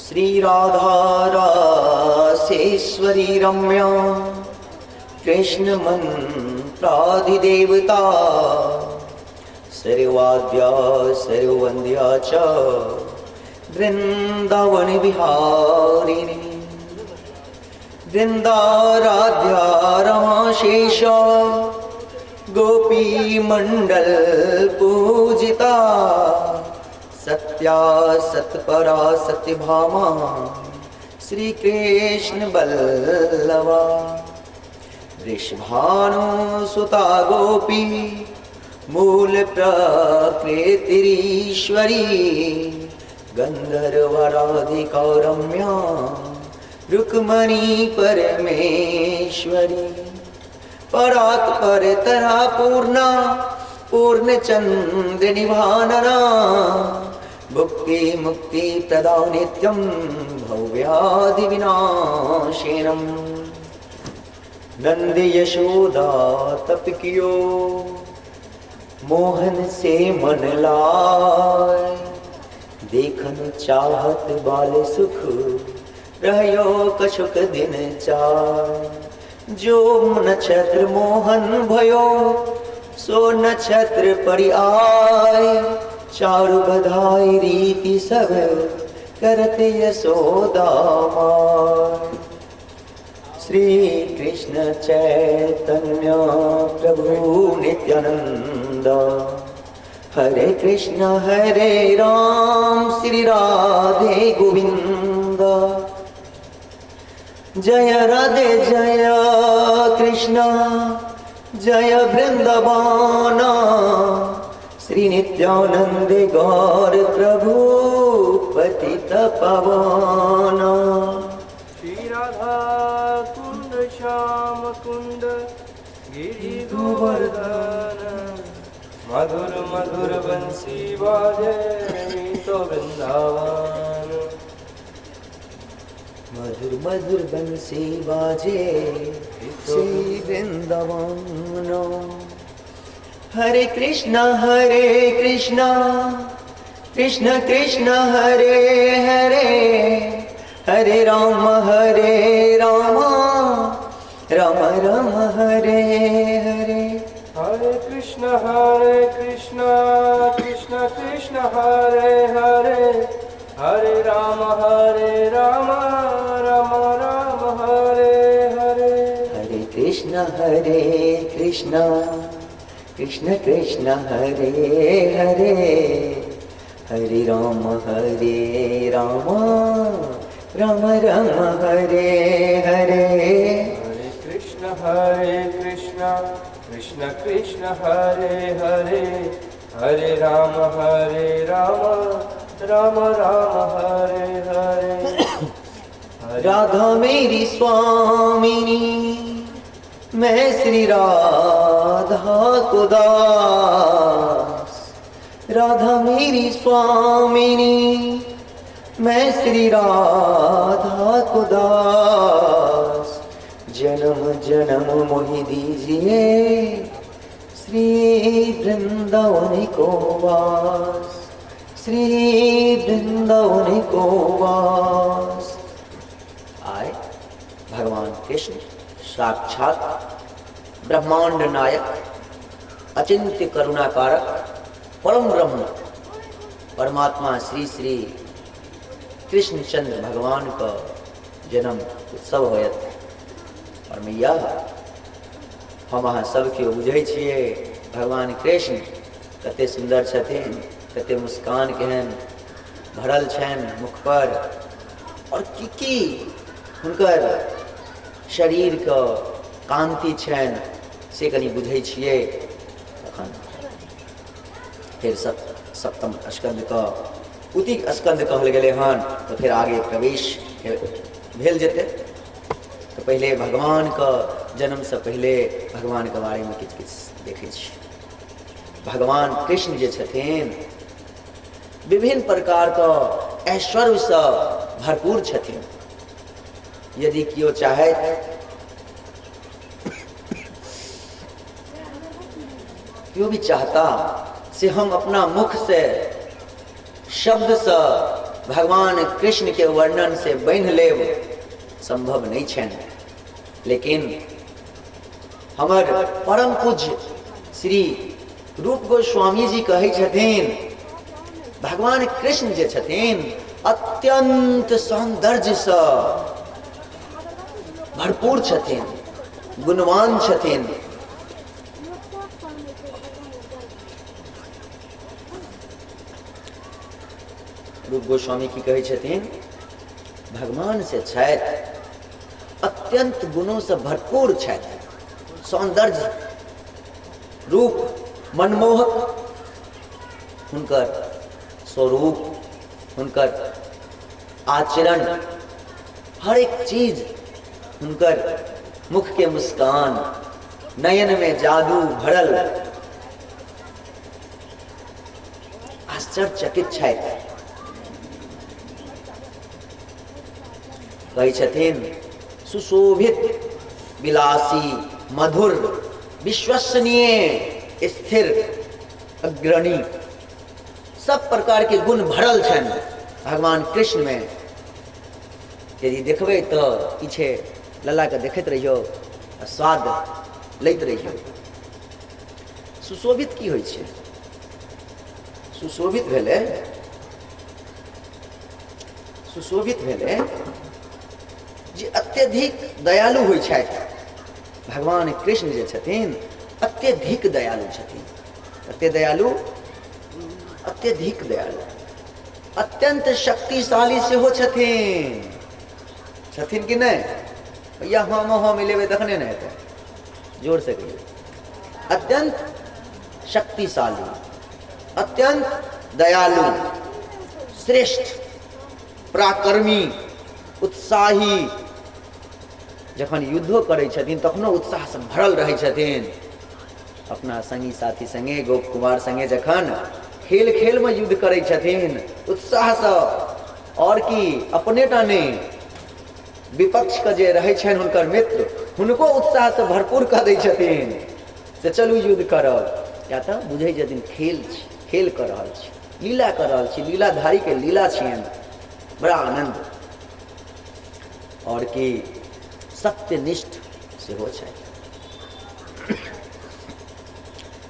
श्री राधा रासेश्वरी रम्या कृष्ण मंत्राधिदेवता सर्वाद्या सर्ववन्द्या च वृंदावन विहारिणी। वृंदाराध्या रमाशेष गोपी मंडल पूजिता सत्या सत्परा सत्यभामा श्री कृष्ण बल्लभा। वृषभानुसुता गोपी मूल प्रकृतिरीश्वरी गंधर्वराधिका रम्या रुक्मणी परमेश्वरी। परात पर तरा पूर्णा पूर्ण चंद्र निभानना भुक्ति मुक्ति प्रदा नित्यं भव्यादि विनाशिनम्। नंद यशोदा तप कियो मोहन से मन लाय देखन चाहत बाल सुख रह्यो कछुक दिन चाय। जो नक्षत्र मोहन भयो सो नक्षत्र परि आय चारु बधाई रीति सब करत Yashoda my. Shri Krishna Chaitanya प्रभु नित्यानंद हरे कृष्ण हरे राम श्री राधे गोविंद। जय राधे जय कृष्ण जय वृंदावन श्री नित्यानंद गौर प्रभु पतित पवन। श्री राधा कुंड श्याम कुंड गिरि गोवर्धन मधुर मधुर बंसी बाजे तो वृंदावन। मधुर मधुर बंसी बाजे श्री वृंदावन। हरे कृष्ण हरे कृष्ण कृष्ण कृष्ण हरे हरे हरे राम हरे राम राम राम हरे हरे। हरे कृष्ण हरे कृष्ण कृष्ण कृष्ण हरे हरे हरे राम हरे राम राम राम हरे हरे। हरे कृष्ण हरे कृष्ण कृष्ण कृष्ण हरे हरे हरे राम हरे राम राम राम हरे हरे। हरे कृष्ण हरे कृष्ण कृष्ण कृष्ण हरे हरे हरे राम हरे राम राम राम हरे हरे। राधा मेरी स्वामिनी मैं श्री राधा को दास। राधा मेरी स्वामिनी मैं श्री राधा को दास। जन्म जन्म मोहि दीजिए श्री वृंदावन को वास श्री वृंदावन को वास। आए भगवान कृष्ण साक्षात ब्रह्मांड नायक अचिंत्य करुणाकारक परम ब्रह्म परमात्मा श्री श्री कृष्णचंद्र भगवान का जन्म उत्सव होयत। और मैया हम अहाँ सबके बुझै छियै भगवान कृष्ण कते सुंदर छथिन, कते मुस्कान केहन भरल छनि मुख पर, और की की हुनकर शरीरके कांति छनि से कनि बुझै छियै। तखन फेर सप्तम स्कंदके उतिक स्कंद कहल गेलै हन, तऽ फेर आगे प्रवेश भेल जेतै। तऽ पहिले भगवानके जन्मसँ पहिले भगवानके बारेमे किछु किछु देखै छी। भगवान कृष्ण जे छथिन विभिन्न प्रकारके ऐश्वर्यसँ भरपूर छथिन। यदि केओ चाहैत केओ भी चाहता से हम अपना मुख से शब्द से भगवान कृष्ण के वर्णन से बान्हि लेब सम्भव नहि छनि। लेकिन हमर परम पूज्य श्री रूप गोस्वामी जी कहै छथिन, भगवान कृष्ण जे छथिन अत्यंत सौंदर्यसँ भरपूर छथिन, गुणवान छथिन। रूप गोस्वामी की कहै छथिन, भगवान से छथि अत्यंत गुणों से भरपूर छथि, सौंदर्य रूप मनमोहक हुनकर स्वरूप, हुनकर आचरण, हर एक चीज, हुनकर मुख के मुस्कान, नयन में जादू भरल, आश्चर्यचकित छथि। कहै छथिन सुशोभित, विलासी, मधुर, विश्वसनीय, स्थिर, अग्रणी, सब प्रकार के गुण भरल छनि भगवान कृष्ण में। यदि देखबै तऽ पीछे लला के देखैत रहियौ आ स्वाद लैत रहियौ। सुशोभित की होइ छै? सुशोभित भेलै, सुशोभित भेलै जे अत्यधिक दयालु होइ छथि। भगवान कृष्ण जे छथिन अत्यधिक दयालु छथिन, कते दयालु? अत्यधिक दयालु, अत्यंत शक्तिशाली सेहो छथिन। छथिन कि नहि? भैया हम हँ मिलेबै तखने ने हेतै, जोर से कहियौ। अत्यंत शक्तिशाली, अत्यंत दयालु, श्रेष्ठ, पराक्रमी, उत्साही। जखन युद्धो करै छथिन तखनो उत्साहसँ भरल रहै छथिन। अपना संगी साथी संगे, गोप कुमार संगे जखन खेल खेलमे युद्ध करै छथिन उत्साहसँ, आओर की अपने टा नहि, विपक्षके जे रहै छनि हुनकर मित्र, हुनको उत्साहसँ भरपूर कऽ दै छथिन से चलू युद्ध करब। किया तऽ बुझै छथिन खेल छी, खेल कऽ रहल छी, लीला कऽ रहल छी, लीलाधारीके लीला छियनि, बड़ा आनन्द। आओर की सत्यनिष्ठ सेहो छथि।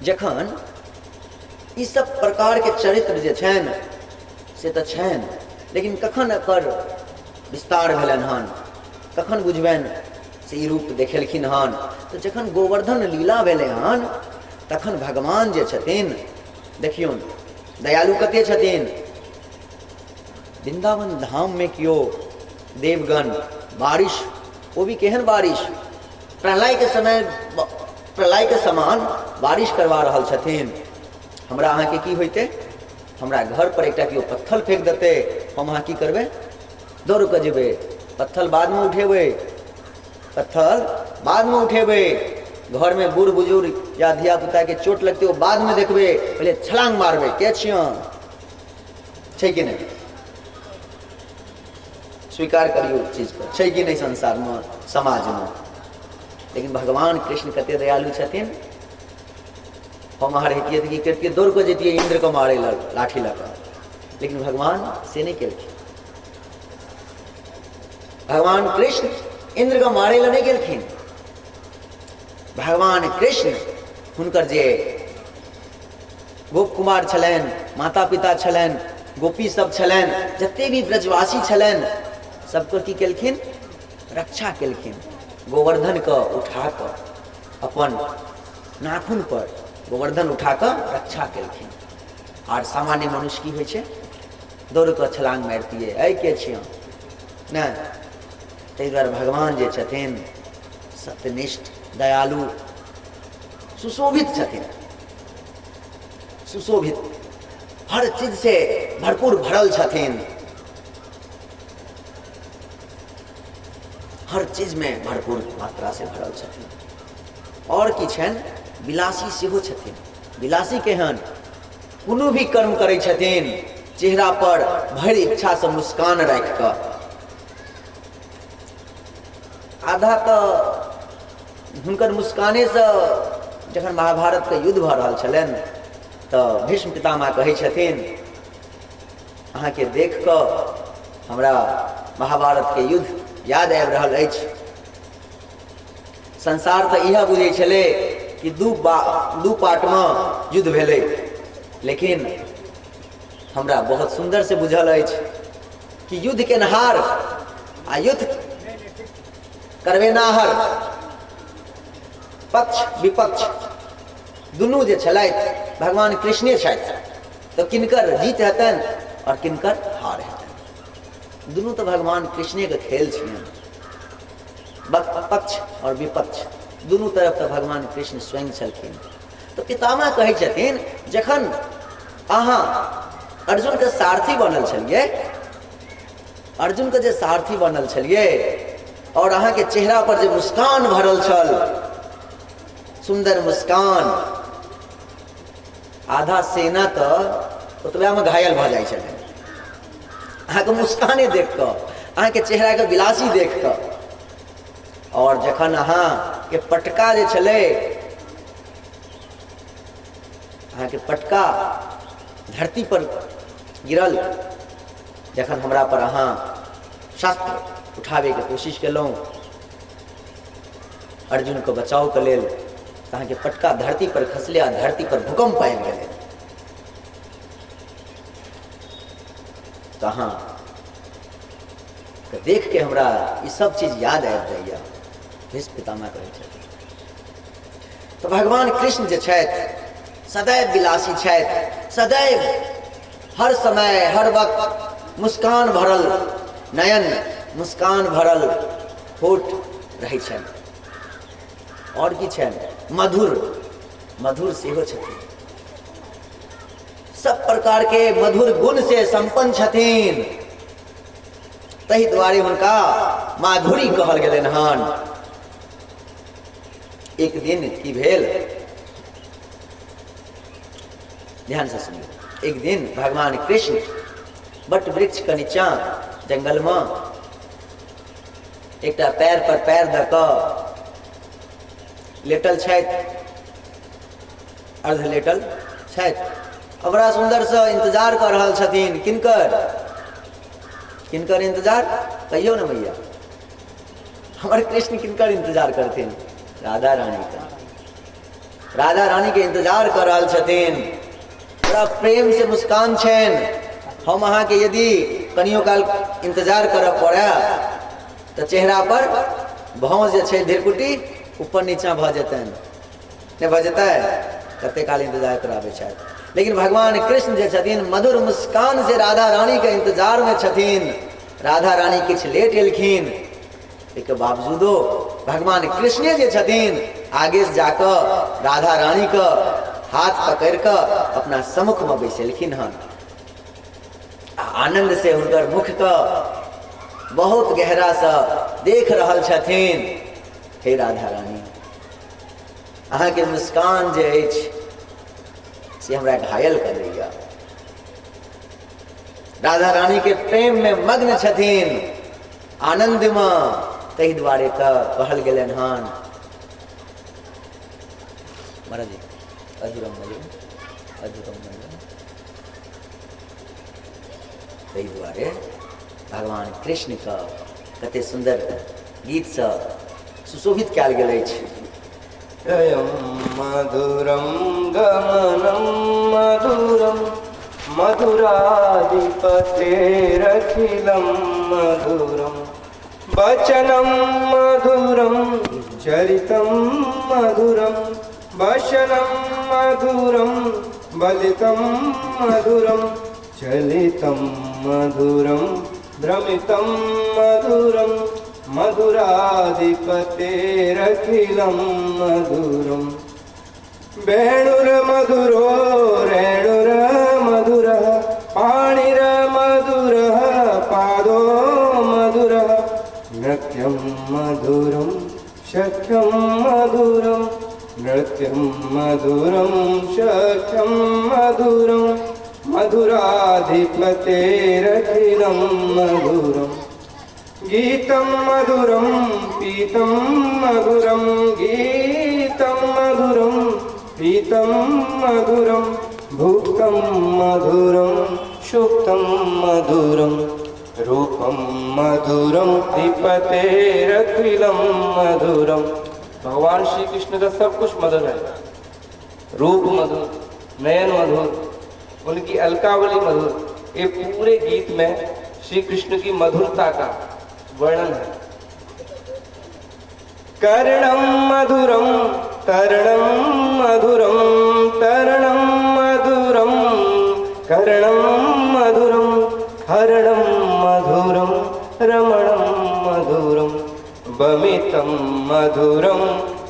जखन ई सब प्रकारके चरित्र जे छनि से तऽ छनि, लेकिन कखन एकर विस्तार भेलनि हन, कखन बुझबनि से ई रूप देखेलखिन हन? तऽ जखन गोवर्धन लीला भेलै हन तखन भगवान जे छथिन, देखियौन दयालु कते छथिन। वृंदावन धाम में केओ देवगण बारिश, वो भी केहन बारिश, प्रलय के समय, प्रलय के समान बारिश करवा रहल छथिन। हमरा अहाँके की होइतै? हमरा घर पर एकटा केओ पत्थर फेंक देतै, हम अहाँ की करबै? दौड़ कऽ जेबै, पत्थर बादमे उठेबै, पत्थर बादमे उठेबै। घरमे बूढ़ बुजुर्ग या धियापुताके चोट लगतै ओ बादमे देखबै, पहिले छलांग मारबै, के छियन छै कि नहि? स्वीकार करियौ चीजके, छै कि नहि संसारमे, समाजमे? लेकिन भगवान कृष्ण कते दयालु छथिन। हम अहाँ रहितियै तऽ की करितियै? दौड़ कऽ जैतियै इन्द्रके मारै लए लाठी लऽ कऽ। लेकिन भगवान से नहि केलखिन। भगवान कृष्ण इन्द्रके मारै लए नहि गेलखिन। भगवान कृष्ण हुनकर जे गोप कुमार छलनि, माता पिता छलनि, गोपी सब छलनि, जते भी ब्रजवासी छलनि, सबके की केलखिन? रक्षा केलखिन। गोवर्धन के उठा कऽ अपन नाखून पर गोवर्धन उठा कऽ रक्षा केलखिन। आर सामान्य मनुष्य की होइ छै? दौड़ कऽ छलांग मारितियै, ऐ के छियै नहि। ताहि दुआरे भगवान जे छथिन सत्यनिष्ठ, दयालु, सुशोभित छथिन, सुशोभित, हर चीज से भरपूर भरल छथिन, हर चीज में भरपूर मात्रा से भरल छथिन। और की छनि? विलासी सेहो छथिन। विलासी केहन? कोनो भी कर्म करै छथिन चेहरा पर भरि इच्छा से मुस्कान राखि कऽ। आधा तऽ हुनकर मुस्कानेसँ जखन महाभारतके युद्ध भऽ रहल छलनि तऽ भीष्म पितामह कहै छथिन अहाँके देख कऽ हमरा महाभारतके युद्ध याद आबि रहल अछि। संसार तऽ इएह बुझै छलै कि दू पार्टमे युद्ध भेलै, लेकिन हमरा बहुत सुन्दर से बुझल अछि कि युद्ध केनहार आ युद्ध करबेनाहर पक्ष विपक्ष दुनू जे छलथि भगवान कृष्णे छथि। तऽ किनकर जीत हेतनि आओर किनकर हार हेतनि, दुनू तऽ भगवान कृष्णेके खेल छियनि। पक्ष आओर विपक्ष दुनू तरफ तऽ भगवान कृष्ण स्वयं छलखिन। तऽ पितामह कहै छथिन जखन अहाँ अर्जुनके सारथी बनल छलियै, अर्जुनके जे सारथी बनल छलियै आओर अहाँके चेहरा पर जे मुस्कान भरल छल, सुन्दर मुस्कान, आधा सेना तऽ ओतबेमे घायल भऽ जाइ छलै अहाँके मुस्काने देख कऽ, अहाँके चेहराके विलासी देख कऽ। आओर जखन अहाँके पटका जे छलै, अहाँके पटका धरती पर गिरल, जखन हमरा पर अहाँ शस्त्र उठाबैके कोशिश केलहुँ अर्जुनके बचावके लेल, तऽ अहाँके पटका धरती पर खसलै आ धरती पर भूकम्प आबि गेलै। तऽ अहाँ के देख के हमरा ई सब चीज याद आबि जाइए, भीष्म पितामह कहै छथिन। तऽ भगवान कृष्ण जे छथि सदैव विलासी छथि, सदैव हर समय हर वक्त मुस्कान भरल नयन, मुस्कान भरल होठ रहै छनि। आओर की छनि? मधुर, मधुर सेहो छथिन, सब प्रकार के मधुर गुण से संपन्न छथिन, ताहि दुआरे हुनका माधुरी कहल गेलनि हन। एक दिन की भेल, ध्यान से सुनिए। एक दिन भगवान कृष्ण बट वृक्ष के नीचा जंगल में एकटा पैर पर पैर दऽ कऽ लेटल छथि, अर्ध लेटल छथि, आ बड़ा सुन्दरसँ इन्तजार कऽ रहल छथिन। किनकर? किनकर इन्तजार? कहियौ ने मैया, हमर कृष्ण किनकर इन्तजार करथिन? राधा रानीके। राधा रानीके इन्तजार कऽ रहल छथिन, बड़ा प्रेम से मुस्कान छनि। हम अहाँके यदि कनियो काल इन्तजार करऽ पड़य तऽ चेहरा पर भाँज जे छै धिरकुटी ऊपर नीचा भऽ जेतनि, नहि भऽ जेतै? कते काल इन्तजार कराबै छथि। लेकिन भगवान कृष्ण जे छथिन मधुर मुस्कान से राधा रानीके इन्तजारमे छथिन। राधा रानी किछु लेट एलखिन, एहिके बावजूदो भगवान कृष्णे जे छथिन आगे से जाकऽ राधा रानीके हाथ पकड़ि कऽ अपना सम्मुखमे बैसेलखिन हन आ आनन्द से हुनकर मुखके बहुत गहरासँ देख रहल छथिन। हे राधा रानी, अहाँके मुस्कान जे अछि से हमरा घायल कऽ दैया। राधा रानी के प्रेम में मग्न छथिन आनंद में, ताहि दुआरे तऽ कहल गेलनि हन। महाराज जी अधूरम मजो अधूरम मजो, ताहि दुआरे भगवान कृष्ण के कते सुन्दर गीतसँ सुशोभित कयल गेल अछि। जयं मधुरं गमनं मधुरं मधुराधिपतेरखिलं मधुरं वचनं मधुरं चरितं मधुरं वचनं मधुरं बलितं मधुरं चलितं मधुरं भ्रमितं मधुरं मधुराधिपतेरखिलं मधुरं वेणुर्मधुरो रेणुर्मधुरः पाणिर्मधुरः पादो मधुरः नृत्यं मधुरं सख्यं मधुरं नृत्यं मधुरं सख्यं मधुरं मधुराधिपतेरखिलं मधुरं गीतं मधुरं पीतं मधुरं गीतं मधुरं पीतं मधुरं भुक्तं मधुरं शुक्तं मधुरं रूपं मधुरं अधिपतेरखिलं मधुरम। भगवान श्री कृष्ण का सब कुछ मधुर है। रूप मधुर, नयन मधुर, उनकी अलकावली मधुर। ये पूरे गीत में श्री कृष्ण की मधुरता का वर्णन है। कर्णं मधुरं तरणं मधुरं तरणं मधुरं करणं मधुरं हरणं मधुरं रमणं मधुरं बमितं मधुरं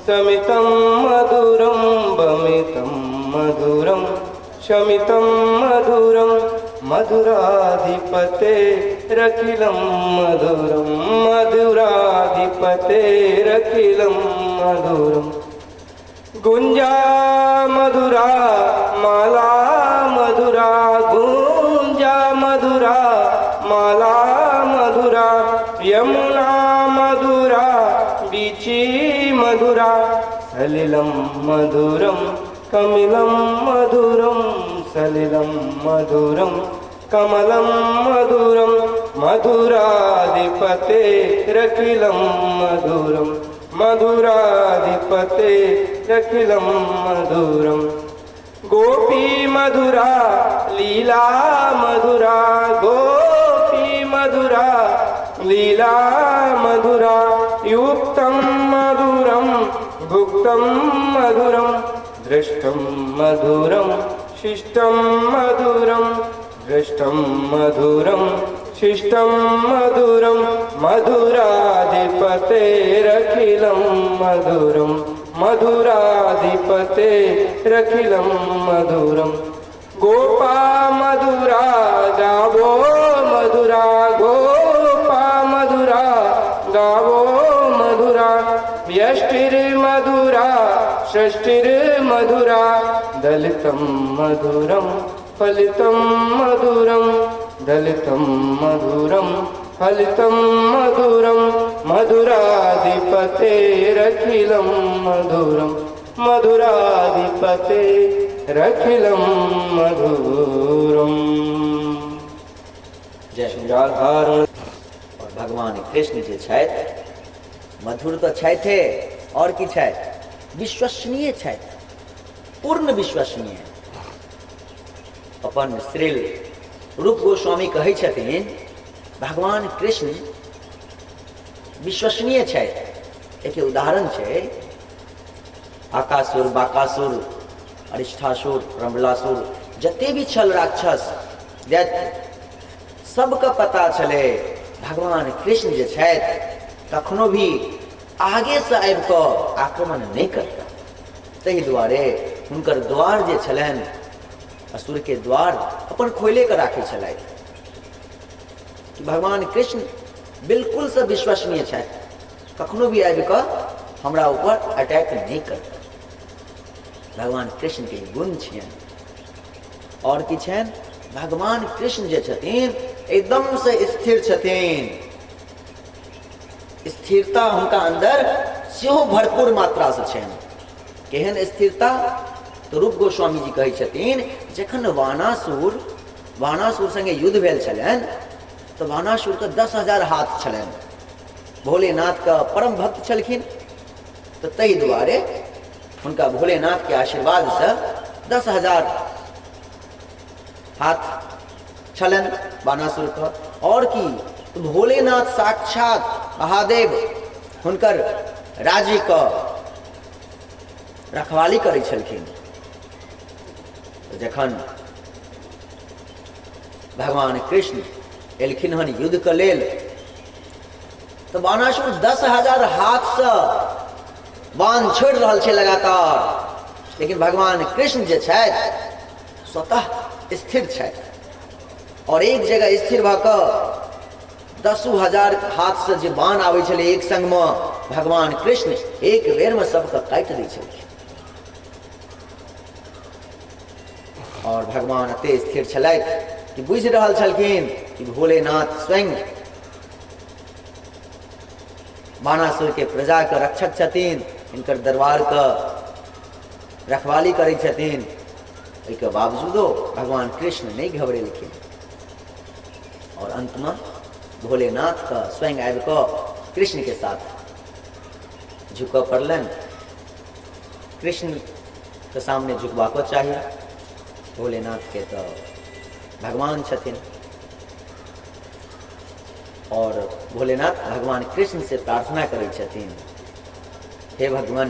शमितं मधुरं बमितं मधुरं शमितं मधुरं मधुराधिपतेरखिलं मधुरं मधुराधिपतेरखिलं मधुरं। गुंजा मधुरा माला मधुरा गुंजा मधुरा माला मधुरा यमुना मधुरा बीची मधुरा सलिलं मधुरं कमलं मधुरं सलिलं मधुरं कमलं मधुरं मधुराधिपतेरखिलं मधुरं मधुराधिपतेरखिलं मधुरं। गोपी मधुरा लीला मधुरा गोपी मधुरा लीला मधुरा युक्तं मधुरं भुक्तं मधुरं दृष्टं मधुरं शिष्टं मधुरं दृष्टं मधुरं शिष्टं मधुरं मधुराधिपतेरखिलं मधुरं मधुराधिपतेरखिलं मधुरं। गोपा मधुरा गावो मधुरा गोपा मधुरा गावो मधुरा व्यष्टिर्मधुरा षष्टिर्मधुरा दलितं मधुरं फलितं मधुरं दलितं मधुरं फलितं मधुरं मधुराधिपतेरखिलं मधुरं मधुराधिपतेरखिलं मधुरं। जय श्री राधारमण। और भगवान कृष्ण जे छथि मधुर तऽ छथिहे, और की छथि? विश्वसनीय छथि, पूर्ण विश्वसनीय। अपन श्रील रूप गोस्वामी कहै छथिन भगवान कृष्ण विश्वसनीय छथि। एक उदाहरण छै आकासुर, बाकासुर, अरिष्ठासुर, रमलासुर, जते भी छल राक्षस दैत्य, सबके पता छलै भगवान कृष्ण जे छथि कखनो भी आगे से आबि कऽ आक्रमण नहि करता। ताहि दुआरे हुनकर द्वार जे छलनि असुर के द्वार अपन खोले कऽ राखै छलथि कि भगवान कृष्ण बिल्कुल से विश्वसनीय छथि, कखनो भी आबि कऽ हमरा ऊपर अटैक नहि करता। भगवान कृष्ण के गुण छियनि। और की छनि? भगवान कृष्ण जे छथिन एकदम से स्थिर छथिन। स्थिरता हुनका अंदर सेहो भरपूर मात्रा से छनि। केहन स्थिरता? तो रूप गोस्वामी जी कहै छथिन जखन वाणासुर संगे युद्ध भेल छलनि तऽ वाणासुर के 10,000 हाथ छलनि। भोलेनाथ के परम भक्त छलखिन, तऽ ताहि दुआरे हुनका भोलेनाथ के आशीर्वाद से 10,000 हाथ छलनि बाणासुर के। और की तो भोलेनाथ साक्षात महादेव हुनकर राज्य के रखवाली करै छलखिन। तऽ जखन भगवान कृष्ण एलखिन हन युद्ध के लेल तऽ बाणासुर 10,000 हाथ से बाण छोड़ि रहल छै लगातार, लेकिन भगवान कृष्ण जे छथि स्वतः स्थिर छथि और एक जगह स्थिर भऽ कऽ 10,000 हाथ से जे बाण आबै छलै एक संग में भगवान कृष्ण एक बेर में सबके काटि दै छलखिन। और भगवान एते स्थिर छलथि कि बुझि रहल छलखिन कि भोलेनाथ स्वयं बाणासुर के प्रजा के रक्षक छथिन, हिनकर दरबार के रखवाली करै छथिन। एहिके बावजूदो भगवान कृष्ण नहि घबरेलखिन। आओर अन्तमे भोलेनाथके स्वयं आबि कऽ कृष्णके साथ झुकऽ पड़लनि। कृष्णके सामने झुकबाको चाही, भोलेनाथके तऽ भगवान छथिन। आओर भोलेनाथ भगवान कृष्ण से प्रार्थना करै छथिन, हे भगवान,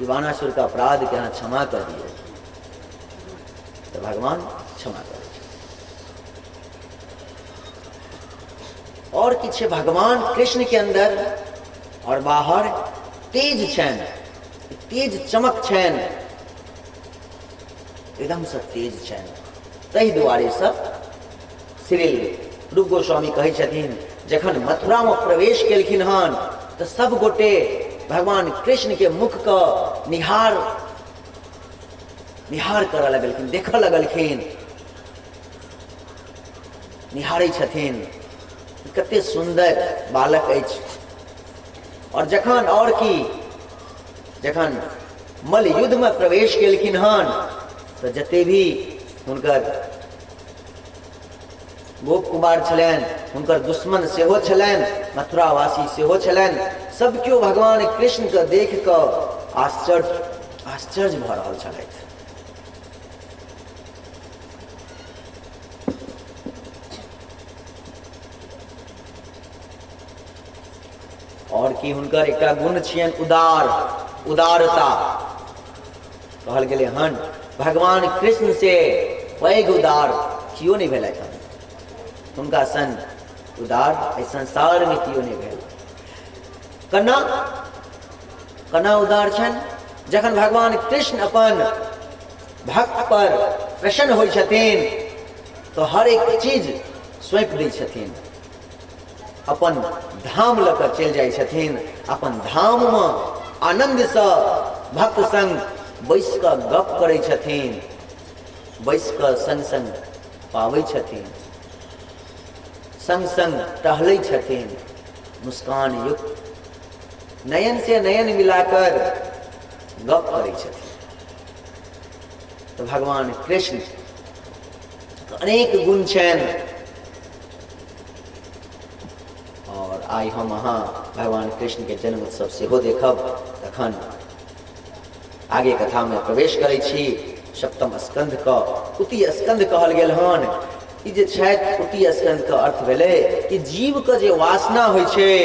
ई बाणासुरके अपराधके अहाँ क्षमा कऽ दियौ। तऽ भगवान क्षमा करै छथिन। आओर की छै, भगवान कृष्णके अन्दर आओर बाहर तेज छनि, तेज चमक छनि, एकदमसँ तेज छनि। ताहि दुआरे सब श्री रूप गोस्वामी कहै छथिन, जखन मथुरामे प्रवेश केलखिन हन तऽ सब गोटे भगवान कृष्णके मुखके निहार निहार करऽ लगलखिन, देखऽ लगलखिन, निहारै छथिन, कते सुन्दर बालक अछि। आओर जखन आओर की, जखन मल्ल युद्धमे प्रवेश केलखिन हन तऽ जते भी हुनकर गोप कुमार छलनि, हुनकर दुश्मन सेहो छलनि, मथुरावासी सेहो छलनि, सब केओ भगवान कृष्णके देख कऽ आश्चर्य आश्चर्य भऽ रहल छलथि। आओर की हुनकर एकटा गुण छियनि उदार, उदारता कहल गेलै हन। भगवान कृष्ण से पैघ उदार केओ नहि भेलथि हन, हुनका सन उदार एहि संसारमे केओ नहि भेल। कना कना उदार छनि? जखन भगवान कृष्ण अपन भक्त पर प्रसन्न होइ छथिन तऽ हर एक चीज सौंपि दै छथिन, अपन धाम लऽ कऽ चलि जाइ छथिन। अपन धाममे आनन्दसँ भक्त संग बैस कऽ गप करै छथिन, बैस कऽ संग संग पाबै छथिन, संग संग टहलै छथिन, मुस्कान युक्त नयन से नयन मिलाकर गप करै छथिन। तऽ भगवान कृष्ण अनेक गुण छनि। और आइ हम अहाँ भगवान कृष्ण के जन्म उत्सव सेहो देखब। तखन आगे कथा में प्रवेश करै छी। सप्तम स्कंध क उति स्कंध कहल गेल हन। ई जे छथि उति स्कंध के अर्थ भेलै कि जीव के जे वासना होइ छै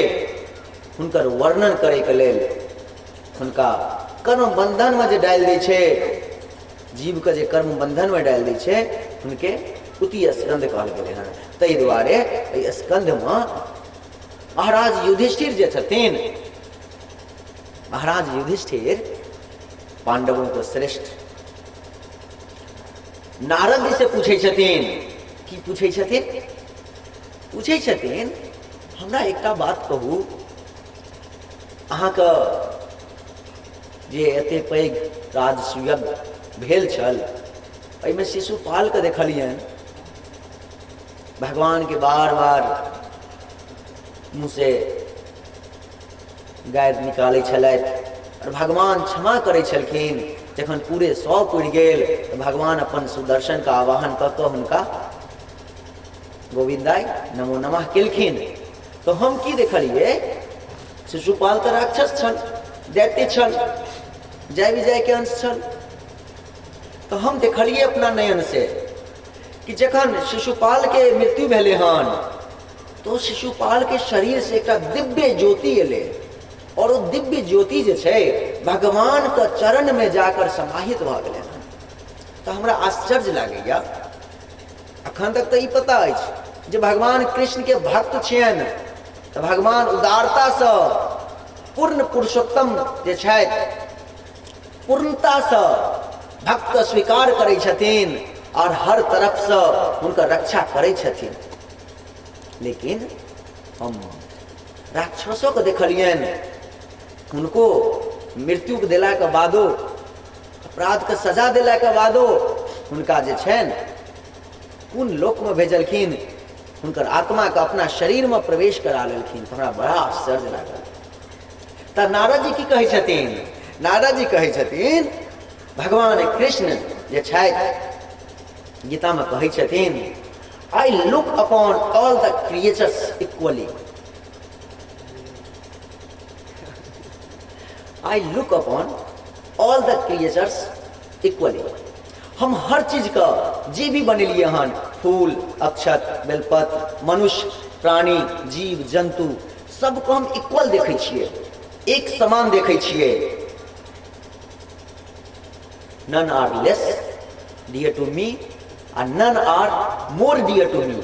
हुनकर वर्णन करै के लेल, हुनका कर्म बंधन में जे डालि दै छै, जीव के जे कर्म बंधन में डालि दै छै, हुनके उति स्कंध कहल गेलै हन। ताहि दुआरे एहि स्कंध में महाराज युधिष्ठिर जे छथिन, महाराज युधिष्ठिर पांडवों के श्रेष्ठ, नारद जी से पूछै छथिन। की पूछै छथिन? पूछै छथिन, हमरा एकटा बात कहू, अहाँके जे एते पैघ राजसूय भेल छल, एहिमे शिशुपालके देखलियनि भगवानके बार बार मुँहसँ गारि निकालै छलथि आओर भगवान क्षमा करै छलखिन। जखन पूरे 100 पुरि गेल तऽ भगवान अपन सुदर्शनके आवाहन कऽ कऽ हुनका गोविन्दाय नमो नमः केलखिन। तऽ हम की देखलियै, शिशुपाल तऽ राक्षस छल, दैत्य छल, जय विजयके अंश छल। तऽ हम देखलियै अपना नयनसँ कि जखन शिशुपालके मृत्यु भेलै हन तऽ शिशुपालके शरीरसँ एकटा दिव्य ज्योति एलै और ओ दिव्य ज्योति जे छै भगवानके चरणमे जाकर समाहित भऽ गेलै हन। तऽ हमरा आश्चर्य लागैया, अखन तक तऽ ई पता अछि जे भगवान कृष्णके भक्त छियनि तऽ भगवान उदारतासँ पूर्ण पुरुषोत्तम जे छथि पूर्णतासँ भक्तके स्वीकार करै छथिन आओर हर तरफसँ हुनकर रक्षा करै छथिन। लेकिन हम राक्षसोके देखलियनि, हुनको मृत्यु देलाके बादो, अपराधके सजा देलाके बादो हुनका जे छनि कोन लोकमे भेजलखिन, हुनकर आत्माके अपना शरीरमे प्रवेश करा लेलखिन। तऽ हमरा बड़ा आश्चर्य लागल। तऽ नारद जी की कहै छथिन? नारद जी कहै छथिन भगवान कृष्ण जे छथि गीतामे कहै छथिन, I look upon all the creatures equally. I look upon all the creatures equally. हम हर चीजके जे भी बनेलियै हन, फूल, अक्षत, बेलपत्र, मनुष्य, प्राणी, जीव जन्तु, सबके हम इक्वल देखै छियै, एक समान देखै छियै। None are less dear to me आ none are more dear to me.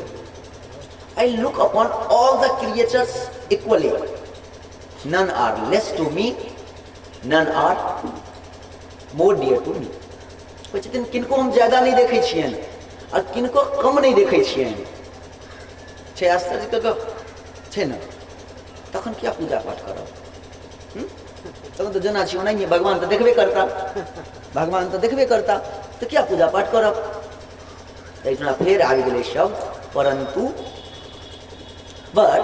I look upon all the creatures equally. None are less to me, none are more dear to me. कहै छथिन किनको हम ज्यादा नहि देखै छियनि आ किनको कम नहि देखै छियनि। छै आश्चर्यके गप छै ने? तखन किया पूजा पाठ करब? तखन तऽ जेना छी ओनाहिए, भगवान तऽ देखबे करता, भगवान तऽ देखबे करता, तऽ किया पूजा पाठ करब? एहिठिना फेर आबि गेलै शब्द परंतु। But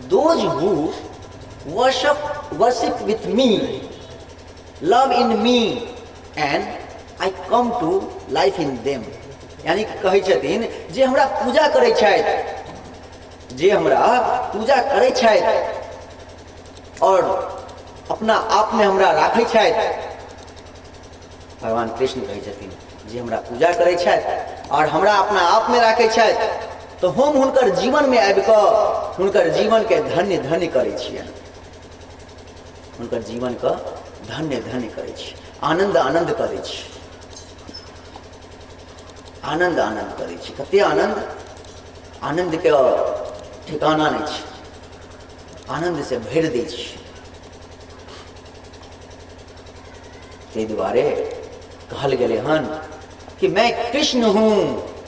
those who worship with me, love in me, and I come to life in them. यानी कि कहै छथिन जे हमरा पूजा करै छथि, जे हमरा पूजा करै छथि और अपना आपमे हमरा राखै छथि, भगवान कृष्ण कहै छथिन जे हमरा पूजा करै छथि और हमरा अपना आपमे राखै छथि, तऽ हम हुनकर जीवनमे आबि कऽ हुनकर जीवनके धन्य धन्य करै छियनि, हुनकर जीवनके धन्य धन्य करै छी, आनन्द आनन्द करै छी, आनन्द आनन्द करै छी। कते आनन्द, आनन्दके ठिकाना नहि छै, आनन्द से भरि दै छी। ताहि दुआरे कहल गेलै हन कि मैं कृष्ण हूं,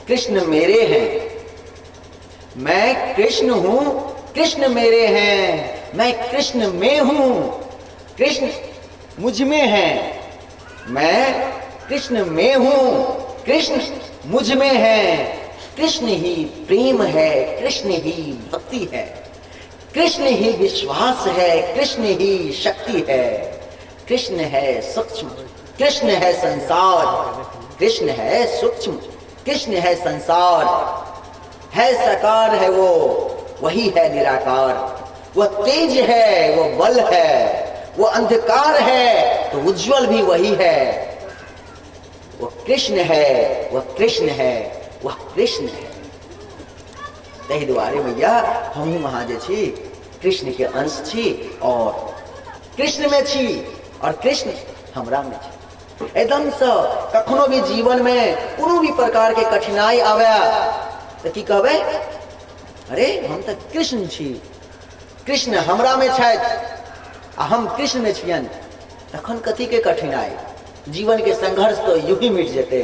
कृष्ण मेरे हैं, मैं कृष्ण हूं, कृष्ण मेरे हैं, मैं कृष्ण में हूं, कृष्ण मुझ में है, मैं कृष्ण में हूं, कृष्ण मुझ में है, कृष्ण ही प्रेम है, कृष्ण ही भक्ति है, कृष्ण ही विश्वास है, कृष्ण ही शक्ति है, कृष्ण है सूक्ष्म, कृष्ण है संसार, कृष्ण है सूक्ष्म, कृष्ण है संसार, है साकार है वो, वही है निराकार, वह तेज है, वो बल है, वो अंधकार है तो उज्जवल भी वही है, वो कृष्ण है, वह कृष्ण है, वह कृष्ण है। ताहि दुआरे भैया हमहूँ अहाँ जे छी कृष्ण के अंश छी और कृष्ण में छी और कृष्ण हमरा में छी। एकदमसँ कखनो भी जीवन में कोनो भी प्रकार के कठिनाई आवे तऽ की कहबै? अरे हम तऽ कृष्ण छी, कृष्ण हमरा में छथि आ हम कृष्ण में छियनि, तखन कथी के कठिनाई? जीवन के संघर्ष तऽ यूं ही मिट जेतै,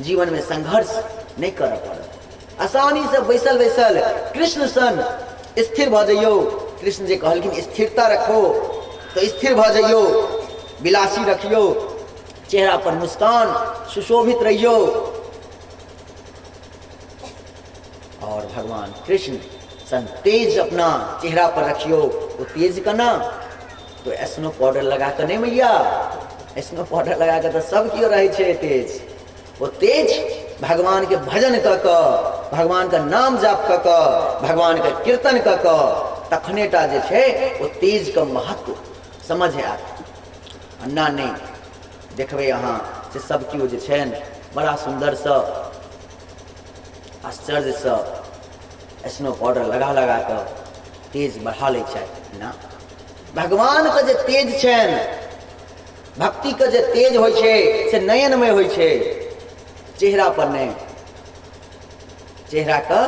जीवन में संघर्ष नहीं करऽ पड़त, आसानी से बैसल बैसल कृष्ण सन स्थिर भऽ जइयौ। कृष्ण जे कहलखिन स्थिरता रखो, तऽ स्थिर भऽ जइयौ, विलासी रखियौ, चेहरा पर मुस्कान सुशोभित रहियौ और भगवान कृष्ण सन तेज अपना चेहरा पर रखियौ। वो तेज केना? तो स्नो पाउडर लगा कऽ नहि मैया, स्नो पाउडर लगा कऽ तऽ सब केओ रहै छै तेज। ओ तेज भगवान के भजन कऽ कऽ, भगवान के नाम जाप कऽ कऽ, भगवान के कीर्तन कऽ कऽ, तखने टा जे छै ओ तेज के महत्व समझ आयत। अन्ना नहि देखबै अहाँ से सब केओ जे छनि बड़ा सुन्दरसँ आश्चर्यसँ स्नो पाउडर लगा लगा कऽ तेज बढ़ा लै छथि ना। भगवानके जे तेज छनि, भक्तिके जे तेज होइ छै से नयनमे होइ छै, चेहरा पर नहि। चेहराके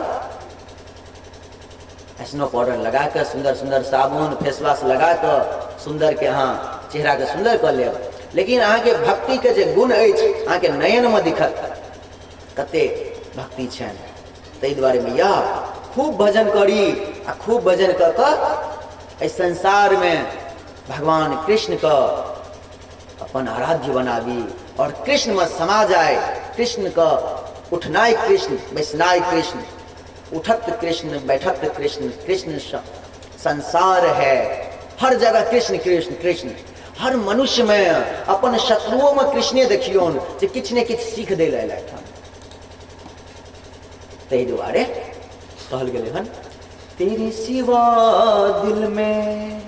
स्नो पाउडर लगा कऽ, सुन्दर सुन्दर साबुन फेसवाश लगा कऽ सुन्दरके अहाँ चेहराके सुन्दर कऽ लेब, लेकिन अहाँके भक्तिके जे गुण अछि अहाँके नयनमे दिखत कते भक्ति छनि। ताहि दुआरे मैया खूब भजन करी आ खूब भजन कऽ कऽ एहि संसारमे भगवान कृष्णके अपन आराध्य बनाबी और कृष्णमे समा जाय। कृष्णके उठनाइ कृष्ण, बैसनाइ कृष्ण, उठत कृष्ण बैठत कृष्ण, कृष्ण संसार है, हर जगह कृष्ण कृष्ण कृष्ण। हर मनुष्यमे अपन शत्रुओमे कृष्णे देखियौन जे किछु ने किछु सीख दै लए अयलथि हन। ताहि दुआरे कहल गेलै हन, तेरे सिवा दिल में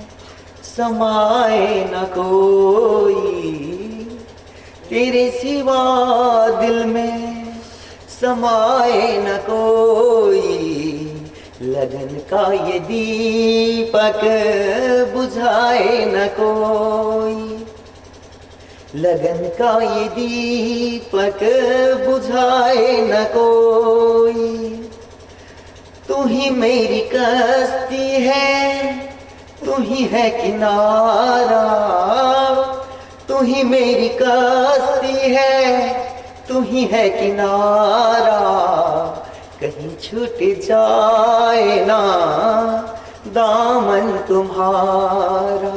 समाए न कोई, तेरे सिवा दिल में समाए न कोई, लगन का ये दीपक बुझाए न कोई, लगन का ये दीपक बुझाए न कोई, तू ही मेरी कश्ती है, तू ही है किनारा, तू ही मेरी कश्ती है, तू ही है किनारा, कहीं छूट जाए ना दामन तुम्हारा,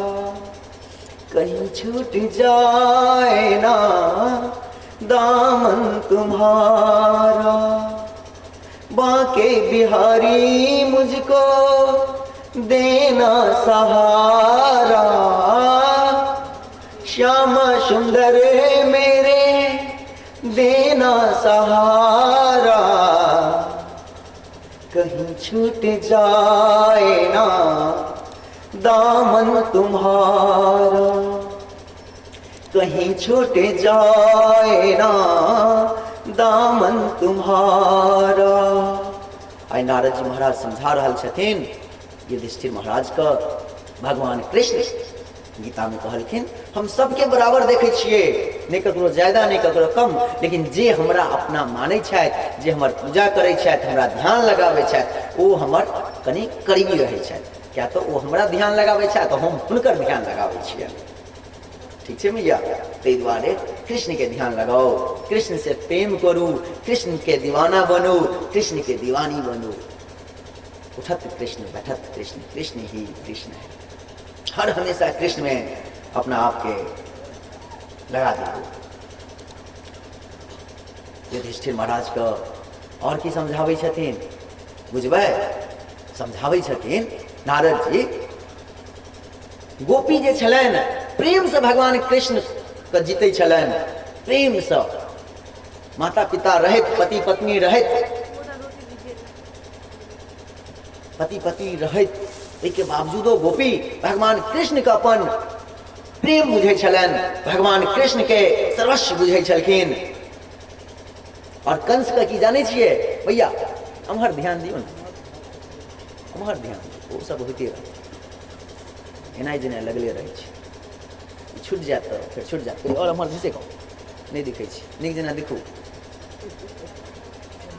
कहीं छूट जाए ना दामन तुम्हारा, बांके बिहारी मुझको देना सहारा, श्याम सुंदर मेरे देना सहारा, कहीं छूट जाए ना दामन तुम्हारा, कहीं छूट जाए ना दामन तुम्हारा। आइ नारद जी महाराज समझा रहल छथिन युधिष्ठिर महाराज के। भगवान कृष्ण गीता में कहलखिन हम सबके बराबर देखै छियै, नहि ककरो ज्यादा नहि ककरो कम, लेकिन जे हमरा अपना मानै छथि, जे हमर पूजा करै छथि, हमरा ध्यान लगाबै छथि, ओ हमर कनि करीबी रहै छथि, किया तऽ ओ हमरा ध्यान लगाबै छथि तऽ हम हुनकर ध्यान लगाबै छियनि। ठीक छै भैया? ताहि दुआरे कृष्ण के ध्यान लगाउ, कृष्ण से प्रेम करू, कृष्ण के दीवाना बनू, कृष्ण के दीवानी बनू। उठत कृष्ण बैठत कृष्ण, कृष्ण ही कृष्ण है। हर हमेशा कृष्ण में अपना आप के लगा दियौ। युधिष्ठिर महाराज के और की समझाबै छथिन बुझबै? समझाबै छथिन नारद जी। गोपी जे छलनि प्रेम से भगवान कृष्ण के जीते छलनि, प्रेम से, माता पिता रहैत, पति पत्नी रहैत, पति पत्नी रहैत, ओहिके बावजूदो गोपी भगवान कृष्ण के अपन प्रेम बुझै छलनि, भगवान कृष्ण के सर्वस्व बुझै छलखिन। और कंस के की जानै छियै भैया? एम्हर ध्यान दियौ ने, एम्हर ध्यान दियौ, ओ सब होइते रहत, एनाइ जेनाइ लगले रहै छै, छुटि जायत तऽ फेर छुटि जायत। आओर एम्हर घुसे कहू, नहि दिखै छै नीक जेना, देखू।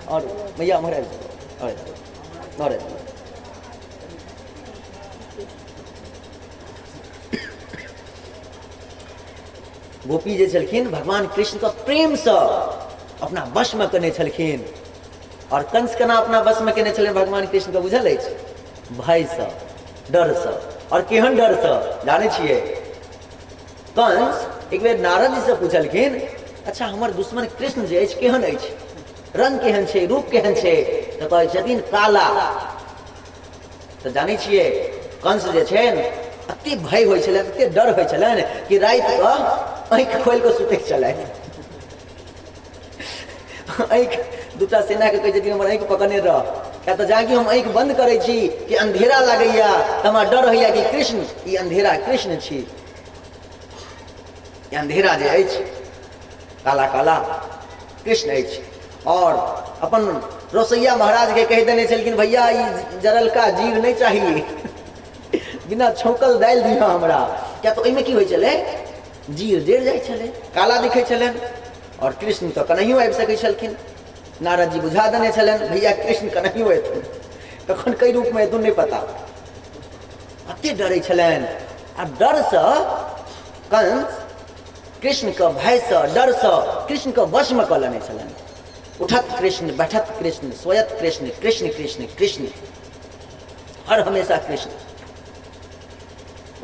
आओर भैया एम्हर आबि जाउ, आओर आबि जाउ, आओर आबि जाउ। गोपी जे छलखिन भगवान कृष्णके प्रेमसँ अपना वशमे केने छलखिन। आओर कंस केना अपना वशमे केने छलनि भगवान कृष्णके बुझल अछि? भयसँ, डरसँ। आओर केहन डरसँ जानै छियै? कंस एक बेर नारद जीसँ पुछलखिन, अच्छा हमर दुश्मन कृष्ण जे अछि केहन अछि, रंग केहन छै, रूप केहन छै? तऽ कहै छथिन काला। तऽ जानै छियै कंस जे छनि एते भय होइ छलनि, एते डर होइ छलनि कि रातिके आँखि खोलि कऽ सुतै छलथि। आँखि दूटा सेनाके कहै छथिन हमर आँखि पकड़ने रह, किया तऽ जाकि हम आँखि बन्द करै छी कि अन्धेरा लागैया, तऽ हमरा डर होइया कि कृष्ण, ई अन्धेरा कृष्ण छी, ई अन्धेरा जे अछि काला काला कृष्ण अछि। और अपन रोसैया महाराज के कहि देने छलखिन, भैया ई जरलका जीर नहि चाही, बिना छौंकल दालि दिअ हमरा। किया तऽ ओहिमे की होइ छलै, जीर जरि जाइ छलै, काला दिखै छलनि। और कृष्ण तऽ कनहियो आबि सकै छलखिन। नारद जी बुझा देने छलनि, भैया कृष्ण कनहियो एथुन, कखन कई रूपमे एथुन नहि पता। अते डरै छलनि। आ डरसँ कंस कृष्णके भयसँ, डरसँ कृष्णके वशमे कऽ लेने छलनि। उठत कृष्ण, बैठत कृष्ण, सोयत कृष्ण, कृष्ण कृष्ण कृष्ण, हर हमेशा कृष्ण।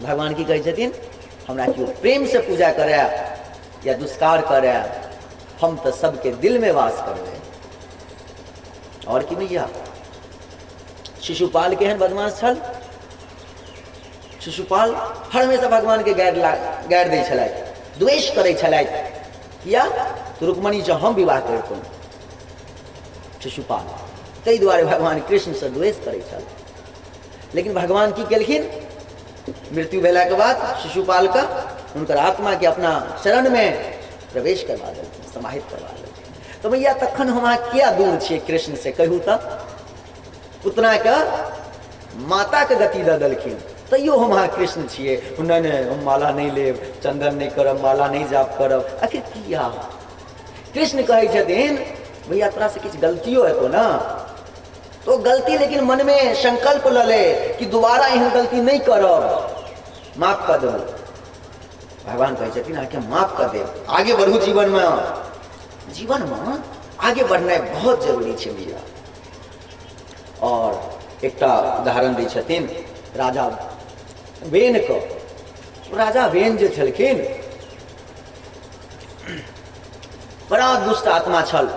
भगवान की कहै छथिन, हमरा केओ प्रेमसँ पूजा करए या दुष्कार करए, हम तऽ सबके दिलमे वास करबै। और की भैया, शिशुपाल केहन बदमाश छल? शिशुपाल हर हमेशा भगवानके गारि दै छलथि, द्वेष करै छलथि। किया? तऽ रुक्मणीसँ हम विवाह करितहुँ। शिशुपाल ताहि दुआरे भगवान कृष्णसँ द्वेष करै छल। लेकिन भगवान की केलखिन, मृत्यु भेलाके बाद शिशुपालके हुनकर आत्माके अपना शरणमे प्रवेश करवा देलखिन, समाहित करवा देलखिन। तऽ भैया तखन हम अहाँ किया दूर छियै कृष्ण से, कहू तऽ? पुतनाके माताके गति दऽ देलखिन, तैयो हम अहाँ कृष्ण छियै। नहि नहि, हम माला नहि लेब, चन्दन नहि करब, माला नहि जाप करब, आखिर किया? कृष्ण कहै छथिन भैया तोरासँ किछु गलतियो हेतौ ने, तो गलती लेकिन मनमे संकल्प लऽ ले कि दोबारा एहन गलती नहि करब, माफ कऽ देबो। भगवान कहै छथिन अहाँके माफ कऽ देब, आगे बढ़ू जीवनमे। जीवनमे आगे बढ़नाइ बहुत जरूरी छै भैया। आओर एकटा उदाहरण दै छथिन राजा वेनके। राजा वेन जे छलखिन बड़ा दुष्ट आत्मा छल।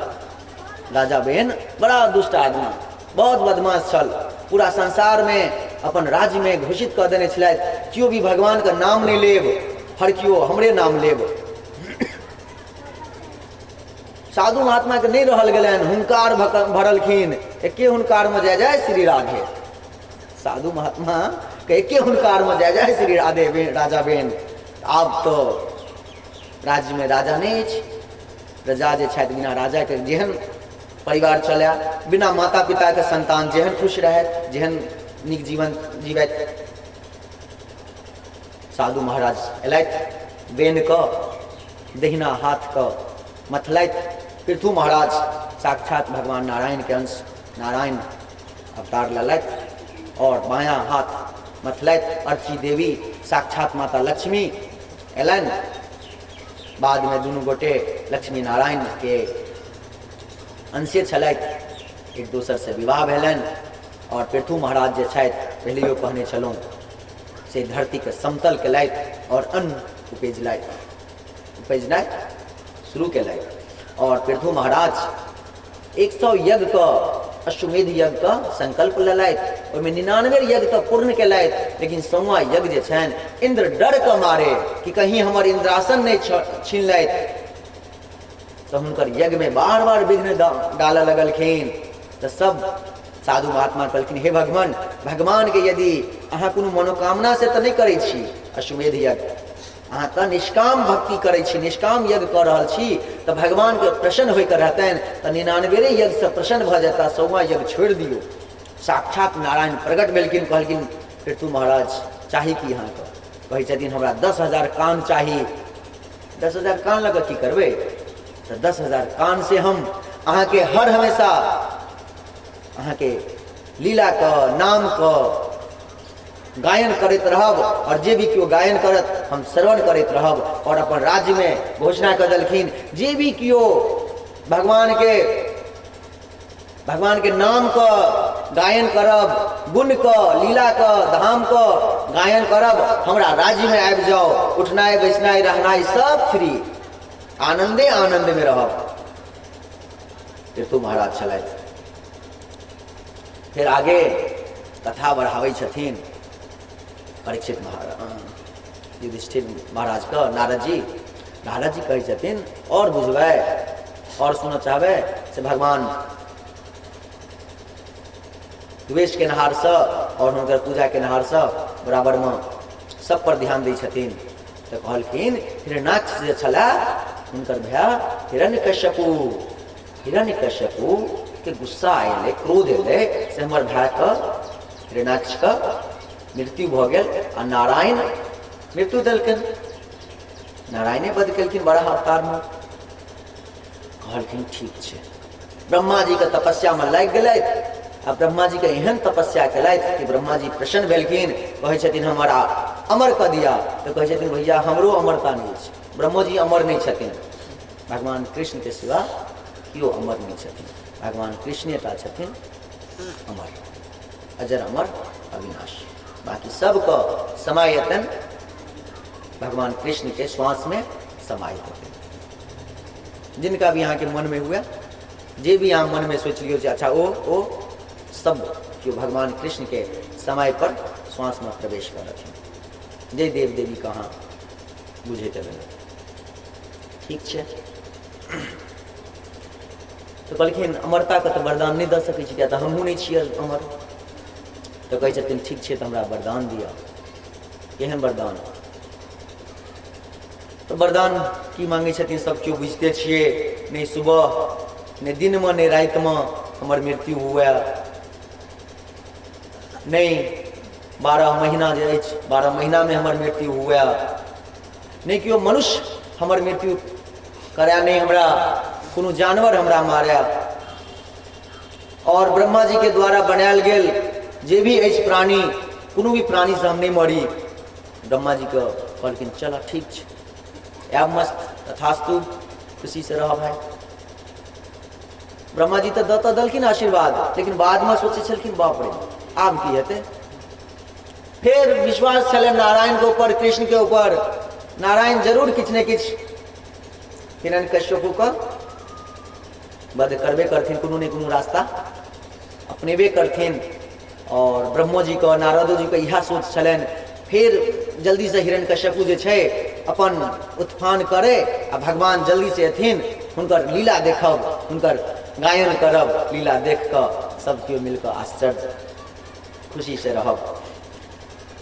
राजा वेन बड़ा दुष्ट आत्मा, बहुत बदमाश छल। पूरा संसारमे अपन राज्यमे घोषित कऽ देने छलथि, केओ भी भगवानके नाम नहि लेब, हर केओ हमरे नाम लेब। साधु महात्माके नहि रहल गेलनि, हुंकार भरलखिन, एके हुंकारमे जय जय श्री राधे। साधु महात्मा के एके हुंकारमे जय जय श्री राधे राजा बेन। आब तऽ राज्यमे राजा नहि अछि, प्रजा जे छथि बिना राजाके जेहन परिवार चलए, बिना माता पिताके संतान जेहन खुश रहथि, जेहन नीक जीवन जीवथि। साधु महाराज एलथि, बेनके दहिना हाथके मथलथि। पृथु महाराज साक्षात भगवान नारायणके अंश नारायण अवतार लेलथि और बायाँ हाथ मथलथि। अर्ची देवी साक्षात माता लक्ष्मी एलनि। बादमे दुनू गोटे लक्ष्मी नारायणके अंशे छलथि, एक दोसरसँ विवाह भेलनि। और पृथु महाराज जे छथि, पहिलैयो कहने छलहुँ, से धरतीके समतल केलथि और अन्न उपजलथि, उपजनाइ शुरू केलथि। और पृथु महाराज 100 यज्ञके, अश्वमेध यज्ञके संकल्प लेलथि। ओहिमे 99 यज्ञ तऽ पूर्ण केलथि, लेकिन 100वां यज्ञ जे छनि, इन्द्र डरके मारे कि कहीं हमर इन्द्रासन नहि छीन लथि, तऽ हुनकर यज्ञमे बार बार विघ्न डालऽ लगलखिन। तऽ सब साधु महात्मा कहलखिन, हे भगवान, भगवानके यदि अहाँ कोनो मनोकामनासँ तऽ नहि करै छी अश्वमेध यज्ञ, अहाँ तऽ निष्काम भक्ति करै छी, निष्काम यज्ञ कऽ रहल छी, तऽ भगवानके प्रसन्न होइके रहतनि तऽ 99 यज्ञसँ प्रसन्न भऽ जेता, 100वां यज्ञ छोड़ि दियौ। साक्षात नारायण प्रकट भेलखिन, कहलखिन पृथु महाराज चाही की अहाँके? कहै छथिन हमरा 10,000 कान चाही। 10,000 कान लऽ कऽ की करबै? तऽ 10,000 कान से हम अहाँके हर हमेशा अहाँके लीलाके नामके गायन करैत रहब, और जे भी केओ गायन करत हम श्रवण करैत रहब। और अपन राज्यमे घोषणा कऽ देलखिन, जे भी केओ भगवानके नामके गायन करब, गुणके, लीलाके, धामके गायन करब, हमरा राज्यमे आबि जाउ, उठनाइ बैसनाइ रहनाइ सब फ्री, आनन्दे आनन्दमे रहब। पृथु महाराज छलथि। फेर आगे कथा बढ़ाबै छथिन परीक्षित महाराज, युधिष्ठिर महाराजके नारद जी। नारद जी कहै छथिन और बुझबै, और सुनऽ चाहबै? से भगवान द्वेष केनहारसँ और हुनकर पूजा केनहारसँ बराबरमे सब पर ध्यान दै छथिन। तऽ कहलखिन हिरण्याक्ष जे छलाह हुनकर भाय हिरण्यकश्यपु, हिरण्यकश्यपु के गुस्सा एलै, क्रोध एलै, से हमर भायके हिरण्याक्षके मृत्यु भऽ गेल आ नारायण मृत्यु देलखिन, नारायणे वध केलखिन बड़ा अवतारमे। कहलखिन ठीक छै। ब्रह्माजीके तपस्यामे लागि गेलथि आ ब्रह्माजीके एहन तपस्या केलथि कि ब्रह्माजी प्रसन्न भेलखिन। कहै छथिन हमरा अमर कऽ दिअ। तऽ कहै छथिन भैया हमरो अमरता नहि अछि, ब्रह्मोजी अमर नहि छथिन, भगवान कृष्णके सिवा केओ अमर नहि छथिन, भगवान कृष्णेटा छथिन अमर, अजर अमर अविनाश। बाकी सबके समय एतनि भगवान कृष्णके श्वासमे समाहित हेतनि। जिनका भी अहाँके मनमे हुए, जे भी अहाँ मनमे सोचि लियौ जे अच्छा ओ सब केओ भगवान कृष्णके समय पर श्वासमे प्रवेश करथिन, जे देव देवीके अहाँ बुझैत हेबै। ठीक छै। तऽ कहलखिन अमरताके तऽ वरदान नहि दऽ सकै छी किया तऽ हमहूँ नहि छियै अमर। तऽ कहै छथिन ठीक छै तऽ हमरा वरदान दिअ। केहन वरदान? तऽ वरदान की मांगै छथिन सब केओ बुझिते छियै, नहि सुबह नहि दिनमे नहि रातिमे हमर मृत्यु हुए, नहि 12 महीना जे अछि 12 महीनामे हमर मृत्यु हुए, नहि केओ मनुष्य हमर मृत्यु करए, नहि हमरा कोनो जानवर हमरा मारए, और ब्रह्मा जी के द्वारा बनायल गेल जे भी अछि प्राणी, कोनो भी प्राणीसँ हम नहि मरी। ब्रह्मा जी के कहलखिन चल ठीक छै, आयब मस्त, तथास्तु, खुशीसँ रह भाइ। ब्रह्मा जी तऽ दऽ तऽ देलखिन आशीर्वाद, लेकिन बादमे सोचै छलखिन बाप रे आब की हेतै। फेर विश्वास छलै नारायण के ऊपर, कृष्ण के ऊपर, नारायण जरूर किछु ने किछु हिरण्यकश्यपु के वध करबे करथिन, कोनो ने कोनो रास्ता अपनेबे करथिन। और ब्रह्मो जी के नारदो जी के इएह सोच छलनि। फेर जल्दीसँ हिरण्यकश्यपु जे छै अपन उत्थान करे आ भगवान जल्दीसँ एथिन, हुनकर लीला देखब, हुनकर गायन करब, लीला देख कऽ सब केओ मिल कऽ आश्चर्य खुशीसँ रहब।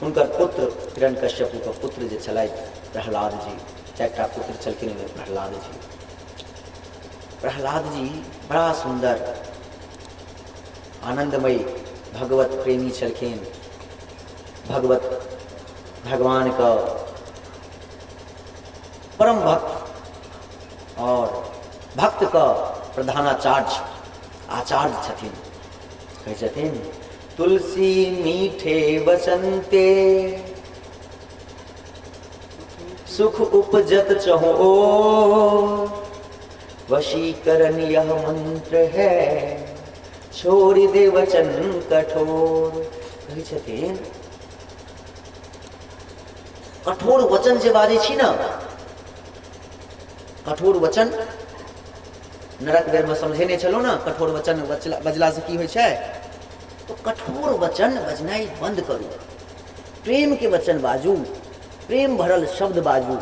हुनकर पुत्र हिरण्यकश्यपुके पुत्र जे छलथि प्रहलाद जी, 4टा पुत्र छलखिन ओहिमे प्रहलाद जी। प्रहलाद जी बड़ा सुन्दर आनन्दमयी भगवत प्रेमी छलखिन, भगवत भगवानके परम भक्त और भक्तके प्रधानाचार्य आचार्य छथिन। कहै छथिन तुलसी मीठे वसंते सुख उपजत चहो वशीकरण यह मंत्र है छोड़ दे वचन कठोर। कहै छथिन कठोर वचन जे बाजै छी ने, कठोर वचन नरक बेरमे समझे नहि छलहुँ ने कठोर वचन बजलासँ की होइ छै। तो कठोर वचन बजनाइ बन्द करू, प्रेमके वचन बाजू, प्रेम भरल शब्द बाजू।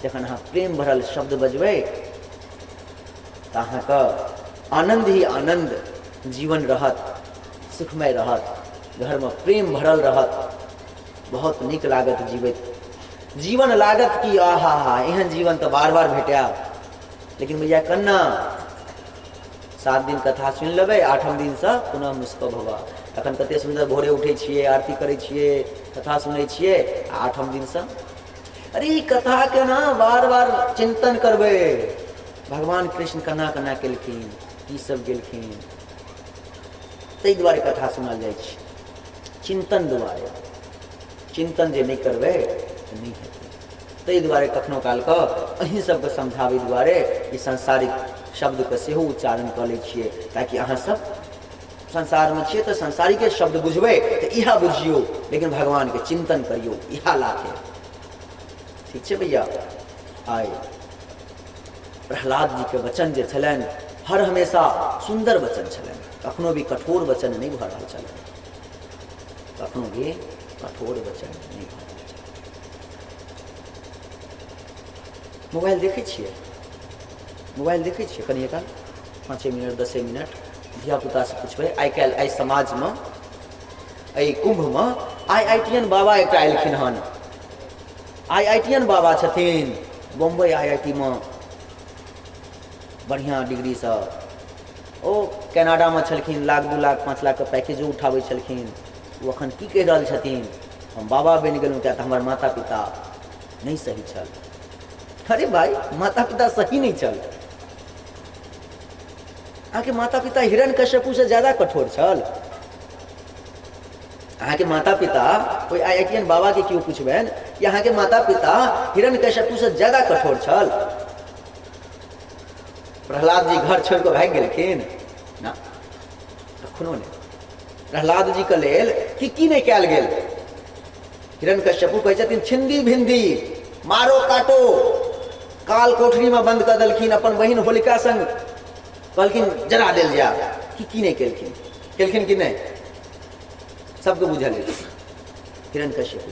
जखन अहाँ प्रेम भरल शब्द बजबै तऽ अहाँके आनन्द ही आनन्द जीवन रहत, सुखमय रहत, घरमे प्रेम भरल रहत, बहुत नीक लागत जीवैत जीवन लागत कि आहा हा एहन जीवन तऽ बार बार भेटय। लेकिन भैया कन्ना 7 दिन कथा सुनि लेबै, 8म दिनसँ पुनः मुस्क भवा। एखन कते सुन्दर भोरे उठै छियै, आरती करै छियै, कथा सुनै छियै, आ 8म दिनसँ अरे ई कथा के ना बार बार चिंतन करबै, भगवान कृष्ण केना केना केलखिन, की सब गेलखिन, ताहि दुआरे कथा सुनल जाइ छै, चिंतन दुआरे। चिंतन जे नहि करबै तऽ नहि हेतै। ताहि दुआरे कखनो कालके अहीं सबके समझाबै दुआरे ई सांसारिक शब्दके सेहो उच्चारण कऽ लै छियै, ताकि अहाँ सब संसारमे छियै तऽ सांसारिके शब्द बुझबै तऽ इएह बुझियौ, लेकिन भगवानके चिंतन करियौ, इएह लाथे। ठीक छै भैया। आइ प्रहलाद जीके वचन जे छलनि हर हमेशा सुन्दर वचन छलनि, कखनो भी कठोर वचन नहि भऽ रहल छलनि, कखनो भी कठोर वचन नहि भऽ रहल छलनि। मोबाइल देखै छियै? मोबाइल देखै छियै कनिए काल, 5 मिनट 10 मिनट? धियापुतासँ पुछबै। आइ काल्हि एहि समाजमे एहि कुम्भमे IITN बाबा एकटा एलखिन हन, IITN बाबा छथिन, बम्बई IIT मे बढ़िआँ डिग्रीसँ, ओ कनाडामे छलखिन, लाख 2 लाख 5 लाखके पैकेजो उठाबै छलखिन। ओ एखन की कहि रहल छथिन, हम बाबा बनि गेलहुँ किया तऽ हमर माता पिता नहि सही छल। अरे भाई, माता पिता सही नहि छल? अहाँके माता पिता हिरण्यकश्यपुसँ ज्यादा कठोर छल? अहाँके माता पिता ओहि IITN बाबाके केओ पुछबनि कि अहाँके माता पिता हिरण्यकश्यपुसँ ज्यादा कठोर छल? प्रहलाद जी घर छोड़ि कऽ भागि गेलखिन ना, कखनो नहि। प्रहलाद जीके लेल की की नहि कयल गेल। हिरण्यकश्यपु कहै छथिन छिंदी भिंदी मारो काटो, काल कोठरीमे बंद कऽ देलखिन, अपन बहिन होलिका संग कहलखिन जरा देल जाय। की की नहि केलखिन, केलखिन कि नहि सबके बुझल अछि हिरण्यकश्यपु।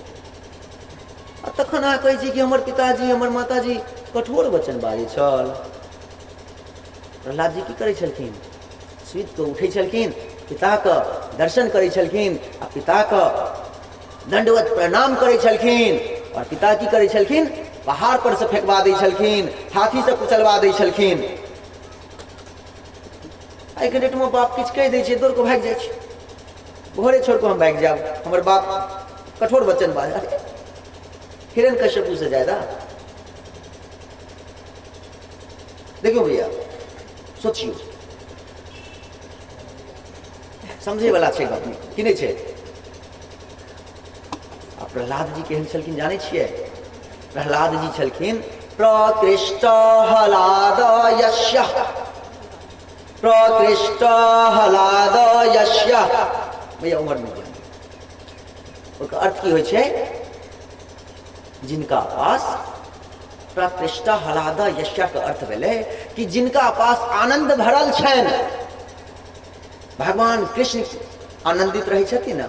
आ तखन अहाँ कहै छी कि हमर पिताजी हमर माताजी कठोर वचन बाजै छल। प्रहलाद जी की करै छलखिन? सुति कऽ उठै छलखिन, पिताके दर्शन करै छलखिन आ पिताके दंडवत प्रणाम करै छलखिन। आओर पिता की करै छलखिन? पहाड़ पर से फेंकवा दै छलखिन, हाथी से कुचलवा दै छलखिन। आइके डेटमे बाप किछु कहि दै छै, दौड़ कऽ भागि जाइ छै, घरे छोड़ि कऽ हम भागि जायब, हमर बाप कठोर वचन बाज। अरे हिरण कश्यपू से ज्यादा देखियौ भैया, सोचियौ, समझै वाला छै गप कि नहि छै? आ प्रहलाद जी केहन छलखिन जानै छियै? प्रहलाद जी छलखिन प्रकृष्ट हलाद यस्य, प्रकृष्ट हलाद यस्य। भैया उम्र नहि ध्यान, ओकर अर्थ की होइ छै? जिनका पास प्रकृष्ट हलाद यस्य के अर्थ भेलै कि जिनका पास आनंद भरल छनि। भगवान कृष्ण आनंदित रहै छथिन ने,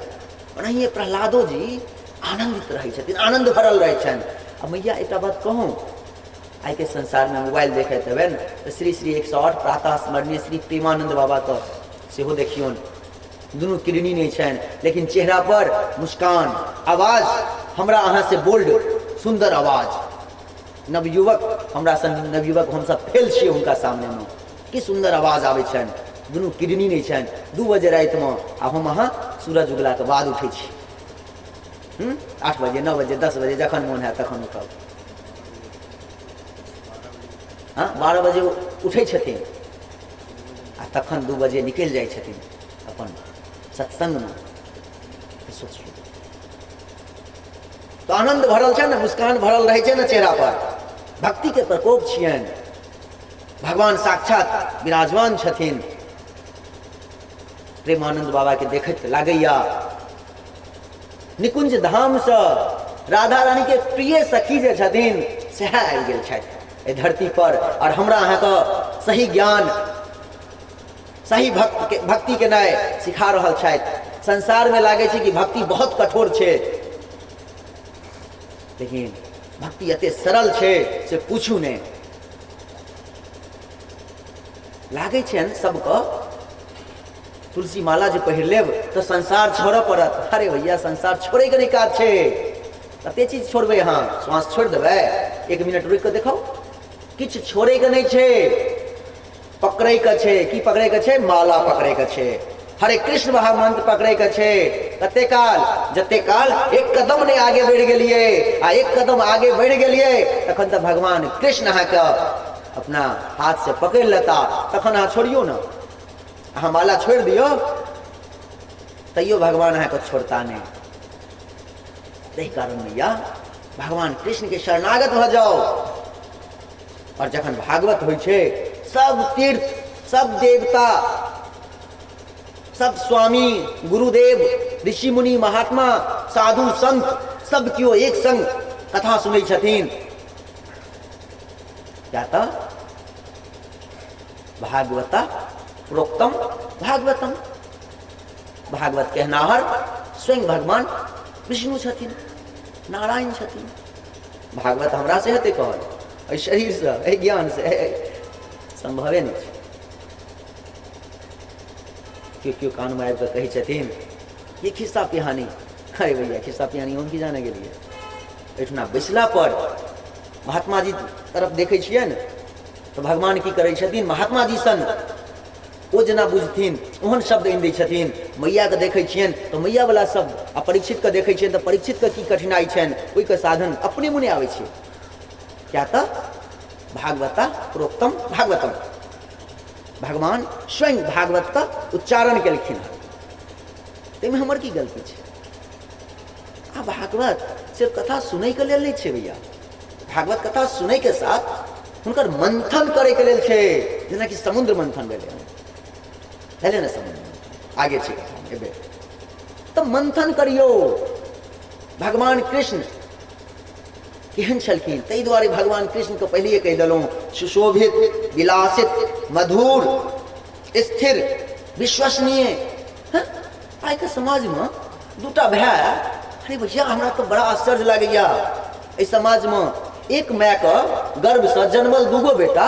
ओनाहिए प्रहलादो जी आनंदित रहै छथिन, आनंद भरल रहै छनि। आ मैया एकटा बात कहूँ, आइके संसारमे मोबाइल देखैत हेबै ने तऽ श्री श्री 108 प्रातः स्मरणीय श्री प्रेमानंद बाबाके सेहो देखियौन, दुनू किडनी नहि छनि लेकिन चेहरा पर मुस्कान, आवाज हमरा अहाँ से बोल्ड सुन्दर आवाज, नवयुवक हमरा सन नवयुवक हमसब फेल छियै हुनका सामनेमे, की सुन्दर आवाज आबै छनि, दुनू किडनी नहि छनि, 2 बजे रातिमे, आ हम अहाँ सूरज उगलाके बाद उठै छी, 8 बजे 9 बजे 10 बजे जखन मोन हैत तखन उठब। हँ 12 बजे उठै छथिन आ तखन 2 बजे निकलि जाइ छथिन अपन सत्संगमे। तऽ सोचियौ तऽ आनन्द भरल छै ने, मुस्कान भरल रहै छै ने चेहरा पर, भक्तिके प्रकोप छियनि, भगवान साक्षात विराजमान छथिन। प्रेमानंद बाबा के देखैत लागैया निकुंज धामसँ राधा रानी के प्रिय सखी जे छथिन सएह आबि गेल छथि एहि धरती पर, और हमरा अहाँके सही ज्ञान सही भक्त के भक्ति केनाइ सिखा रहल छथि। संसारमे लागै छै कि भक्ति बहुत कठोर छै, लेकिन भक्ति एते सरल छै से पूछू नहि। लागै छनि सबके तुलसी माला जे पहिर लेब तऽ संसार छोड़ऽ पड़त। अरे भैया, संसार छोड़ैके नहि काज छै, कते चीज छोड़बै अहाँ? श्वास छोड़ि देबै? 1 मिनट रुकि कऽ देखौ, किछु छोड़ैके नहि छै, पकड़ैके छै। की पकड़ैके छै? माला पकड़ैके छै, हरे कृष्ण महामंत्र पकड़ैके छै। कते काल? जते काल एक कदम नहि आगे बढ़ि गेलियै, आ एक कदम आगे बढ़ि गेलियै तखन तऽ भगवान कृष्ण अहाँके अपना हाथ से पकड़ि लेता, तखन अहाँ छोड़ियौ ने, अहाँ माला छोड़ि दियौ तैयो भगवान अहाँके छोड़ता नहि। ताहि कारण मैया भगवान कृष्ण के शरणागत भऽ जाउ। और जखन भागवत होइ छै, सब तीर्थ, सब देवता, सब स्वामी, गुरुदेव, ऋषि मुनि, महात्मा, साधु संत सब केओ एक संग कथा सुनै छथिन। या तऽ भागवता प्रोक्तम भागवतम, भागवत कहनाहर स्वयं भगवान विष्णु छथिन, नारायण छथिन। भागवत हमरा से हेतै कहल? एहि शरीरसँ, एहि ज्ञानसँ संभवे नहि छै। केओ केओ कानमे आबि कऽ कहै छथिन ये खिस्सा पिहानी। अरे भैया, खिस्सा पिहानी हम की जाने गेलियै? एहिठिना बैसला पर महात्मा जी तरफ देखै छियै ने तऽ भगवान की करै छथिन, महात्मा जी सन ओ जेना बुझथिन ओहन शब्द आनि दै छथिन। मैयाके देखै छियनि तऽ मैयावला शब्द, आ परीक्षितके देखै छियनि तऽ परीक्षितके की कठिनाइ छनि ओहिके साधन अपने मुने आबै छै। क्या तऽ भागवता प्रोक्तम भागवतम, भगवान स्वयं भागवतके उच्चारण केलखिन हँ, ताहिमे हमर की गलती छै? आ भागवत सिर्फ कथा सुनैके लेल नहि छै भैया, भागवत कथा सुनैके साथ हुनकर मंथन करैके लेल छै, जेनाकि समुद्र मंथन भेलै हन, भेलै ने समुद्र मंथन, आगे छै कथा एबे तऽ मंथन करियौ। भगवान कृष्ण केहन छलखिन, ताहि दुआरे भगवान कृष्णके पहिलेए कहि देलहुँ, सुशोभित, विलासित, मधुर, स्थिर, विश्वसनीय। हँ, आइके समाजमे दूटा भाय, अरे भैया हमरा तऽ बड़ा आश्चर्य लागैया, एहि समाजमे एक मायके गर्भसँ जन्मल दूगो बेटा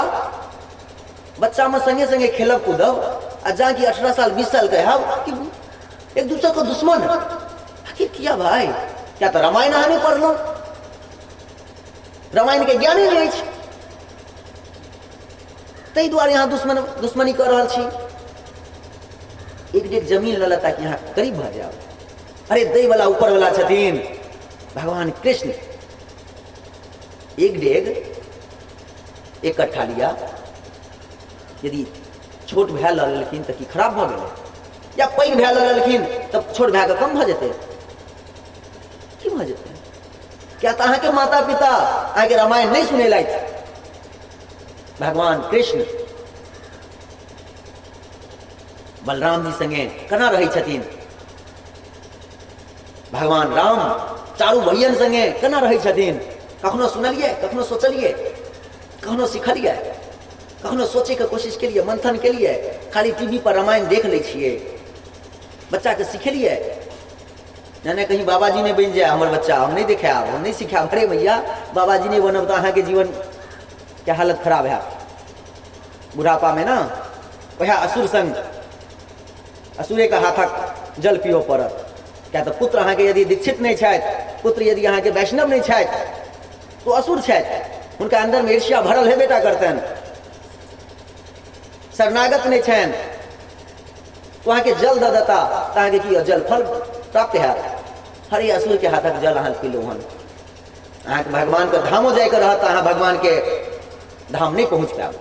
बच्चामे सङ्गे सङ्गे खेलब कूदब आ जा कि 18 साल 20 साल के हैब कि एक दूसरे को दुश्मन। आखिर किया भाई? क्या तऽ रामायण अहाँ नहि पढ़लहुँ, रामायण के ज्ञाने नहि अछि, ताहि दुआरे अहाँ दुश्मनी कऽ रहल छी। एक डेग जमीन लऽ लेता कि अहाँ करीब भऽ जायब। अरे दै वाला ऊपर वाला छथिन भगवान कृष्ण। एक डेग एक कट्ठा लिया, यदि छोट भाय लऽ लेलखिन तऽ की खराब भऽ गेलै? या पैघ भाय लऽ लेलखिन तऽ छोट भायके कम भऽ जेतै? की भऽ जेतै? किया तऽ अहाँके माता पिता अहाँके रामायण नहि सुनेलथि। भगवान कृष्ण बलराम जी संगे केना रहै छथिन, भगवान राम चारू भैयन संगे केना रहै छथिन, कखनो सुनलियै, कखनो सोचलियै, कखनो सिखलियै, कखनो सोचैके कोशिश केलियै, मंथन केलियै? खाली टीवी पर रामायण देख लै छियै। बच्चाके सिखेलियै? नहि नहि, कहीं बाबाजी नहि बनि जाय हमर बच्चा, हम नहि देखायब, हम नहि सिखायब। अरे भैया, बाबाजी नहि बनब तऽ अहाँके जीवनके हालत खराब हैत बुढ़ापामे ने। वएह असुर संग असुरेके हाथक जल पिबऽ पड़त। किया तऽ पुत्र अहाँके यदि दीक्षित नहि छथि, पुत्र यदि अहाँके वैष्णव नहि छथि, तो असुर छथि, हुनका अन्दरमे ईर्ष्या भरल हेबे टा करतनि। शरणागत नहि छनि तो अहाँके जल दऽ देता तऽ अहाँके की जल फल प्राप्त हैत? हरे असुरके हाथक जल अहाँ पीलहुँ हन, अहाँके भगवानके धामो जाइके रहत तऽ अहाँ भगवानके धाम नहि पहुँच पायब।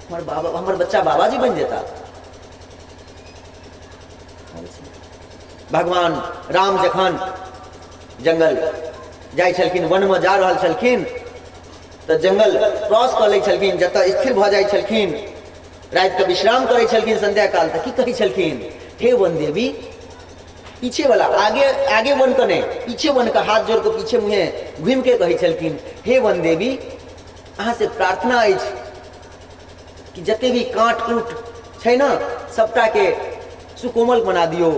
हमर बाबा, हमर बच्चा बाबाजी बनि जेता। भगवान राम जखन जंगल जाइ छलखिन, वनमे जा रहल छलखिन, तऽ जंगल क्रॉस कऽ लै छलखिन, जतऽ स्थिर भऽ जाइ छलखिन, रातिके विश्राम करै छलखिन संध्या काल, तऽ की कहै छलखिन? हे वन देवी, पीछे वाला आगे आगे वन के नहीं, पीछे वन के हाथ जोड़ के पीछे मुँहे घूमि के कहै छलखिन, हे वन देवी, अहाँ से प्रार्थना अछि कि जते भी काँट कूट छै ने, सबटाके सुकोमल बना दियौ,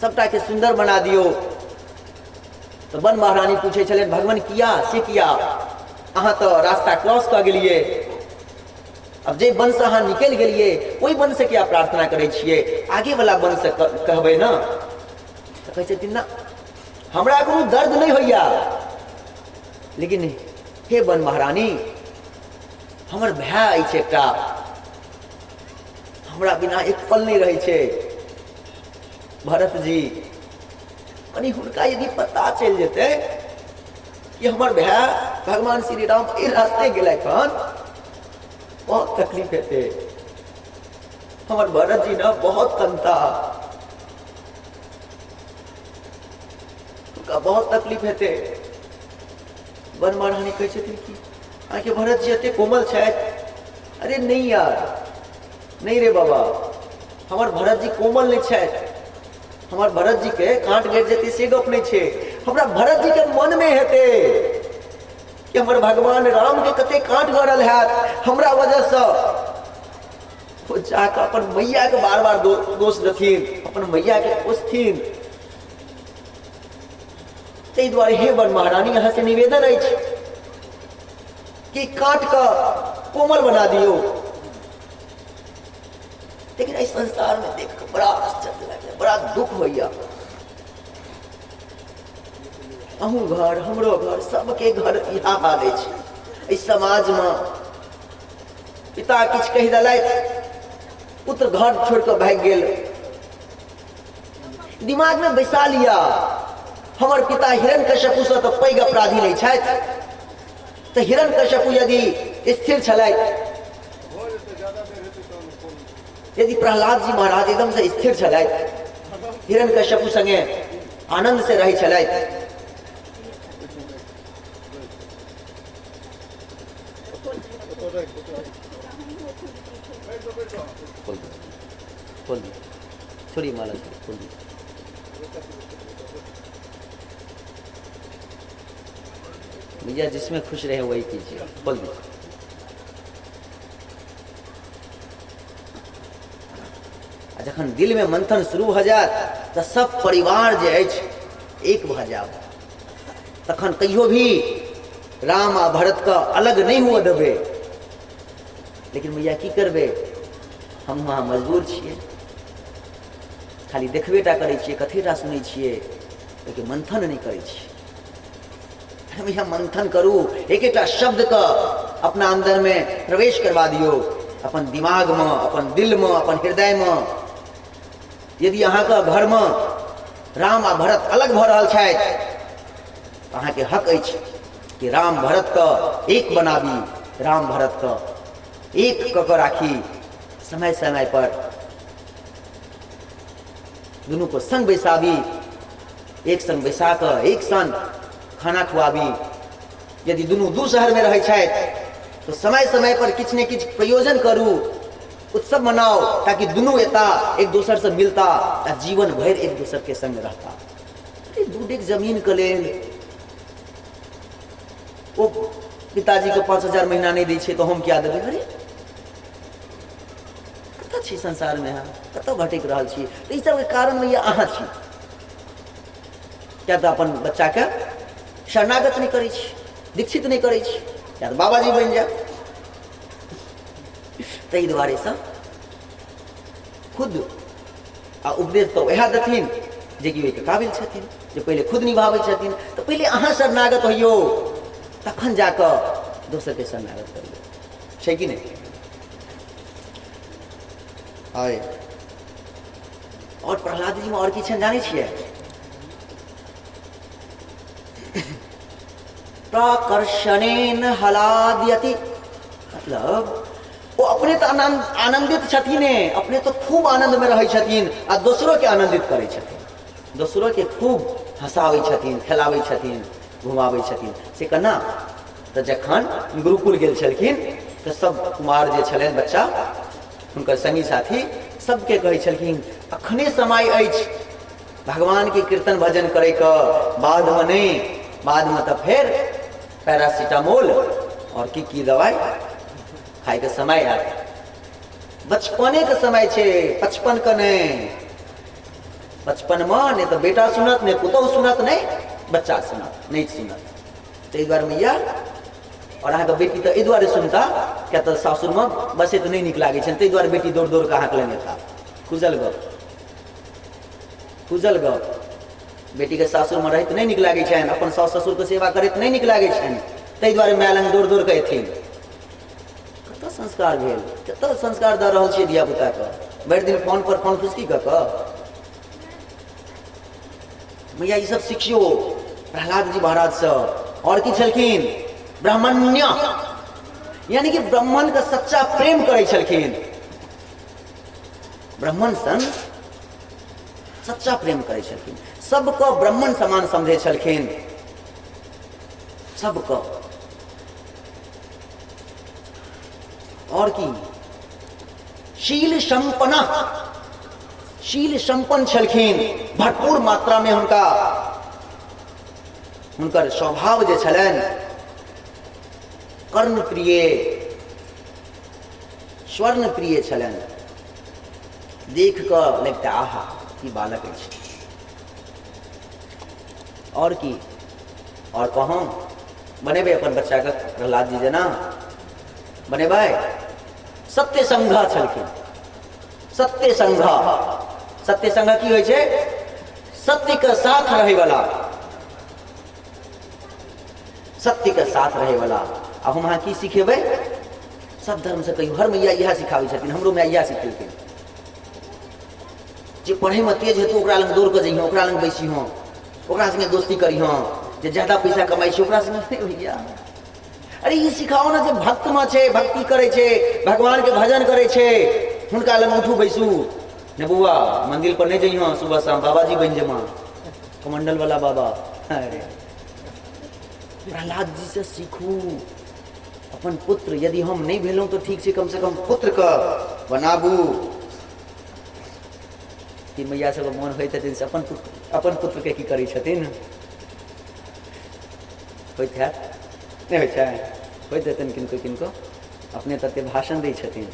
सबटाके सुन्दर बना दियौ। तऽ वन महारानी पूछै छलनि, भगवान किया से किया, अहाँ तऽ रास्ता क्रॉस कऽ गेलियै, अब जे वन से अहाँ निकलि गेलियै ओहि वन से किया प्रार्थना करै छियै, आगे वाला वन से कहबै ने? तऽ कहै छथिन ना, हमरा कोनो दर्द नहि होइया, लेकिन हे वन महारानी, हमर भाय अछि एकटा, हमरा बिना एक पल नहि रहै छै, भरत जी। कनि हुनका यदि पता चलि जेतै कि हमर भाय भगवान श्री राम एहि रास्ते गेलथि हन, बहुत तकलीफ हेतै। हमर भरत जी ने बहुत कनता, हुनका बहुत तकलीफ हेतै। वन महारानी कहै छथिन कि अहाँके भरत जी एते कोमल छथि? अरे नहीं यार, नहीं रे बाबा, हमर भरत जी कोमल नहीं छथि। हमर भरत जी के कांट गड़ि जेतै से गप नहीं छै, हमरा भरत जी के मन में हेतै कि हमर भगवान राम के कते कांट गड़ल हैत हमरा वजहसँ। ओ जाकऽ अपन मैया के बार बार दोष देथिन, अपन मैया के कोसथिन। ताहि दुआरे हे वन महारानी, अहाँ से निवेदन अछि कि काट कऽ कोमल बना दियौ। लेकिन एहि संसारमे देख कऽ बड़ा आश्चर्य लागैए, बड़ा दुख होइए। अहूँ घर, हमरो घर, सबके घर इएह हाल अछि। एहि समाजमे पिता किछु कहि देलथि, पुत्र घर छोड़ि कऽ भागि गेल। दिमागमे बैसा लिअ, हमर पिता हिरण्यकश्यपुसँ तऽ पैघ अपराधी नहि छथि। तऽ हिरण्यकश्यपु यदि स्थिर छलथि, यदि प्रहलाद जी महाराज एकदम से स्थिर छलथि, हिरण्यकश्यपु संगे आनंद से रहै छलथि, खोल दी, छोड़िए माला, खोल दी भैया, जिसमें खुश रहे वही कीजिए, खोल दीजिए। आ जखन दिलमे मंथन शुरू भऽ जायत तऽ सब परिवार जे अछि एक भऽ जायब, तखन कहियो भी राम आ भरतके अलग नहि हुअ देबै। लेकिन मैया की करबै, हम अहाँ मजबूर छियै, खाली देखबे टा करै छियै, कथे टा सुनै छियै, ओहिके मंथन नहि करै छियै। अरे भैया मंथन करू, एक एकटा शब्दके अपना अन्दरमे प्रवेश करवा दियौ, अपन दिमागमे, अपन दिलमे, अपन हृदयमे। यदि अहाँके घरमे राम आ भरत अलग भऽ रहल छथि, अहाँके हक अछि कि राम भरतके एक बनाबी, राम भरतके एक कऽ कऽ राखी, समय समय पर दुनूके संग बैसाबी, एक संग बैसा कऽ एक संग खाना खुआबी। यदि दुनू दू शहरमे रहै छथि तऽ समय समय पर किछु ने किछु प्रयोजन करू, उत्सव मनाउ, ताकि दुनू एता एक दोसरसँ मिलता आ जीवन भरि एक दोसरके संग रहता। अरे दू डेग जमीनके लेल ओ पिताजीके 5000 महीना नहि दै छै तऽ हम किया देबै? अरे कतऽ छी संसारमे, अहाँ कतऽ भटकि रहल छी? तऽ ई सबके कारण भैया अहाँ छी, किया तऽ अपन बच्चाके शरणागत नहि करै छी, दीक्षित नहि करै छी, किया तऽ बाबाजी बनि जायत। ताहि दुआरेसँ खुद आ उपदेश तऽ उएह देथिन जेकि ओहिके काबिल छथिन, जे पहिले खुद निभाबै छथिन। तऽ पहिले अहाँ शरणागत होइयौ, तखन जा कऽ दोसरके शरणागत करियौ, छै कि नहि? आय आओर प्रहलाद जीमे आओर की छनि जानै छियै? प्रकर्षणेन हलाद्यति, मतलब ओ अपने तऽ आनन्दित छथिन, अपने तऽ खूब आनन्दमे रहै छथिन आ दोसरोके आनन्दित करै छथिन, दोसरोके खूब हँसाबै छथिन, खेलाबै छथिन, घुमाबै छथिन। से केना? तऽ जखन गुरुकुल गेल छलखिन तऽ सब कुमार जे छलनि बच्चा, हुनकर संगी साथी सबके कहै छलखिन, अखने समय अछि भगवानके कीर्तन भजन करैके, बादमे नहि, बादमे तऽ फेर पैरासिटामोल आओर की की दवाइ खाइके समय आयत। बचपनेके समय छै, पचपनके नहि। बचपनमे नहि तऽ बेटा सुनत, नहि पुतोहु सुनत, नहि बच्चा सुनत, नहि सुनत। ताहि दुआरे मैया, आओर अहाँके बेटी तऽ एहि दुआरे सुनता किया तऽ सासुरमे बसैत नहि नीक लागै छनि, ताहि दुआरे बेटी दौड़ दौड़ कऽ अहाँके लग एता। खुजल गप, खुजल गप। बेटीके सासुरमे रहैत नहि नीक लागै छनि, अपन सासु ससुरके सेवा करैत नहि नीक लागै छनि, ताहि दुआरे माय लग दौड़ दौड़ कऽ एथिन। कतऽ संस्कार भेल? कतऽ संस्कार दऽ रहल छियै धियापुताके? भरि दिन फोन पर फोन फुसकी कऽ कऽ। भैया ई सब सिखियौ प्रहलाद जी महाराजसँ। आओर की छलखिन? ब्राह्मण्य, यानी कि ब्राह्मणके सच्चा प्रेम करै छलखिन, ब्राह्मण सन सच्चा प्रेम करै छलखिन, सबके ब्राह्मण समान समझै छलखिन, सबके। आओर की? शील संपन्न, शील संपन्न छलखिन भरपूर मात्रा में। हुनका हुनकर स्वभाव जे छलनि कर्णप्रिय, स्वर्ण प्रिय छलनि, देख कऽ लगता आहा की बालक अछि। आओर की आओर कहूँ? बनेबै अपन बच्चाके प्रहलाद जी जेना बनेबै? सत्य संघ छलखिन, सत्य संघ। सत्य संघ की होइ छै? सत्यके साथ रहैवला, सत्यके साथ रहैवला। आब हम अहाँ की सिखेबै? सब धर्मसँ कहियौ, हर मैया इएह सिखाबै छथिन, हमरो माय इएह सिखेलखिन, जे पढ़ैमे तेज हेतौ ओकरा लग दौड़ कऽ जइहँ, ओकरा लग बैसिहँ, ओकरा सङ्गे दोस्ती करिहँ, जे ज्यादा पैसा कमाइ छै ओकरा सङ्गे नहि। भैया अरे ई सिखाओ ने जे भक्तमे छै, भक्ति करै छै, भगवानके भजन करै छै, हुनका लग उठू बैसू। ने बौआ, मंदिर पर नहि जइहँ सुबह शाम, बाबाजी बनि जेमा, कमंडल वाला बाबा। अरे प्रहलाद जी से सीखू। अपन पुत्र यदि हम नहि भेलहुँ तऽ ठीक छै, कमसँ कम पुत्रके बनाबू। कि मैया सबके मोन होइत हेथिन से अपन पुत्र, अपन पुत्रके की करै छथिन? होइत हैत, नहि होइ छै? होइत हेतनि किनको किनको। अपने तते भाषण दै छथिन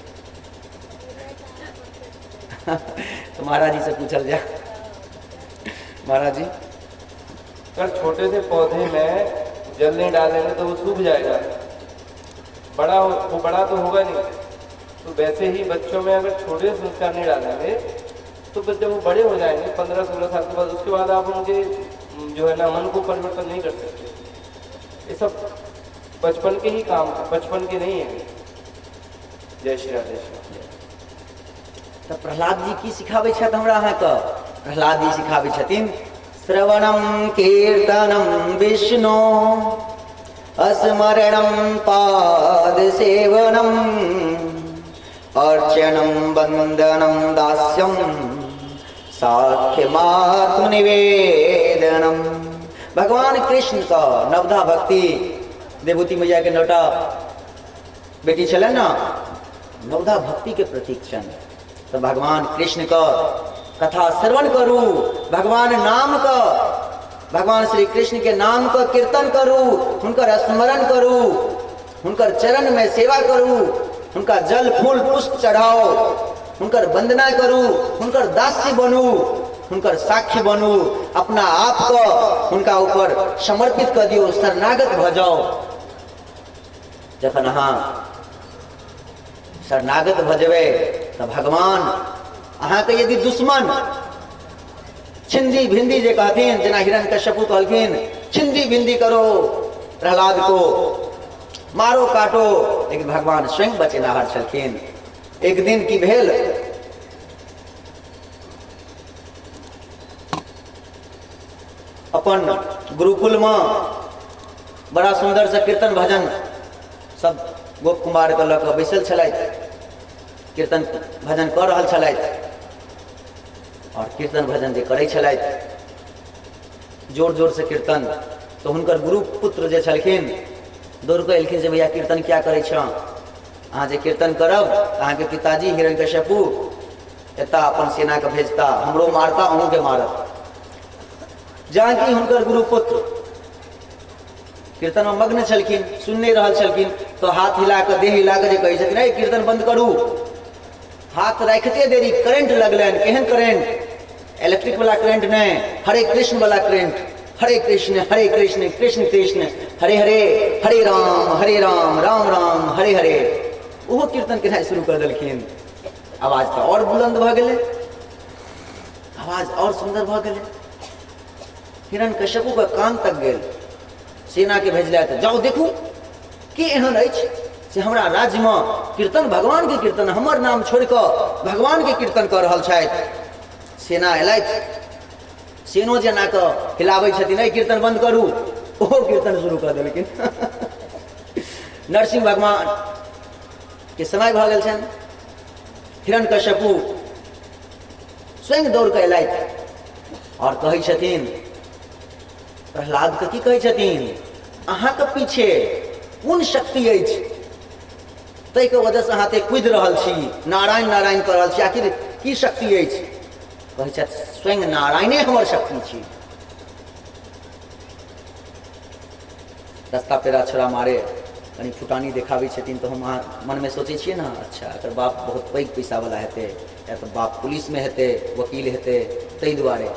तऽ महाराज जी से पूछल जाय। महाराज जी, सर, छोटे से पौधे में जल नहीं डालेंगे तो वो सूख जाएगा, बड़ा वो बड़ा तो होगा नहीं। तो वैसे ही बच्चों में अगर छोटे संस्कार नहीं डालेंगे तो फिर जब वो बड़े हो जाएंगे 15-16 साल के बाद, उसके बाद आप उनके जो है ना मन को परिवर्तन नहीं कर सकते। ये सब बचपन के ही काम है, बचपन के नहीं है। जय श्री राधे श्याम। तऽ प्रहलाद जी की सिखाबै छथि हमरा अहाँके? प्रहलाद जी सिखाबै छथिन श्रवणम कीर्तनम विष्णु स्मरणम पाद सेवनम अर्चनम वंदनम दास्यम साख्यमात्मनिवेदनम। भगवान कृष्ण का नवधा भक्ति, देवूति मैया के नौटा बेटी छलनि ने, नवधा भक्ति के प्रतीक छनि। तऽ भगवान कृष्ण के कथा श्रवण करू, भगवान नाम के, भगवान श्री कृष्ण के नाम के कीर्तन करू, हुनकर स्मरण करू, हुनकर चरण में सेवा करू, हुनका जल फूल पुष्प चढ़ाओ, हुनकर वंदना करू, हुनकर दास्य बनू, हुनकर साक्ष्य बनू, अपना आप को हुनका ऊपर समर्पित कर दियौ, शरणागत भऽ जाओ। जखन अहाँ शरणागत भऽ जेबै तऽ भगवान अहाँके यदि दुश्मन छिंदी भिंदी जे कहथिन, जेना हिरण्यकश्यपु कहलखिन छिंदी भिंदी करो प्रहलाद को, मारो काटो, लेकिन भगवान स्वयं बचेनाहर छलखिन। एक दिन की भेल, अपन गुरुकुल में बड़ा सुंदर से कीर्तन भजन सब गोप कुमार के लऽ कऽ बैसल छलथि, कीर्तन भजन कऽ रहल छलथि। और कीर्तन भजन जे करै छलथि जोर जोर से कीर्तन, तऽ हुनकर गुरु पुत्र जे छलखिन दौड़ कऽ एलखिन जे भैया कीर्तन किया करै छह, अहाँ जे कीर्तन करब अहाँके पिताजी हिरण्यकश्यपु एतऽ अपन सेनाके भेजता, हमरो मारता अहूँके मारत। जहाँ हुनकर गुरुपुत्र कीर्तन में मग्न छलखिन, सुन नहीं रहल छलखिन, तो हाथ हिला कऽ देह हिला कऽ जे कहै छथिन ए कीर्तन बंद करू, हाथ राखिते देरी करेंट लगलनि। केहन करेंट? इलेक्ट्रिक वाला करेंट नहीं, हरे कृष्ण वाला करेंट। हरे कृष्ण हरे कृष्ण कृष्ण कृष्ण हरे हरे, हरे राम हरे राम राम राम हरे हरे। ओहो कीर्तन केनाइ शुरू कर देलखिन। आवाज तऽ और बुलंद भऽ गेलै, आवाज और सुंदर भऽ गेलै। हिरण्यकश्यपु के कान तक गेल। सेना के भेजलथि, जाओ देखू के एहन अछि से हमरा राज्य में कीर्तन, भगवान के कीर्तन, हमर नाम छोड़ि कऽ भगवान के कीर्तन कऽ रहल छथि। सेना एलथि, सेनो जेना कऽ हिलाबै छथिन, एहि कीर्तन बंद करू, ओहो कीर्तन शुरू कऽ देलखिन। नरसिंह भगवान के समय भऽ गेल छनि। हिरण्यकश्यपु स्वयं दौड़ कऽ एलथि और कहै छथिन प्रहलाद के, की कहै छथिन, अहाँके पीछे कोन शक्ति अछि ताहिके वजहसँ अहाँ एते कुदि रहल छी, नारायण नारायण कऽ रहल छी, आखिर की शक्ति अछि? कहै छथि स्वयं नारायणे हमर शक्ति छी। रस्ता पेरा छोड़ा मारे कनि फुटानी देखाबै छथिन तऽ हम अहाँ मनमे सोचै छियै ने, अच्छा एकर बाप बहुत पैघ पैसावला हेतै, या तऽ बाप पुलिसमे हेतै, वकील हेतै, ताहि दुआरे।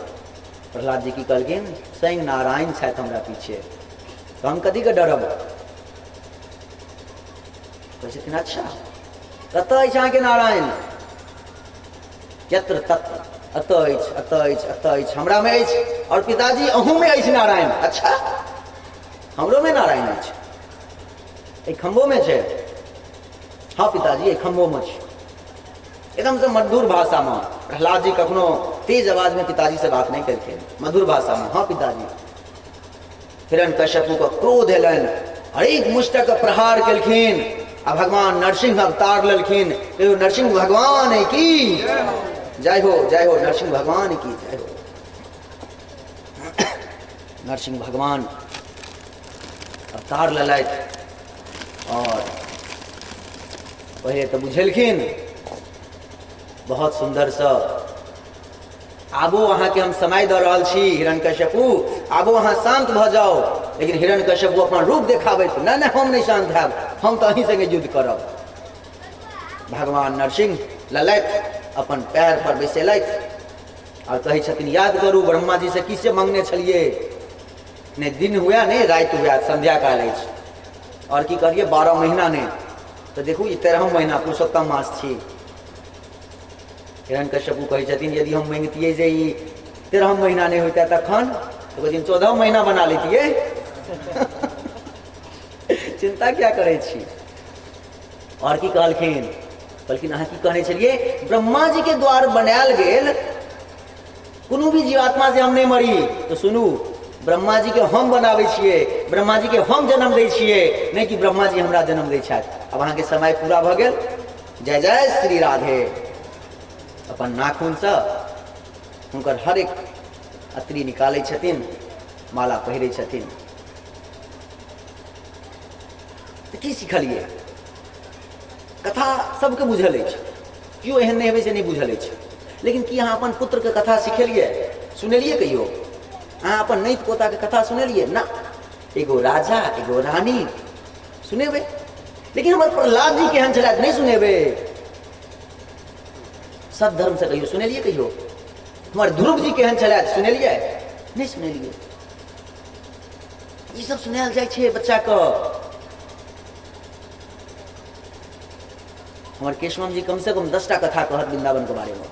प्रहलाद जी की कहलखिन, स्वयं नारायण छथि हमरा पीछे, तऽ हम कथीके डरब? कहै छथिन अच्छा कतऽ अछि अहाँके नारायण? यत्र तत्र, एतऽ अछि, एतऽ अछि, एतऽ अछि, हमरामे अछि, और पिताजी अहूँमे अछि नारायण। अच्छा हमरोमे नारायण अछि, एहि खम्भोमे छै? हाँ पिताजी एहि खम्भोमे छै। एकदमसँ मधुर भाषामे प्रहलाद जी कखनो तेज आवाजमे पिताजीसँ बात नहि केलखिन, मधुर भाषामे, हाँ पिताजी। हिरण्यकश्यपुके क्रोध एलनि, हरेक मुष्टक प्रहार केलखिन आ भगवान नरसिंह अवतार लेलखिन। कहियो नरसिंह भगवान की जय हो, जय हो नरसिंह भगवान की जय हो। नरसिंह भगवान अवतार लेलथि और पहिले तऽ बुझेलखिन बहुत सुन्दरसँ, आबो अहाँके हम समय दऽ रहल छी हिरण्यकश्यपु, आबो अहाँ शान्त भऽ जाउ। लेकिन हिरण्यकश्यपु अपन रूप देखाबैत, नहि नहि हम नहि शान्त हैब, हम तऽ अहीं संगे युद्ध करब। भगवान नरसिंह ललथि, अपन पैर पर बैसेलथि और कहै छथिन याद करू ब्रह्मा जी से की से मांगने छलियै? नहि दिन हुए नहि राति हुए, संध्या काल अछि। आओर की कहलियै, 12 महीना नहि, तऽ देखू ई 13 महीना पुरुषोत्तम मास छी। हिरण्यकश्यपु कहै छथिन यदि हम मांगितियै जे ई 13 महीना नहि होइतै तखन तऽ कहथिन 14 महीना बना लैतियै, चिन्ता किया करै छी। आओर की कहलखिन, कहलखिन अहाँ की कहने छलियै, ब्रह्मा जी के द्वार बनायल गेल कोनो भी जीवात्मा से हम नहि मरी। तऽ सुनू, ब्रह्मा जी के हम बनाबै छियै, ब्रह्मा जी के हम जन्म दै छियै, नहि कि ब्रह्मा जी हमरा जन्म दै छथि। आब अहाँके समय पूरा भऽ गेल, जय जय श्री राधे। अपन नाखूनसँ हुनकर हर एक अत्री निकालै छथिन, माला पहिरै छथिन। तऽ की सिखलियै? कथा सबके बुझल अछि, केओ एहन नहि हेबै से नहि बुझल अछि, लेकिन की अहाँ अपन पुत्रके कथा सिखेलियै, सुनेलियै कहियो? अहाँ अपन नाति पोताके कथा सुनेलियै ना? एगो राजा एगो रानी सुनेबै, लेकिन हमर प्रहलाद जी केहन छलथि नहि सुनेबै। सब धर्मसँ कहियो सुनेलियै? कहियो हमर ध्रुव जी केहन छलथि सुनेलियै? नहि सुनेलियै। ई सब सुनायल जाइ छै बच्चाके। हमर केशवम जी कम से कम 10टा कथा कहत वृंदावन के बारे में।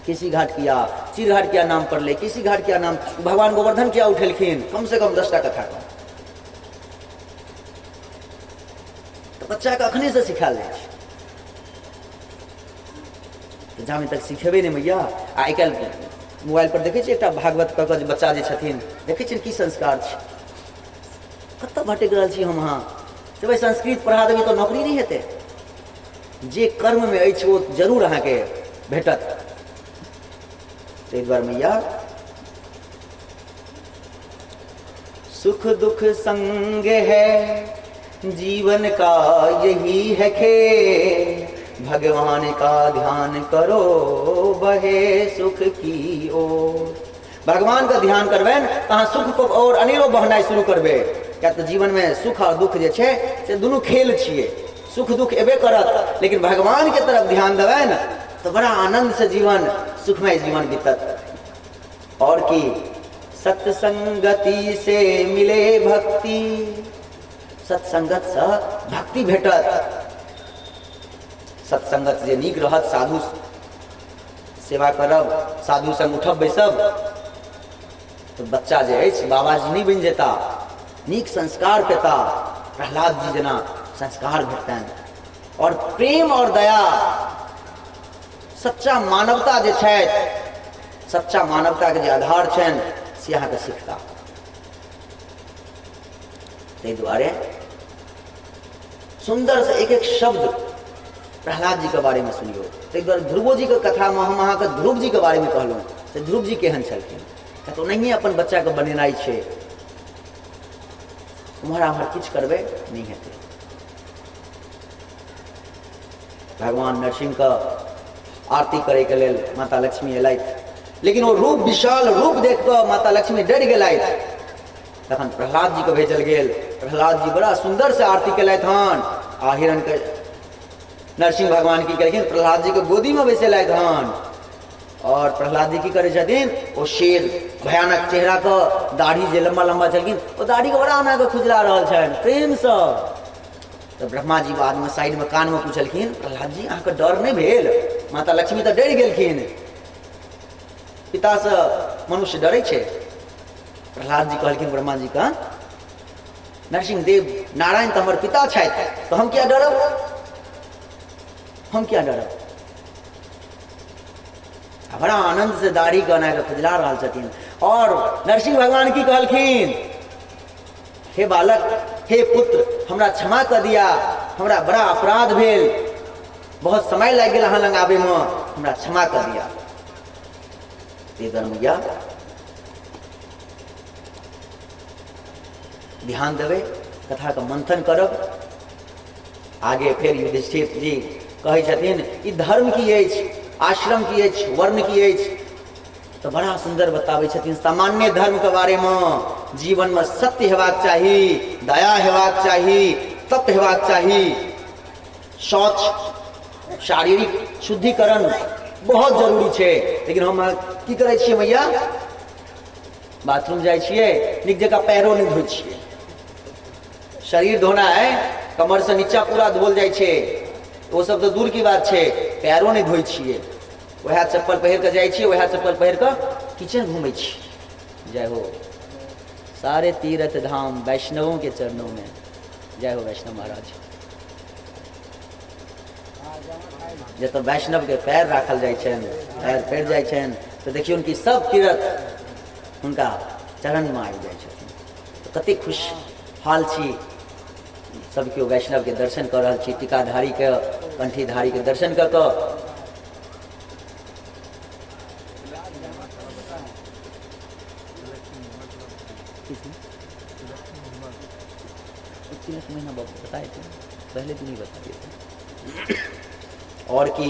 केसी घाट किया, चीर घाट किया नाम पड़ले, केसी घाट किया नाम, भगवान गोवर्धन किया उठेलखिन, कम से कम 10टा कथा कहत। तऽ बच्चाके अखने से सिखायल जाइ छै। तऽ जामे तक सिखेबै नहि मैया। आइ काल्हि मोबाइल पर देखै छियै एकटा भागवत कऽ कऽ जे बच्चा जे छथिन, देखै छियनि की संस्कार छै। कतऽ भटकि रहल छी हम अहाँ? से भाइ संस्कृत पढ़ा देबै तऽ नौकरी नहि हेतै। जे कर्ममे अछि ओ जरूर अहाँके भेटत। ताहि दुआरे मैया सुख दुख संग है, जीवन का यही है खेल, भगवान का ध्यान करो बहे सुख की ओर। भगवान का ध्यान करबनि तऽ अहाँ सुख को और अनेरो बहनाइ शुरू करबै, किया तऽ जीवनमे सुख आओर दुख जे छै से दुनू खेल छियै। सुख दुख एबे करत, लेकिन भगवान के तरफ ध्यान देबनि तऽ बड़ा आनंद से जीवन सुखमय जीवन बीतत। और की, सत्संगति से मिले भक्ति, सत्संगत से भक्ति भेटत। सत्संगत जे नीक रहत, साधु सेवा करब, साधु संग उठब बैसब, तऽ बच्चा जे अछि बाबाजी नहि बनि जेता, नीक संस्कार पेता, प्रहलाद जी जेना संस्कार भेटतनि। और प्रेम और दया, सच्चा मानवता जे छथि, सच्चा मानवताके जे आधार छनि से अहाँके सिखता। ताहि दुआरे सुन्दरसँ एक एक शब्द प्रहलाद जीके बारेमे सुनियौ। ताहि दुआरे ध्रुवो जीके कथामे हम अहाँके ध्रुव जीके बारेमे कहलहुँ तऽ ध्रुव जी केहन छलखिन, तऽ ओनाहिए अपन बच्चाके बनेनाइ छै। उम्हर आम्हर किछु करबै नहि हेतै। भगवान नरसिंहके आरती करैके लेल माता लक्ष्मी एलथि, लेकिन ओ रूप विशाल रूप देख कऽ माता लक्ष्मी डरि गेलथि। तखन प्रहलाद जीके भेजल गेल। प्रहलाद जी बड़ा सुन्दरसँ आरती केलथि हन। आ हिरण्य नरसिंह भगवान की केलखिन, प्रहलाद जीके गोदीमे बैसेलथि हन। और प्रहलाद जी की करै छथिन, ओ शेर भयानक चेहराके दाढ़ी जे लम्बा लम्बा छलखिन, ओ दाढ़ीके बड़ा एना कऽ खुजला रहल छनि प्रेमसँ। तऽ ब्रह्मा जी बादमे साइडमे कानमे पुछलखिन, प्रहलाद जी अहाँके डर नहि भेल? माता लक्ष्मी तऽ डरि गेलखिन, पितासँ मनुष्य डरै छै। प्रहलाद जी कहलखिन ब्रह्मा जी के, नरसिंह देव नारायण तऽ हमर पिता छथि, तऽ हम किया डरब, हम किया डरब। आ बड़ा आनंद से दाढ़ी के एना कऽ खुजला रहल छथिन। और नरसिंह भगवान की कहलखिन, हे बालक, हे पुत्र, हमरा क्षमा कऽ दिया, हमरा बड़ा अपराध भेल, बहुत समय लागि गेल अहाँ लग आबैमे, हमरा क्षमा कऽ दिया। ताहि दुआरे मैया ध्यान देबै, कथाके मंथन करब। आगे फेर युधिष्ठिर जी कहै छथिन, ई धर्म की अछि, आश्रम की अछि, वर्ण की अछि। तऽ बड़ा सुन्दर बताबै छथिन सामान्य धर्मके बारेमे। जीवनमे सत्य हेबाक चाही, दया हेबाक चाही, तप हेबाक चाही, शौच, शारीरिक शुद्धिकरण बहुत जरूरी छै। लेकिन हम की करै छियै मैया? बाथरूम जाइ छियै, नीक जकाँ पैरो नहि धोइ छियै। शरीर धोना है, कमरसँ नीचा पूरा धोल जाइ छै, ओ सब तऽ दूर की बात छै, पैरो नहि धोइ छियै। वएह चप्पल पहिर कऽ जाइ छियै, वएह चप्पल पहिर कऽ किचन घुमै छियै। जय हो सारे तीर्थ धाम वैष्णवों के चरणों में। जय हो वैष्णव महाराज। जतऽ वैष्णवके पैर राखल जाइ छनि, पैर पड़ि जाइ छनि, तऽ देखियौन कि सब तीर्थ हुनका चरणमे आबि जाइ छथिन। तऽ कतेक खुश हाल छी, सब केओ वैष्णवके दर्शन कऽ रहल छी, टीकाधारीके कंठीधारीके दर्शन कऽ कऽ। तिलक महीना बाबू बताए थे, पहले तो नहीं बता दिए थे। और की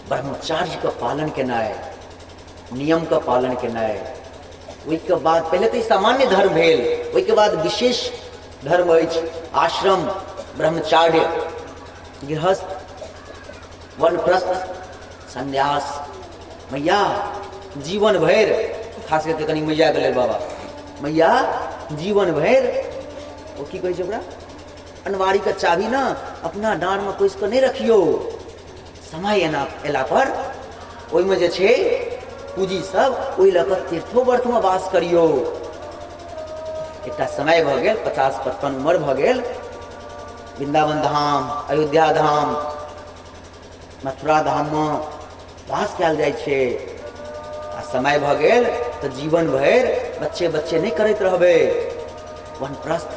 ब्रह्मचार्य का पालन केनाइ, नियम का पालन केनाइ, ओहिके बाद पहिले तऽ ई सामान्य धर्म भेल, ओहिके बाद विशेष धर्म अछि आश्रम, ब्रह्मचार्य, गृहस्थ, वनप्रस्थ, संन्यास। मैया जीवन भरि, खास करके कनि मैयाके लेल बाबा, मैया जीवन भरि ओ की कहै छै ओकरा, अनवारीके चाभी ने अपना डाँड़मे कसि कऽ नहि रखियौ। समय एना अयला पर ओहिमे जे छै पूँजी सब ओहि लऽ कऽ तीर्थो व्रतमे वास करियौ। एकटा समय भऽ गेल, 50-55 उम्र भऽ गेल, वृन्दावन धाम, अयोध्या धाम, मथुरा धाममे वास कयल जाइ छै। आ समय भऽ गेल तऽ जीवन भरि बच्चे बच्चे नहि करैत रहबै। वनप्रस्थ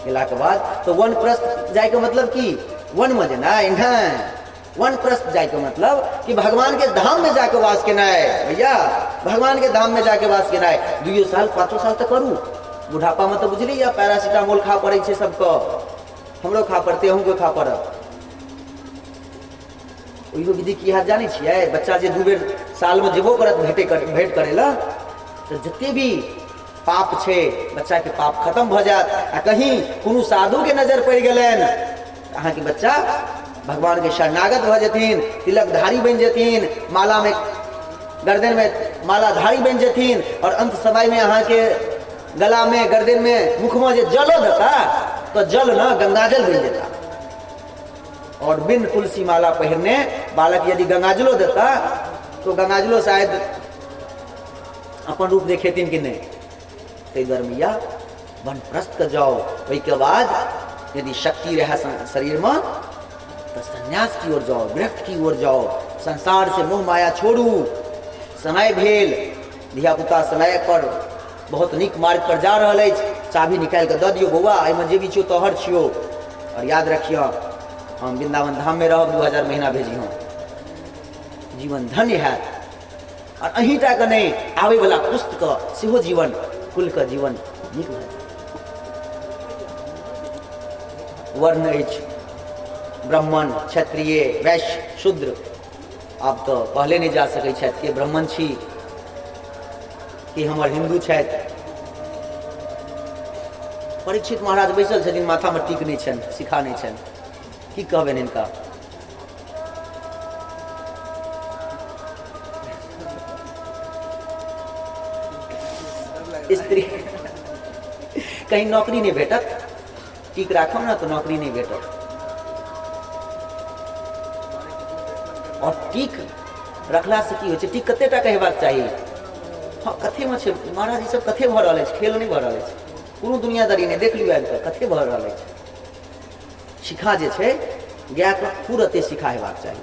गेलाके बाद तऽ वनप्रस्थ जाइके मतलब की, वनमे जेनाइ नहि, वनप्रस्थ जाइके मतलब कि भगवानके धाममे जाके वास केनाइ। भैया भगवानके धाममे जाके वास केनाइ 2 साल 5 साल तऽ करू। बुढ़ापामे तऽ बुझलियै पैरासिटामोल खा पड़ै छै सबके, हमरो खा पड़तै, अहूँके खा पड़त। ओहियो विधि की हैत जानै छियै? बच्चा जे 2 बेर सालमे जेबो करत भेंट करै लए, तऽ जते भी पाप छै बच्चाके पाप खत्म भऽ जायत। आ कहीं कोनो साधुके नजर पड़ि गेलनि, अहाँके बच्चा भगवानके शरणागत भऽ जेथिन, तिलकधारी बनि जेथिन, मालामे गर्दनमे मालाधारी बनि जेथिन, और अंत समयमे अहाँके गलामे गर्दनमे मुखमे जे जलो देता तऽ जल ने गंगाजल बनि जेता। और बिन तुलसी माला पहिरने बालक यदि गंगाजलो देता तो गंगाजलो शायद अपन रूप देखेथिन कि नहि। ताहि दुआरे मैया वनप्रस्थ के जाओ। ओहिके बाद यदि शक्ति रहे शरीरमे तऽ संन्यास की ओर जाओ, विरक्त की ओर जाओ, संसार से मोह माया छोड़ू। समय भेल, धियापुता समय पर बहुत नीक मार्ग पर जा रहल अछि, चाभी निकालि कऽ दऽ दियौ, बौआ एहिमे जे भी छियौ तोहर छियौ। और याद रखियौ हम वृंदावन धाममे रहब, 2000 महीना भेजियौ, जीवन धन्य हैत। और अहीँटाके नहि, आबैवला पुस्तके सेहो जीवन कुलके जीवन नीक भऽ जायत। वर्ण अछि ब्राह्मण, क्षत्रिय, वैश्य, शूद्र। आब तऽ कहले नहि जा सकै छथि के ब्राह्मण छी कि हमर हिन्दू छथि। परीक्षित महाराज बैसल छथिन, माथामे टीक नहि छनि, शिखा नहि छनि, की कहबनि हिनका? स्त्री कहीं नौकरी नहि भेटत, टीक राखब ने तऽ नौकरी नहि भेटत। और टीक रखलासँ की होइ छै? टीक कते टाके हेबाक चाही? हँ, कथेमे छै महाराज, ई सब कथे भऽ रहल अछि, खेल नहि भऽ रहल अछि, कोनो दुनियादारी नहि, देख लियौ आबि कऽ कथे भऽ रहल अछि। शिखा जे छै गायके खुर एते शिखा हेबाक चाही,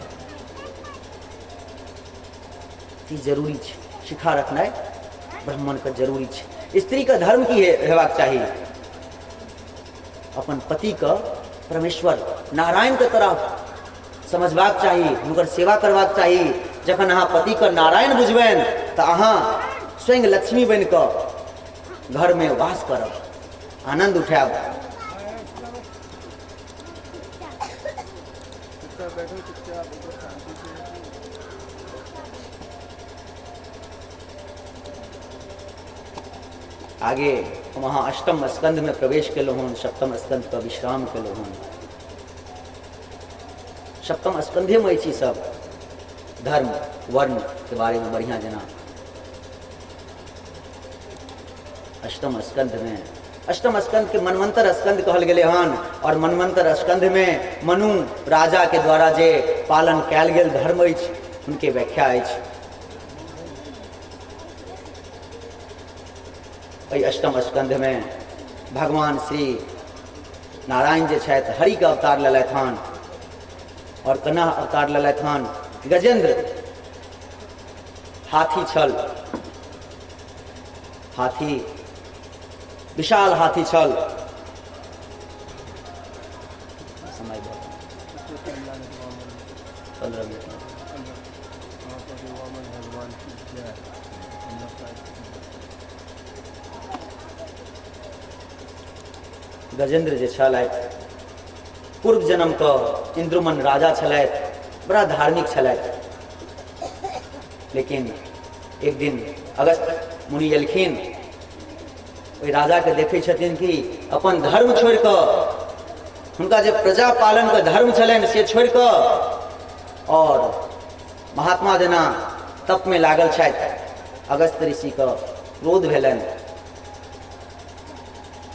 ई जरूरी छै। शिखा रखनाइ ब्राह्मणके जरूरी छै। स्त्रीके धर्म की हेबाक चाही? अपन पतिके परमेश्वर नारायणके तरफ समझबाक चाही, हुनकर सेवा करबाक चाही। जखन अहाँ पतिके नारायण बुझबनि तऽ अहाँ स्वयं लक्ष्मी बनि कऽ घरमे वास करब, आनन्द उठायब। आगे हम अहाँ अष्टम स्कंध में प्रवेश केलहुँ हन, सप्तम स्कंध पर विश्राम केलहुँ हन। सप्तम स्कंधे में अछि सब धर्म वर्ण के बारे में बढ़िया जेना अष्टम स्कंधमे। अष्टम स्कंधके मनवंतर स्कंध कहल गेलै हन आओर मनवंतर स्कंधमे मनु राजाके द्वारा जे पालन कयल गेल धर्म अछि हुनके व्याख्या अछि। एहि अष्टम स्कंधमे भगवान श्री नारायण जे छथि हरिके अवतार लेलथि हन आओर केना अवतार लेलथि हन। गजेंद्र हाथी छल, हाथी विशाल हाथी छल। समय 15 मिनट। गजेंद्र जे छलथि पूर्व जन्मके इंद्रुमन राजा छलथि, बड़ा धार्मिक छलथि। लेकिन एक दिन अगस्त मुनि एलखिन, ओहि राजाके देखै छथिन कि अपन धर्म छोड़ि कऽ, हुनका जे प्रजा पालनके धर्म छलनि से छोड़ि कऽ और महात्मा जेना तपमे लागल छथि। अगस्त ऋषिके क्रोध भेलनि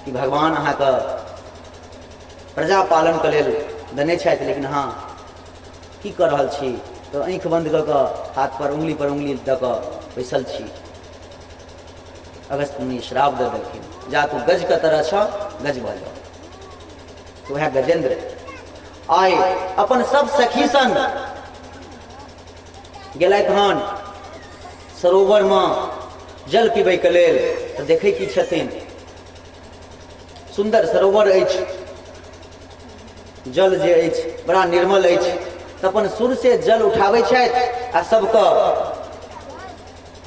कि भगवान अहाँके प्रजा पालनके लेल देने छथि, लेकिन अहाँ की कऽ रहल छी? तऽ आँखि बन्द कऽ कऽ हाथ पर उंगली पर उंगली दऽ कऽ बैसल छी। अगस्त मुनि श्राप दऽ देलखिन, जा तू गज के तरह छह, गज भऽ जाओ। तऽ वएह गजेंद्र आइ अपन सब सखी संग गेलथि हन सरोवरमे जल पीबैके लेल। तऽ देखै की छथिन, सुन्दर सरोवर अछि, जल जे अछि बड़ा निर्मल अछि। तऽ अपन सुर से जल उठाबै छथि आ सबके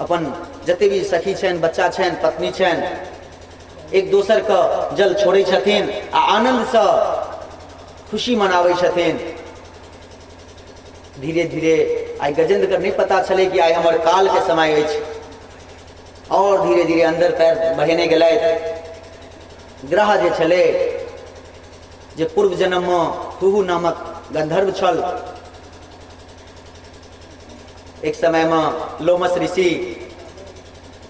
अपन जते भी सखी छनि, बच्चा छनि, पत्नी छनि, एक दोसरके जल छोड़ै छथिन आ आनन्दसँ खुशी मनाबै छथिन। धीरे धीरे आइ गजेन्द्रके नहि पता छलै कि आइ हमर कालके समय अछि। और धीरे धीरे अंदर पैर बढ़ेने गेलथि। ग्रह जे छलै, जे पूर्व जन्ममे हुहु नामक गंधर्व छल, एक समयमे लोमस ऋषि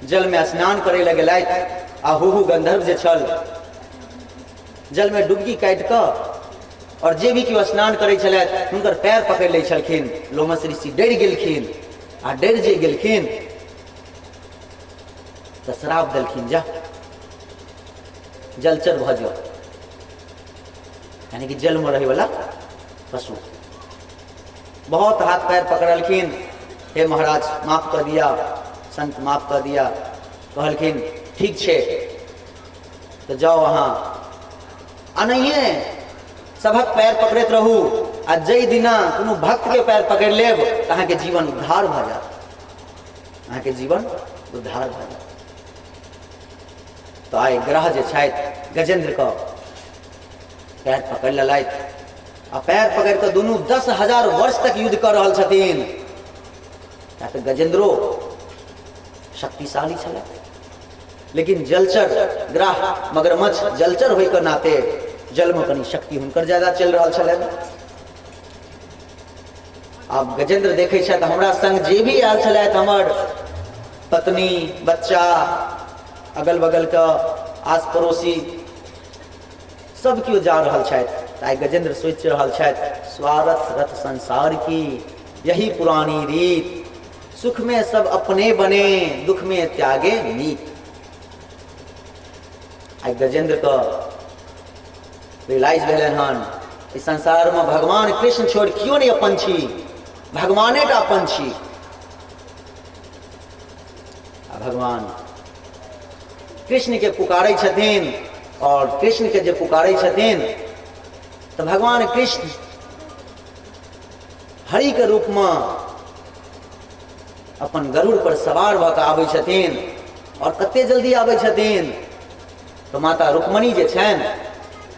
जलमे स्नान करै लए गेलथि आ हुहु गंधर्व जे छल जलमे डुबकी काटि कऽ और जे भी केओ स्नान करै छलथि हुनकर पैर पकड़ि लै छलखिन। लोमस ऋषि डरि गेलखिन आ डरि जे गेलखिन तऽ श्राप देलखिन, जा जलचर भऽ जाओ, यानी कि जलमे रहैवला पशु। बहुत हाथ पैर पकड़लखिन, हे महाराज माफ कऽ दिया, संत माफ कऽ दिया। कहलखिन ठीक छै, तऽ जाओ अहाँ अनहिए सभक पैर पकड़ैत रहू आ जाहि दिना कोनो भक्तके पैर पकड़ि लेब तऽ अहाँके जीवन उद्धार भऽ जायत, अहाँके जीवन उद्धार भऽ जायत। तऽ आइ ग्रह जे छथि गजेन्द्रके पैर पकड़ि लेलथि आ पैर पकड़ि कऽ दुनू 10,000 वर्ष तक युद्ध कऽ रहल छथिन। तऽ गजेन्द्रो शक्तिशाली छलथि, लेकिन जलचर ग्राह मगरमच्छ जलचर होइके नाते जलमे कनि शक्ति हुनकर ज्यादा चलि रहल छलनि। आब गजेंद्र देखै छथि हमरा संग जे भी आयल छलथि, हमर पत्नी, बच्चा, अगल बगलके आस पड़ोसी सब केओ जा रहल छथि। तऽ आइ गजेंद्र सोचि रहल छथि, स्वार्थ रथ संसार की यही पुरानी रीत, सुख में सब अपने बने दुख में त्यागे मीत। आइ गजेंद्र के रियलाइज भेलनि हन इस संसार में भगवान कृष्ण छोड़ क्यों नहीं अपन छी, भगवाने टा अपन छी। आ भगवान कृष्ण के पुकारै छथिन और कृष्ण के जे पुकारै छथिन तऽ भगवान कृष्ण हरि के रूप में अपन गरुड़ पर सवार भऽ कऽ आबै छथिन और कते जल्दी आबै छथिन तऽ माता रुक्मणी जे छनि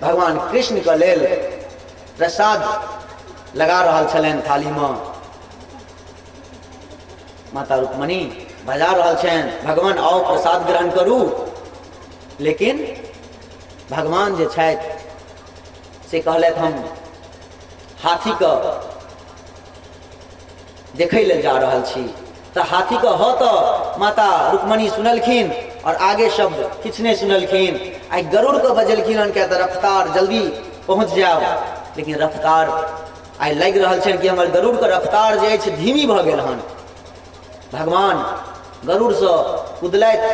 भगवान कृष्ण के लेल प्रसाद लगा रहल छलनि थालीमे। माता रुक्मणी बजा रहल छनि, भगवान आओ प्रसाद ग्रहण करू। लेकिन भगवान जे छथि से कहलथि हम हाथीके देखै लेल जा रहल छी। तऽ हाथीके ह तऽ माता रुक्मणी सुनलखिन आओर आगे शब्द किछु नहि सुनलखिन। आइ गरुड़के बजेलखिन हन, किया तऽ रफ्तार जल्दी पहुँच जायब, लेकिन रफ्तार आइ लागि रहल छनि कि हमर गरुड़के रफ्तार जे अछि धीमी भऽ गेल हन। भगवान गरुड़सँ कुदलथि,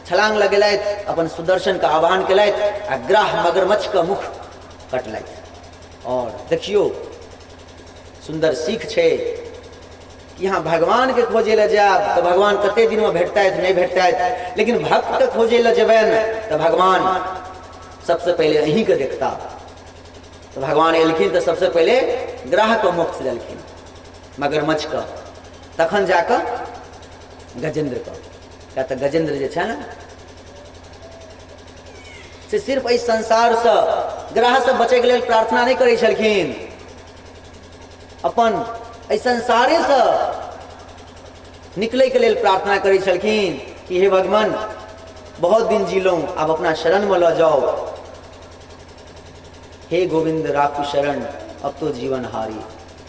छलांग लगेलथि, अपन सुदर्शनके आह्वान केलथि आ ग्राह मगरमच्छके मुख कटलथि। आओर देखियौ सुन्दर सीख छै कि यहाँ भगवानके खोजै लए जायब तऽ भगवान कते दिनमे भेटतथि, नहि भेटतथि, लेकिन भक्तके खोजै लए जेबनि तऽ भगवान सबसँ पहिले अहीँके देखता। तऽ भगवान एलखिन तऽ सबसँ पहिले ग्राहके मोक्ष देलखिन मगरमच्छके, तखन जाकऽ गजेन्द्रके। किया तऽ गजेन्द्र जे छै ने से सिर्फ एहि संसारसँ ग्रहसँ बचैके लेल प्रार्थना नहि करै छलखिन, अपन एहि संसारेसँ निकलैके लेल प्रार्थना करै छलखिन कि हे भगवान बहुत दिन जीलहुँ, आब अपना शरणमे लऽ जाउ। हे गोविंद राखू शरण, अब तो जीवन हारी,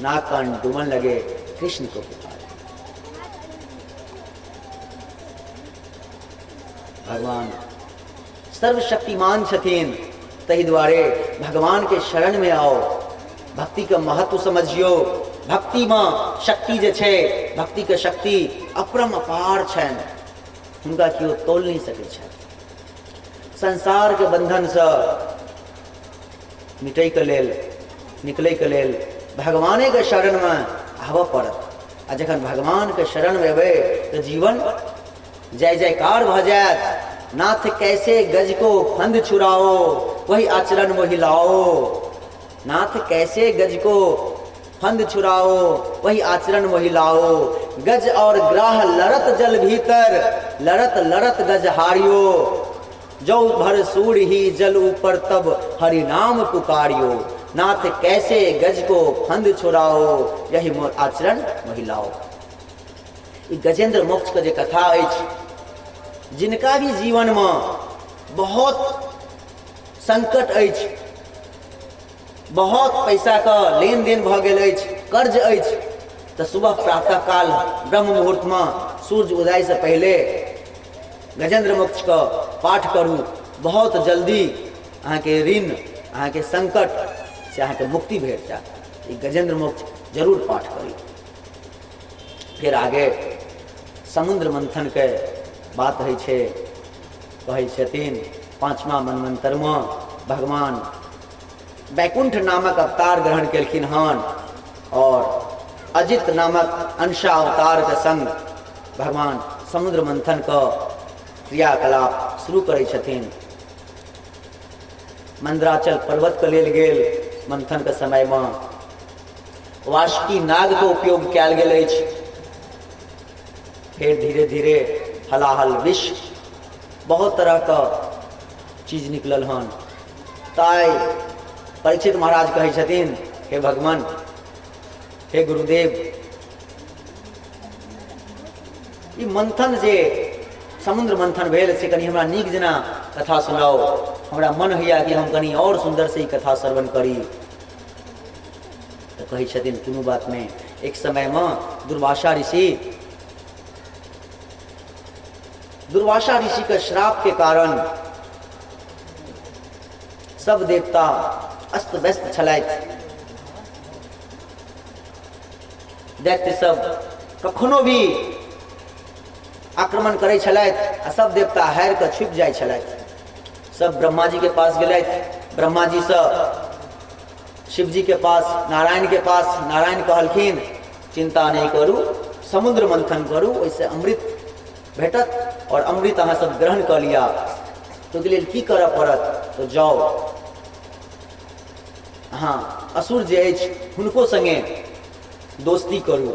नाक कान डूबन लगे कृष्ण को पुकारे। भगवान सर्वशक्तिमान छथिन, ताहि दुआरे भगवान के शरण में आओ, भक्ति के महत्व समझियो। भक्ति में शक्ति जे छै, भक्ति के शक्ति अपरम अपार छनि, हुनका केओ तोल नहि सकै छथि। संसार के बंधन से मिटै के लेल, निकलै के लेल भगवाने के शरण में आबऽ पड़त। आ जखन भगवान के शरण में एबै तऽ जीवन जय जयकार भऽ जायत। नाथ कैसे गज को फंद छुड़ाओ, वही आचरण मोहि लाओ। नाथ कैसे गज को फंद छुड़ाओ, वही आचरण मोहि लाओ। गज और ग्राह लड़त जल भीतर, लड़त लड़त गज हारियो। जौ भर सूर ही जल ऊपर, तब हरि नाम पुकारियो। नाथ कैसे गज को फंद छुड़ाओ, यही मोर आचरण मोहि लाओ। ई गजेंद्र मोक्ष के जे कथा अछि, जिनका भी जीवन में बहुत संकट अछि, बहुत पैसा के लेन देन भऽ गेल अछि, कर्ज अछि, तऽ सुबह प्रातः काल ब्रह्म मुहूर्त में सूर्य उदय से पहले गजेंद्र मोक्ष के पाठ करू, बहुत जल्दी अहाँके ऋण, अहाँके संकट से अहाँके मुक्ति भेट जायत। ई गजेंद्र मोक्ष जरूर पाठ करी। फेर आगे समुद्र मंथन के बात होइ छै। कहै छथिन पाँचमा मनमंत्रमे भगवान वैकुंठ नामक अवतार ग्रहण केलखिन हन और अजित नामक अंशा अवतार के संग भगवान समुद्र मंथन के क्रियाकलाप शुरू करै छथिन। मंदराचल पर्वत के लेल गेल मंथन के समय में वासुकी नाग के उपयोग कयल गेल अछि। फेर धीरे धीरे हलाहल विष बहुत तरह के चीज निकलल हन। ताइ परीक्षित महाराज कहै छथिन, हे भगवान, हे गुरुदेव, ई मंथन जे समुद्र मंथन भेल से कनि हमरा नीक जेना कथा सुनाउ, हमरा मन होइया कि हम कनि और सुन्दर से ई कथा श्रवण करी। तऽ कहै छथिन कोनो बात नहि। एक समयमे दुर्वासा ऋषिके श्रापके कारण सब देवता अस्त व्यस्त छलथि। दैत्य सब कखनो भी आक्रमण करै छलथि आ सब देवता हारि कऽ छुपि जाइ छलथि। सब ब्रह्माजी के पास गेलथि, ब्रह्माजीसँ शिवजी के पास, नारायण के पास। नारायण कहलखिन चिंता नहीं करू, समुद्र मंथन करू, ओहिसँ अमृत भेटत और अमृत अहाँ सब ग्रहण कऽ लिअ। तो ओहिके लेल की करऽ पड़त? तऽ जाउ अहाँ असुर जे अछि हुनको संगे दोस्ती करू।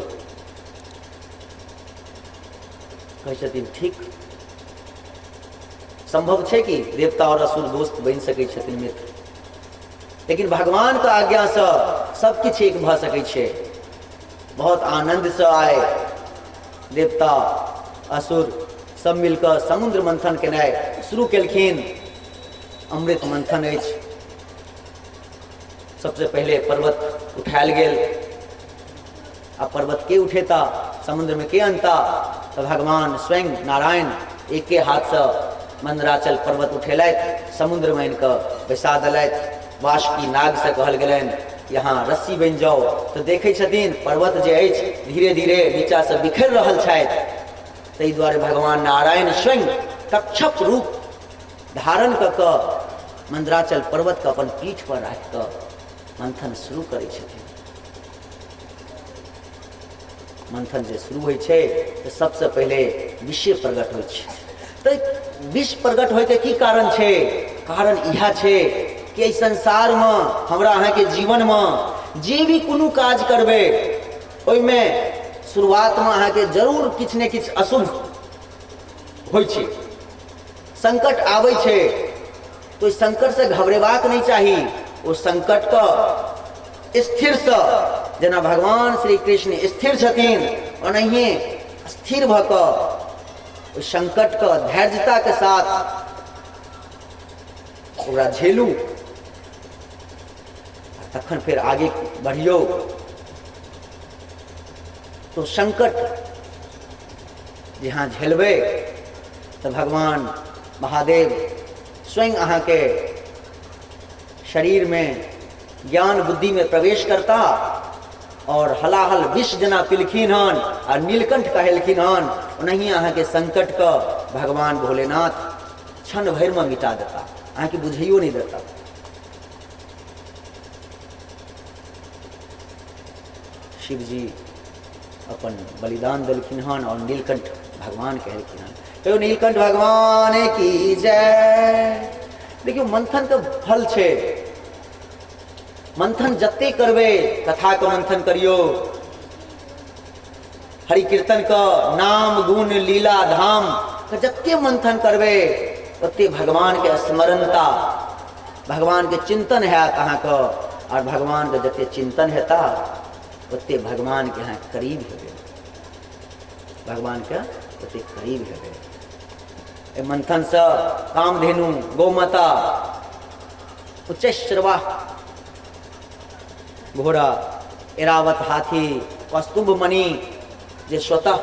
कहै छथिन ठीक, संभव छै कि देवता और असुर दोस्त बनि सकै छथिन, मित्र, लेकिन भगवानके आज्ञासँ सब किछु एक भऽ सकै छै। बहुत आनन्दसँ आए देवता असुर सब मिलकऽ समुद्र मंथन केनाइ शुरू केलखिन। अमृत मंथन अछि। सबसे पहिले पर्वत उठायल गेल। आ पर्वत के उठेता, समुद्र में के अनता? तऽ भगवान स्वयं नारायण एके हाथसँ मंदराचल पर्वत उठेलथि, समुद्रमे आनि कऽ बैसा देलथि। वासुकी नागसँ कहल गेलनि कि अहाँ रस्सी बनि जाउ, तऽ देखै छथिन पर्वत जे अछि धीरे धीरे नीचासँ बिखरि रहल छथि। ताहि दुआरे भगवान नारायण स्वयं कक्षप रूप धारण कऽ कऽ मंदराचल पर्वतके अपन पीठ पर राखि कऽ मंथन शुरू करै छथिन। मंथन जे शुरू होइ छै तऽ सबसँ पहिले विषे प्रकट होइ छै। तऽ विष प्रकट होइके की कारण छै? कारण इएह छै कि एहि संसारमे हमरा अहाँके जीवनमे जे भी कोनो काज करबै ओहिमे शुरुआतमे अहाँके जरूर किछु ने किछु अशुभ होइ छै, संकट आबै छै। तऽ ओहि संकटसँ घबरेबाक नहि चाही, ओ संकटके स्थिरसँ, जेना भगवान श्री कृष्ण स्थिर छथिन ओनाहिए स्थिर भऽ कऽ ओहि संकटके धैर्यताके साथ ओकरा झेलू, तखन फेर आगे बढ़ियौ। तो संकट जे अहाँ झेलबै तऽ भगवान महादेव स्वयं अहाँके शरीरमे ज्ञान बुद्धिमे प्रवेश करता और हलाहल विष जेना पिलखिन हन आ नीलकंठ कहेलखिन हन, ओनाहिए अहाँके संकटके भगवान भोलेनाथ क्षण भरिमे मिटा देता, अहाँके बुझैयो नहि देता। शिवजी अपन बलिदान देलखिन हन और नीलकंठ भगवान कहलखिन हन। कहियो नीलकंठ भगवान की जय। देखियौ मंथन के फल छै, मंथन जते करबै, कथा के मंथन करियौ, हरि कीर्तन के नाम गुण लीला धाम के जते मंथन करबै ओते भगवान के स्मरणता, भगवान के चिंतन हैत अहाँके, और भगवान के जते चिंतन हेता ओते भगवान के अहाँ करीब हेबै, भगवान के ओते करीब हेबै। एहि मंथनसँ कामधेनु गौमाता उच्चैश्रवा घोड़ा, एरावत हाथी, कौस्तुभ मणि जे स्वतः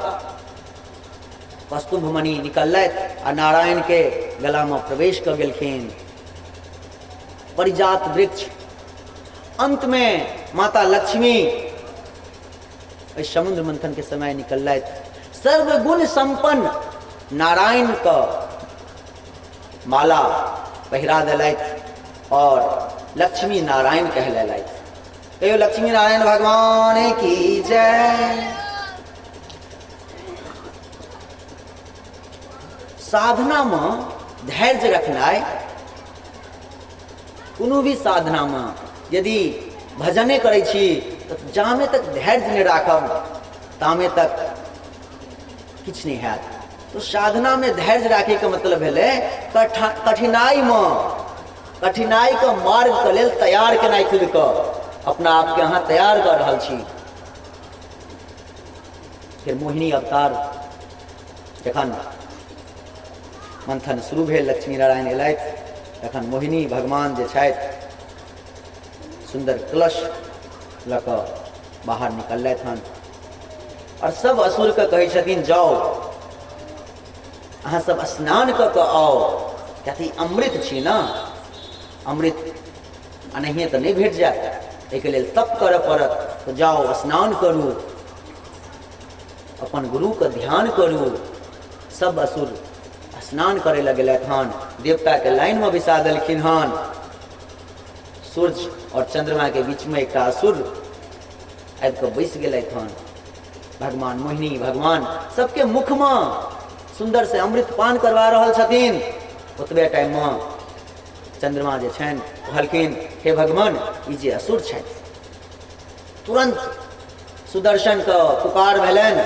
कौस्तुभ मणि निकललथि आ नारायण के गलामे प्रवेश कऽ गेलखिन, परिजात वृक्ष, अंतमे माता लक्ष्मी एहि समुद्र मंथन के समय निकललथि, सर्वगुण संपन्न नारायण के माला पहिरा देलथि और लक्ष्मी नारायण कहलेलथि। कहियो लक्ष्मी नारायण भगवान की जय। साधना में धैर्य रखनाइ, कोनो भी साधना में यदि भजने करै छी तऽ जामे तक धैर्य नहि राखब तामे तक किछु नहि हैत। तो साधना में धैर्य राखैके मतलब भेलै कठिनाइमे, कठिनाइके मार्गके लेल तैयार केनाइ, खुदके अपना आपके अहाँ तैयार कऽ रहल छी। फेर मोहिनी अवतार जखन मंथन शुरू भेल, लक्ष्मी नारायण एलथि, तखन मोहिनी भगवान जे छथि सुन्दर कलश लऽ कऽ बाहर निकललथि हन और सब असुरके कहै छथिन जाउ अहाँ सब स्नान कऽ कऽ आउ, कियाकि अमृत छी ने, अमृत एनाहिए तऽ नहि भेट जायत, एहिके लेल तप करऽ पड़त, तऽ जाउ स्नान करू, अपन गुरुके ध्यान करू। सब असुर स्नान करै लए गेलथि हन, देवताके लाइनमे बैसा देलखिन हन। सूर्य और चंद्रमाके बीचमे एकटा असुर आबि कऽ बैस गेलथि हन। भगवान मोहिनी भगवान सबके मुखमे सुन्दर से अमृत पान करवा रहल छथिन। ओतबे टाइममे चंद्रमा जे छनि कहलखिन हे भगवान ई जे असुर छथि, तुरंत सुदर्शनके पुकार भेलनि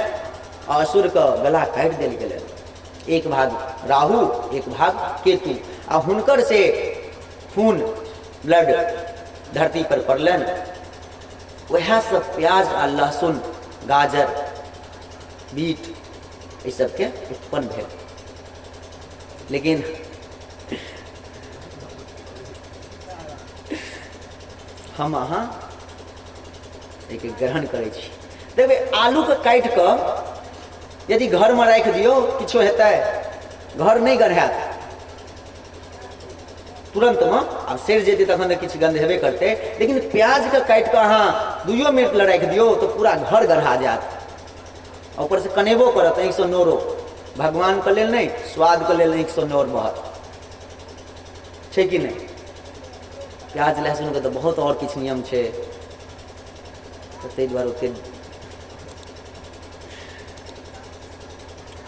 आ असुरके गला काटि देल गेलनि। एक भाग राहु, एक भाग केतु, आ हुनकर से खून ब्लड धरती पर पड़लनि। वएह सब प्याज आ लहसुन, गाजर, बीट एहि सबके उत्पन्न भेल। लेकिन हम अहाँ एहिके ग्रहण करै छी। देखबै आलूके काटि कऽ यदि घरमे राखि दियौ किछो हेतै? घर नहि गन्हायत तुरन्तमे। आब सड़ि जेतै तखन तऽ किछु गन्ध हेबे करतै, लेकिन प्याजके काटि कऽ अहाँ 2 मिनट लए राखि दियौ तऽ पूरा घर गन्हा जायत। ऊपरसँ कनेबो करत, आँखिसँ नोरो, भगवानके लेल नहि, स्वादके लेल आँखिसँ नोर बहत, छै कि नहि? प्याज लहसुनके तऽ बहुत आओर किछु नियम छै, तऽ ताहि दुआरे ओतेक।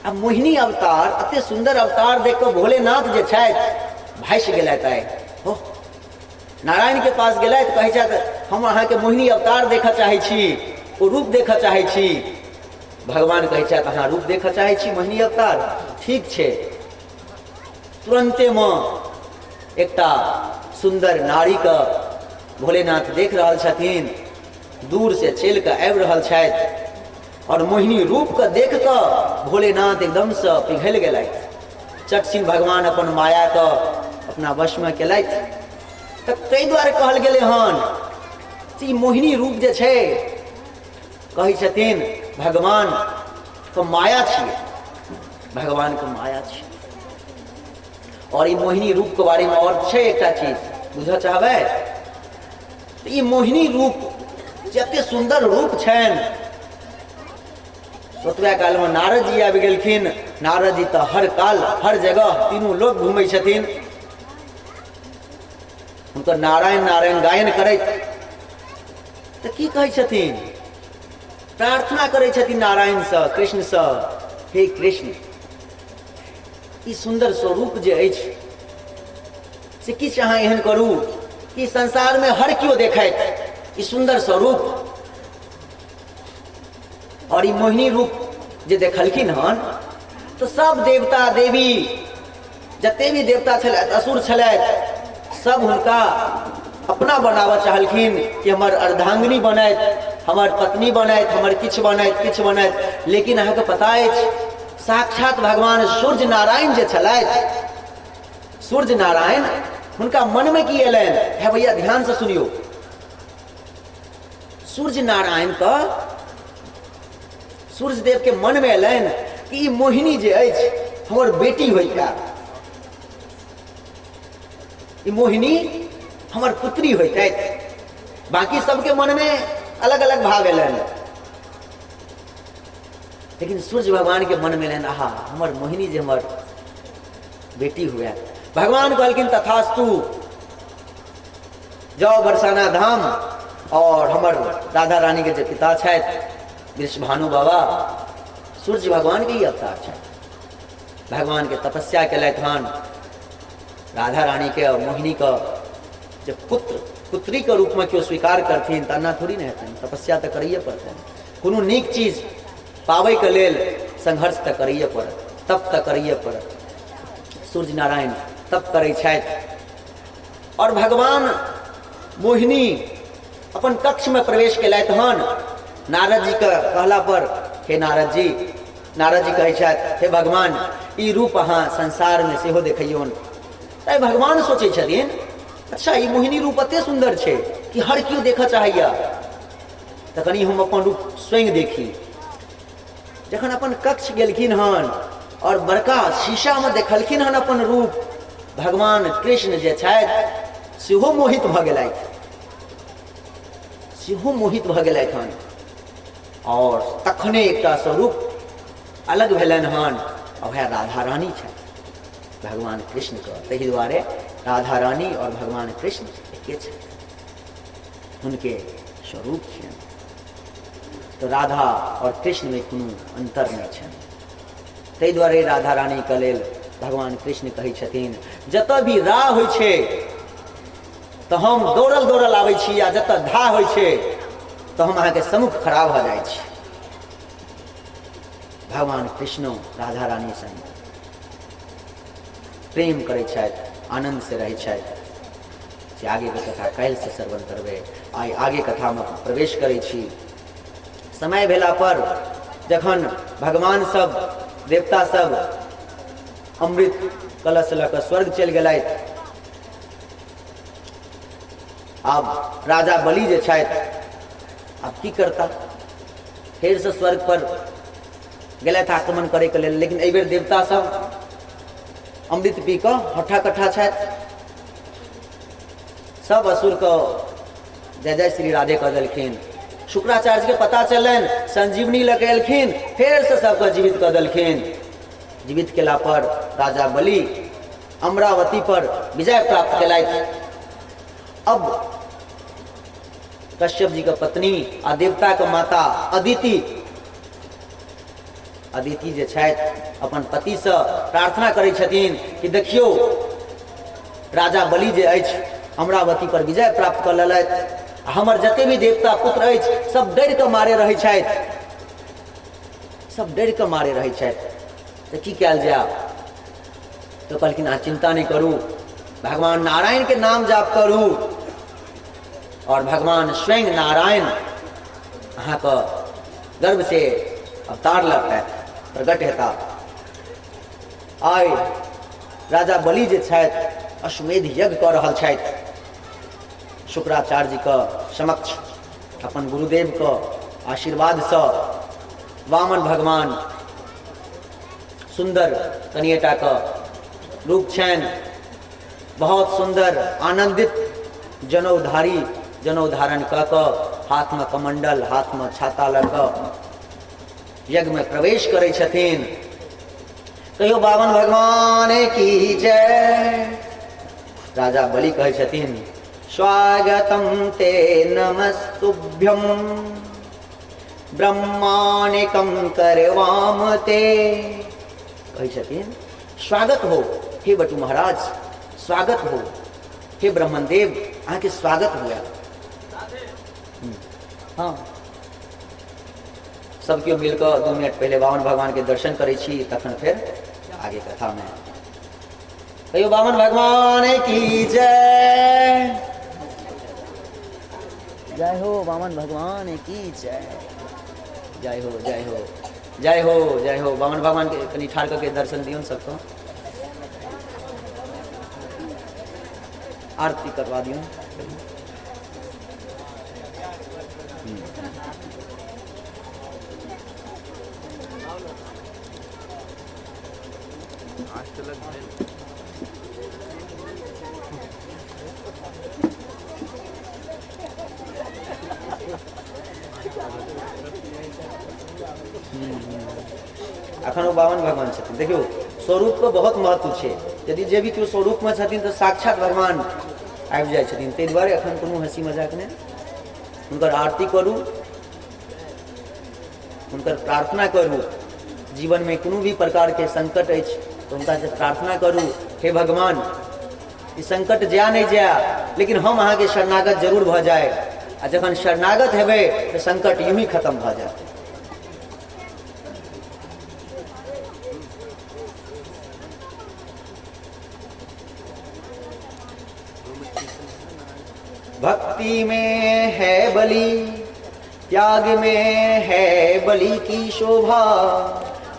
आ मोहिनी अवतार, एते सुन्दर अवतार देख कऽ भोलेनाथ जे छथि भासि गेलथि आइ। हो नारायण के पास गेलथि, कहै छथि हम अहाँके मोहिनी अवतार देखऽ चाहै छी, ओ रूप देखऽ चाहै छी। भगवान कहै छथि अहाँ रूप देखऽ चाहै छी मोहिनी अवतार, ठीक छै। तुरन्तेमे एकटा सुन्दर नारीके भोलेनाथ देख रहल छथिन, दूर से चलि कऽ आबि रहल छथि और मोहिनी रूपके देख कऽ भोलेनाथ एकदमसँ पिघलि गेलथि। चटसिन भगवान अपन मायाके अपना वशमे केलथि। तऽ ताहि दुआरे कहल गेलै हन ई मोहिनी रूप जे छै, कहै छथिन भगवान के माया छियै, भगवान के माया छियै। और ई मोहिनी रूप के बारे में और छै एकटा चीज बुझऽ चाहबै तऽ ई मोहिनी रूप जते सुन्दर रूप छनि, ओतबे कालमे नारद जी आबि गेलखिन। नारद जी तऽ हर काल हर जगह तीनू लोक घूमै छथिन, हुनकर नारायण नारायण गायन करैत। तऽ की कहै छथिन? प्रार्थना करै छथिन नारायणसँ, कृष्णसँ, हे कृष्ण, ई सुन्दर स्वरूप जे अछि से किछु अहाँ एहन करू कि संसारमे हर केओ देखैत ई सुन्दर स्वरूप। और ई मोहिनी रूप जे देखलखिन हन तऽ सब देवता देवी जते भी देवता छलथि, असुर छलथि, सब हुनका अपना बनाबऽ चाहलखिन कि हमर अर्धांगिनी बनैत, हमर पत्नी बनैत, हमर किछु बनैत, किछु बनैत। लेकिन अहाँके पता अछि साक्षात भगवान सूर्य नारायण जे छलथि, सूर्य नारायण हुनका मनमे की एलनि? हे भैया ध्यानसँ सुनियौ। सूर्य नारायण के सूर्य देव के मन में एलनि कि ई मोहिनी जे अछि हमर बेटी होइता, ई मोहिनी हमर पुत्री होइतथि। बाकी सबके मन में अलग अलग भाव एलनि, लेकिन सूर्य भगवान के मन में एलनि आहा हमर मोहिनी जे हमर बेटी हुए। भगवान कहलखिन तथास्तु, जाओ बरसाना धाम और हमर राधा रानी के जे पिता छथि वृषभानु बाबा, सूर्य भगवान के ही अवतार छथि, भगवान के तपस्या केलथि हन राधा रानी के और मोहिनी के जे पुत्र पुत्री के रूप में केओ स्वीकार करथिन तऽ एना थोड़ी ने हेतनि, तपस्या तऽ करैए पड़तनि। कोनो नीक चीज पाबैके लेल संघर्ष तऽ करैए पड़त, तप तऽ करैए पड़त। सूर्य नारायण तप करै छथि और भगवान मोहिनी अपन कक्ष में प्रवेश केलथि हन। नारद जी के कहला पर, हे नारद जी, नारद जी कहै छथि हे भगवान ई रूप अहाँ संसार में सेहो देखैयौन। तै भगवान सोचै छथिन अच्छा ई मोहिनी रूप एते सुन्दर छै कि हर केओ देखऽ चाहैया, तऽ कनि हम अपन रूप स्वयं देखी। जखन अपन कक्ष गेलखिन हन और बड़का शीशामे देखलखिन हन अपन रूप, भगवान कृष्ण जे छथि सेहो मोहित भऽ गेलथि, सेहो मोहित भऽ गेलथि हन। और तखने एकटा स्वरूप अलग भेलनि हन, आ वएह राधा रानी छथि भगवान कृष्णके। ताहि दुआरे राधा रानी और भगवान कृष्ण एके छथि, हुनके स्वरूप छियनि। तऽ राधा आओर कृष्णमे कोनो अन्तर नहि छनि। ताहि दुआरे राधा रानीके लेल भगवान कृष्ण कहै छथिन जतऽ भी रा होइ छै तऽ हम दौड़ल दौड़ल आबै छी, आ जतऽ धा होइ छै तऽ हम अहाँके सम्मुख खड़ा भऽ जाइ छी। भगवान कृष्णो राधा रानी संग प्रेम करै छथि, आनन्दसँ रहै छथि। से आगेके कथा काल्हिसँ श्रवण करबै। आइ आगे कथामे प्रवेश करै छी। समय भेला पर जखन भगवान सब देवता सब अमृत कलश लऽ कऽ स्वर्ग चलि गेलथि, आब राजा बलि जे छथि आब की करता, फेरसँ स्वर्ग पर गेलथि आक्रमण करैके लेल। लेकिन एहिबेर देवता सब अमृत पी कऽ हट्ठा कट्ठा छथि। सब असुरके जय जय श्री राधे कऽ देलखिन। शुक्राचार्यके पता चललनि, संजीवनी लऽ कऽ एलखिन, फेरसँ सबके जीवित कऽ देलखिन। जीवित केला पर राजा बलि अमरावती पर विजय प्राप्त केलथि। अब कश्यप जी के पत्नी आ देवता के माता अदिति, अदिति जे छथि अपन पतिसँ प्रार्थना करै छथिन कि देखियौ राजा बलि जे अछि अमरावती पर विजय प्राप्त कऽ लेलथि, हमर जते भी देवता पुत्र अछि सब डरि कऽ मारे रहै छथि, सब डरि कऽ मारे रहै छथि, तऽ की कयल जाय? तऽ कहलखिन अहाँ चिन्ता नहि करू, भगवान नारायणके नाम जाप करू और भगवान स्वयं नारायण अहाँके गर्भ से अवतार लगतैथ, प्रकट हेता। आइ राजा बलि जे छथि अश्वमेध यज्ञ कऽ रहल छथि शुक्राचार्यजीके समक्ष अपन गुरुदेवके आशीर्वादसँ। वामन भगवान सुन्दर कनिएटाके रूप छनि, बहुत सुन्दर आनन्दित जनौधारी, जनौ धारण कऽ कऽ हाथमे कमण्डल, हाथमे छाता लऽ कऽ यज्ञमे प्रवेश करै छथिन। कहियो बावन भगवान की जय। राजा बलि कहै छथिन स्वागतम ते नमस्तुभ्यम ब्रह्माणिकम करवाम ते। कहै छथिन स्वागत हो हे बटु महाराज, स्वागत हो हे ब्रह्मणदेव, अहाँके स्वागत हुए। हाँ, सब केओ मिलकऽ 2 मिनट पहिले बावन भगवान के दर्शन करै छी, तखन फेर आगे कथा में। कहियो बावन भगवान की जय, जय हो बावन भगवान की जय, जय हो, जय हो, जय हो, जय हो बावन भगवान के कनि ठाढ़ कऽ के दर्शन दियौन सबको, आरती करवा दियौन। अखन ओ बावन भगवान छथिन। देखियौ स्वरूपके बहुत महत्व छै, यदि जे भी केओ स्वरूपमे छथिन तऽ साक्षात भगवान आबि जाइ छथिन। ताहि दुआरे अखन कोनो हँसी मजाक नहि, हुनकर आरती करू, हुनकर प्रार्थना करू। जीवनमे कोनो भी प्रकारके संकट अछि तऽ हुनकासँ प्रार्थना करू, हे भगवान ई संकट जाय नहि जाय लेकिन हम अहाँके शरणागत जरूर भऽ जाय। आ जखन शरणागत हेबै तऽ संकट यूँ ही खत्म भऽ जायत। भक्ति में है बलि, त्याग में है बलि की शोभा,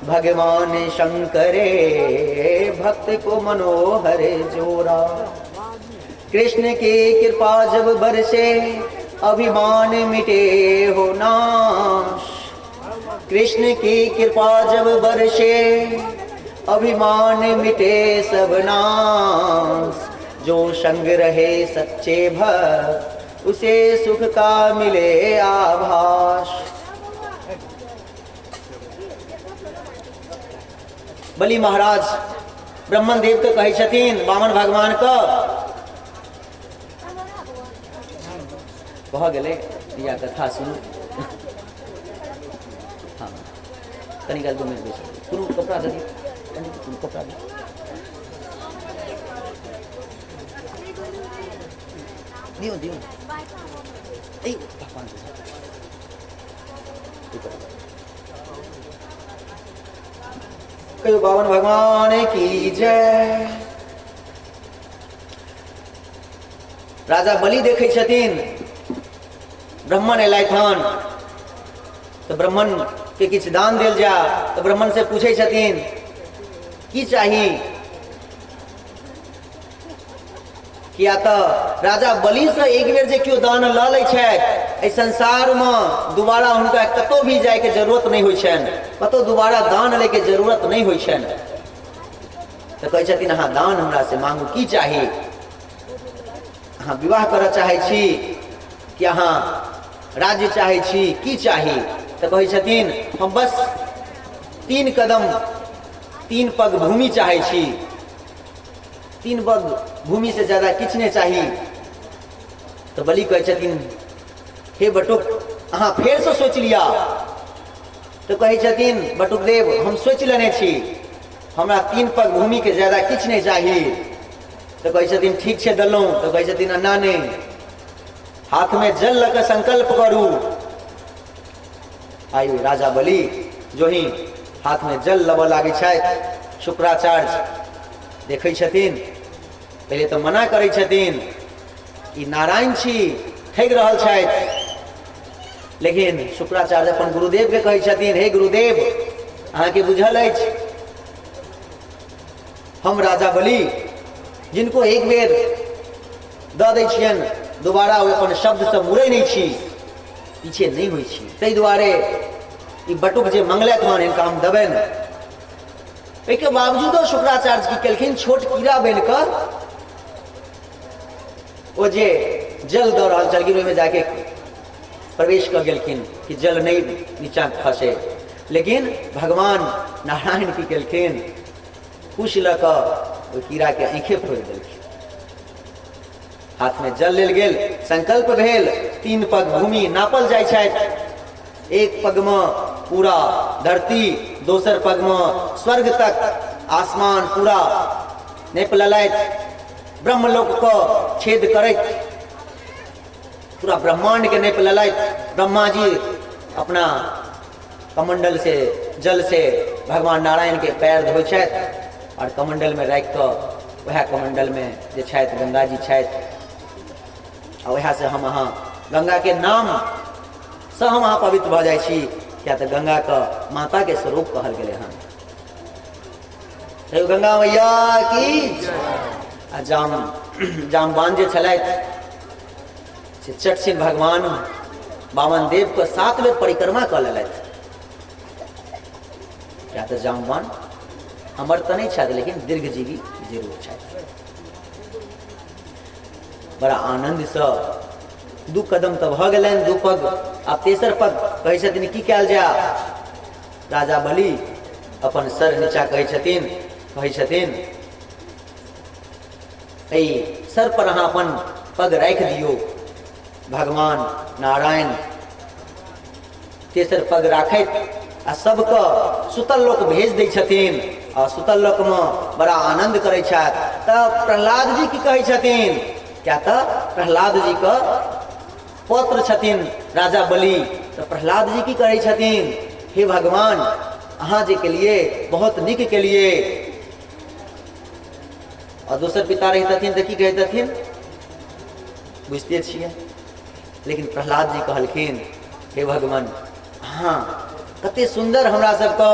भगवान शंकरे भक्त को मनोहर जोरा। कृष्ण की कृपा जब बरसे अभिमान मिटे हो नाश, कृष्ण की कृपा जब बरसे अभिमान मिटे सब नाश। जो संग रहे सच्चे भक्त उसे सुख का मिले आभास। बलि महाराज ब्राह्मण देव के कहै छथिन वामन भगवान के भऽ गेलै या कथा सुनू। हाँ कनी काल 2 मिनट बैसू, कोनो कपड़ा दे दियौ, कनी कोनो कपड़ा दियौ, दियौ दियौ, ए भगवान के कहियो बावन भगवान की जय। राजा बलि देखै छथिन ब्राह्मण एलथि हन तऽ ब्राह्मण के किछु दान देल जाय, तऽ ब्राह्मण से पूछै छथिन की चाही, किया तऽ राजा बलि से एक बेर जे केओ दान लऽ लै छथि एहि संसारमे दोबारा हुनका कतहु भी जायके जरूरत नहि होइ छनि, कतहु दोबारा दान लैके जरूरत नहि होइ छनि। तऽ कहै छथिन अहाँ दान हमरा से मांगू, की चाही? अहाँ विवाह करऽ चाहै छी कि अहाँ राज्य चाहै छी, की चाही? तऽ कहै छथिन हम बस 3 कदम 3 पग भूमि चाहै छी, 3 पग भूमि से ज्यादा किछु नहि चाही। तऽ बलि कहै छथिन हे बटुक, अहाँ फेरसँ सोचि लिअ। तऽ कहै छथिन बटुक देव, हम सोचि लेने छी, हमरा 3 पग भूमिके ज्यादा किछु नहि चाही। तऽ कहै छथिन ठीक छै देलहुँ। तऽ कहै छथिन एना नहि, हाथमे जल लऽ कऽ संकल्प करू। आइ राजा बलि जो ही हाथमे जल लेबऽ लागै छथि, शुक्राचार्य देखै छथिन, पहिले तऽ मना करै छथिन ई नारायण छी, ठगि रहल छथि। लेकिन शुक्राचार्य अपन गुरुदेवके कहै छथिन हे गुरुदेव, अहाँके बुझल अछि हम राजा बलि जिनको एक बेर दऽ दै छियनि दोबारा ओ अपन शब्दसँ मुड़ै नहि छी, पीछे नहि होइ छी, ताहि दुआरे ई बटुक जे मंगलथि हन हिनका हम देबनि। एहिके बावजूदो शुक्राचार्य की केलखिन, छोट कीड़ा बनि कऽ ओ जे जल दऽ रहल छलखिन ओहिमे जाके प्रवेश कऽ गेलखिन कि जल नहि नीचाँ खसे। लेकिन भगवान नारायण की केलखिन, कुश लऽ कऽ ओहि कीड़ाके आँखे फोड़ि देलखिन। हाथमे जल लेल गेल, संकल्प भेल, 3 पग भूमि नापल जाइ छथि, एक पगमे पूरा धरती, दोसर पगमे स्वर्ग तक आसमान पूरा नापि लेलथि, ब्रह्मलोक के छेद करैत पूरा ब्रह्मांड के नापि लेलथि। ब्रह्मा जी अपना कमंडल से जल से भगवान नारायण के पैर धोइ छथि और कमंडल में राखि कऽ वएह कमंडल में जे छथि गंगा जी छथि, आ वएह से हम अहाँ गंगा के नाम से हम अहाँ पवित्र भऽ जाइ छी, किया तऽ गंगा के माता के स्वरूप कहल गेलै हन। हे गंगा मैया की। आ जामवान जे छलथि से चटसिन भगवान बामन देव के 7 बेर परिक्रमा कऽ लेलथि। किया तऽ जामवान अमर तऽ नहि छथि लेकिन दीर्घजीवी जरूर छथि। बड़ा आनन्दसँ 2 कदम तऽ भऽ गेलनि, 2 पग, आब तेसर पग कहै छथिन की कयल जाय। राजा बलि अपन सर नीचा कहै छथिन, कहै छथिन एहि सर पर अहाँ अपन पग राखि दियौ। भगवान नारायण तेसर पग राखैत आ सबके सुतल लोक भेज दै छथिन आ सुतल लोकमे बड़ा आनन्द करै छथि। तऽ प्रहलाद जी की कहै छथिन, किया तऽ प्रहलाद जीके पौत्र छथिन राजा बलि। तऽ प्रहलाद जी की कहै छथिन, हे भगवान अहाँ जे केलिए बहुत नीक केलिए। आ दोसर पिता रहितथिन तऽ की कहितथिन, बुझिते छियै। लेकिन प्रहलाद जी कहलखिन हे भगवान अहाँ कते सुन्दर हमरा सबके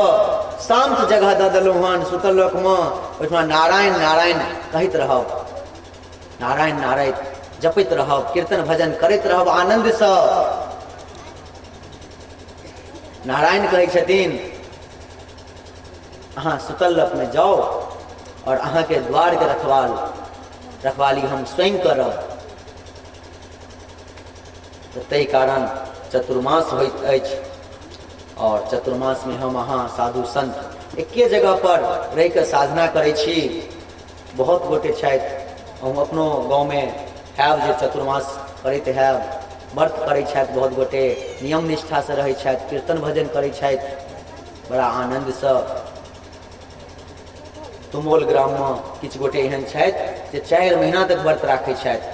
शान्त जगह दऽ देलहुँ हन सुतल लोकमे, ओहिठमा नारायण नारायण कहैत रहब, नारायण नारायण जपैत रहब, कीर्तन भजन करैत रहब आनन्दसँ। नारायण कहै छथिन अहाँ सुतल लोकमे जाउ और अहाँके द्वारके रखवाली हम स्वयं करब। तऽ ताहि कारण चतुर्मास होइत अछि और चतुर्मासमे हम अहाँ साधु संत एके जगह पर रहिकऽ साधना करै छी। बहुत गोटे छथि, अहूँ अपनो गाँवमे हैब जे चतुर्मास करैत हैब, व्रत करै छथि, बहुत गोटे नियम निष्ठासँ रहै छथि, कीर्तन भजन करै छथि बड़ा आनन्दसँ। तुमोल ग्राममे किछु गोटे एहन छथि जे 4 महीना तक व्रत राखै छथि।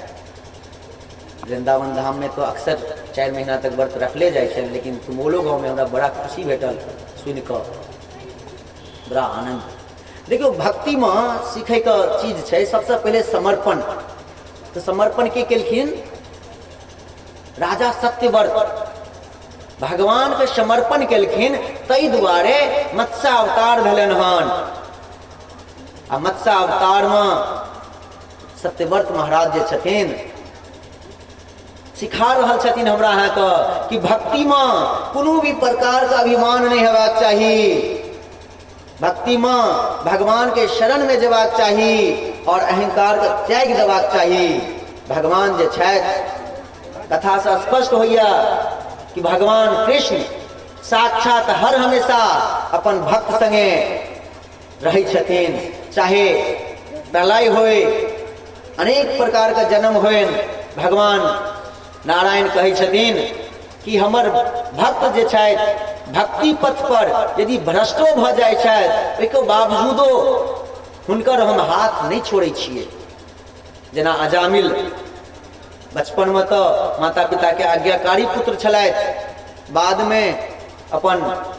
वृंदावन धाममे तऽ अक्सर 4 महीना तक व्रत रखले जाइ छनि, लेकिन तुमोलो गाँवमे हमरा बड़ा खुशी भेटल सुनिकऽ, बड़ा आनन्द। देखियौ भक्तिमे सीखैके चीज छै सबसँ पहिले समर्पण। तऽ समर्पण के केलखिन? राजा सत्यव्रत भगवानके समर्पण केलखिन, ताहि दुआरे मत्स्य अवतार भेलनि हन। आ मत्स्य अवतारमे सत्यव्रत महाराज जे छथिन सिखा रहल छथिन हमरा अहाँके कि भक्तिमे कोनो भी प्रकारके अभिमान नहि हेबाक चाही। भक्तिमे भगवानके शरणमे जेबाक चाही आओर अहंकारके त्यागि देबाक चाही। भगवान जे छथि, कथासँ स्पष्ट होइए कि भगवान कृष्ण साक्षात हर हमेशा अपन भक्त संगे रहै छथिन, चाहे प्रलय होय, अनेक प्रकारके जन्म होइन। भगवान नारायण कहै छथिन कि हमर भक्त जे छथि भक्ति पथ पर यदि भ्रष्टो भऽ जाइ छथि, ओहिके बावजूदो हुनकर हम हाथ नहि छोड़ै छियै। जेना अजामिल बचपनमे तऽ माता पिताके आज्ञाकारी पुत्र छलथि, बादमे अपन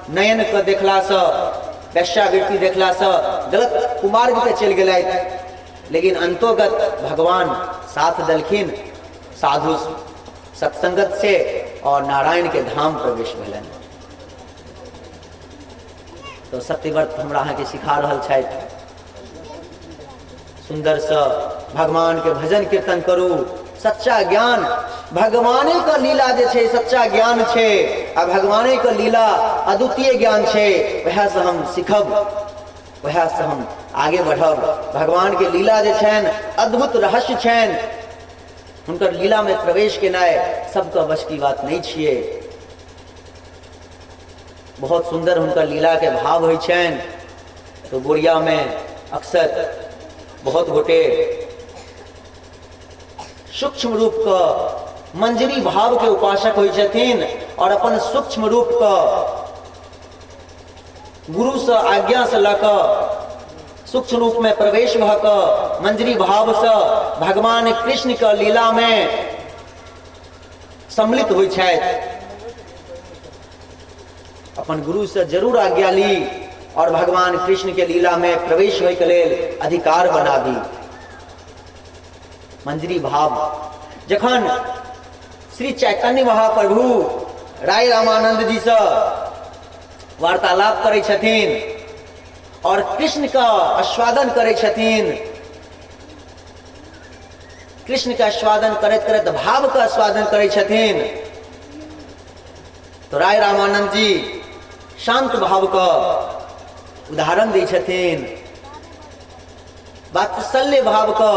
नयनके देखलासँ, वेश्यावृत्ति देखलासँ गलत कुमार्ग पे चलि गेलथि, लेकिन अंतोगत भगवान साथ देलखिन, साधु सत्संगत से और नारायण के धाम प्रवेश भेलनि। तो सत्यव्रत हमरा अहाँके सिखा रहल छथि, सुंदरसँ भगवान के भजन कीर्तन करू। सच्चा ज्ञान भगवाने के लीला जे छै सच्चा ज्ञान छै, आ भगवाने के लीला अद्वितीय ज्ञान छै। वएह से हम सीखब, वएह से हम आगे बढ़ब। भगवान के लीला जे छनि अद्भुत रहस्य छनि, हुनकर लीला में प्रवेश केनाइ सबके बस की बात नहीं छियै। बहुत सुंदर हुनकर लीला के भाव होइ छनि। तो बोरिया में अक्सर बहुत गोटे सूक्ष्म रूप के मंजरी भाव के उपासक होइ छथिन और अपन सूक्ष्म रूप के गुरु से आज्ञा से लऽ कऽ सूक्ष्म रूप में प्रवेश भऽ कऽ मंजरी भाव से भगवान कृष्ण के लीला में सम्मिलित होइ छथि। अपन गुरु से जरूर आज्ञा ली और भगवान कृष्ण के लीला में प्रवेश होय के लेल अधिकार बना दी। मंजरी भाव जखन श्री चैतन्य महाप्रभु राय रामानंद जी से वार्तालाप करै छथिन और कृष्ण का आस्वादन करै छथिन, कृष्ण के आस्वादन करैत करैत भाव के आस्वादन करै छथिन, तो राय रामानंद जी शांत भाव के उदाहरण दै छथिन, वात्सल्य भाव के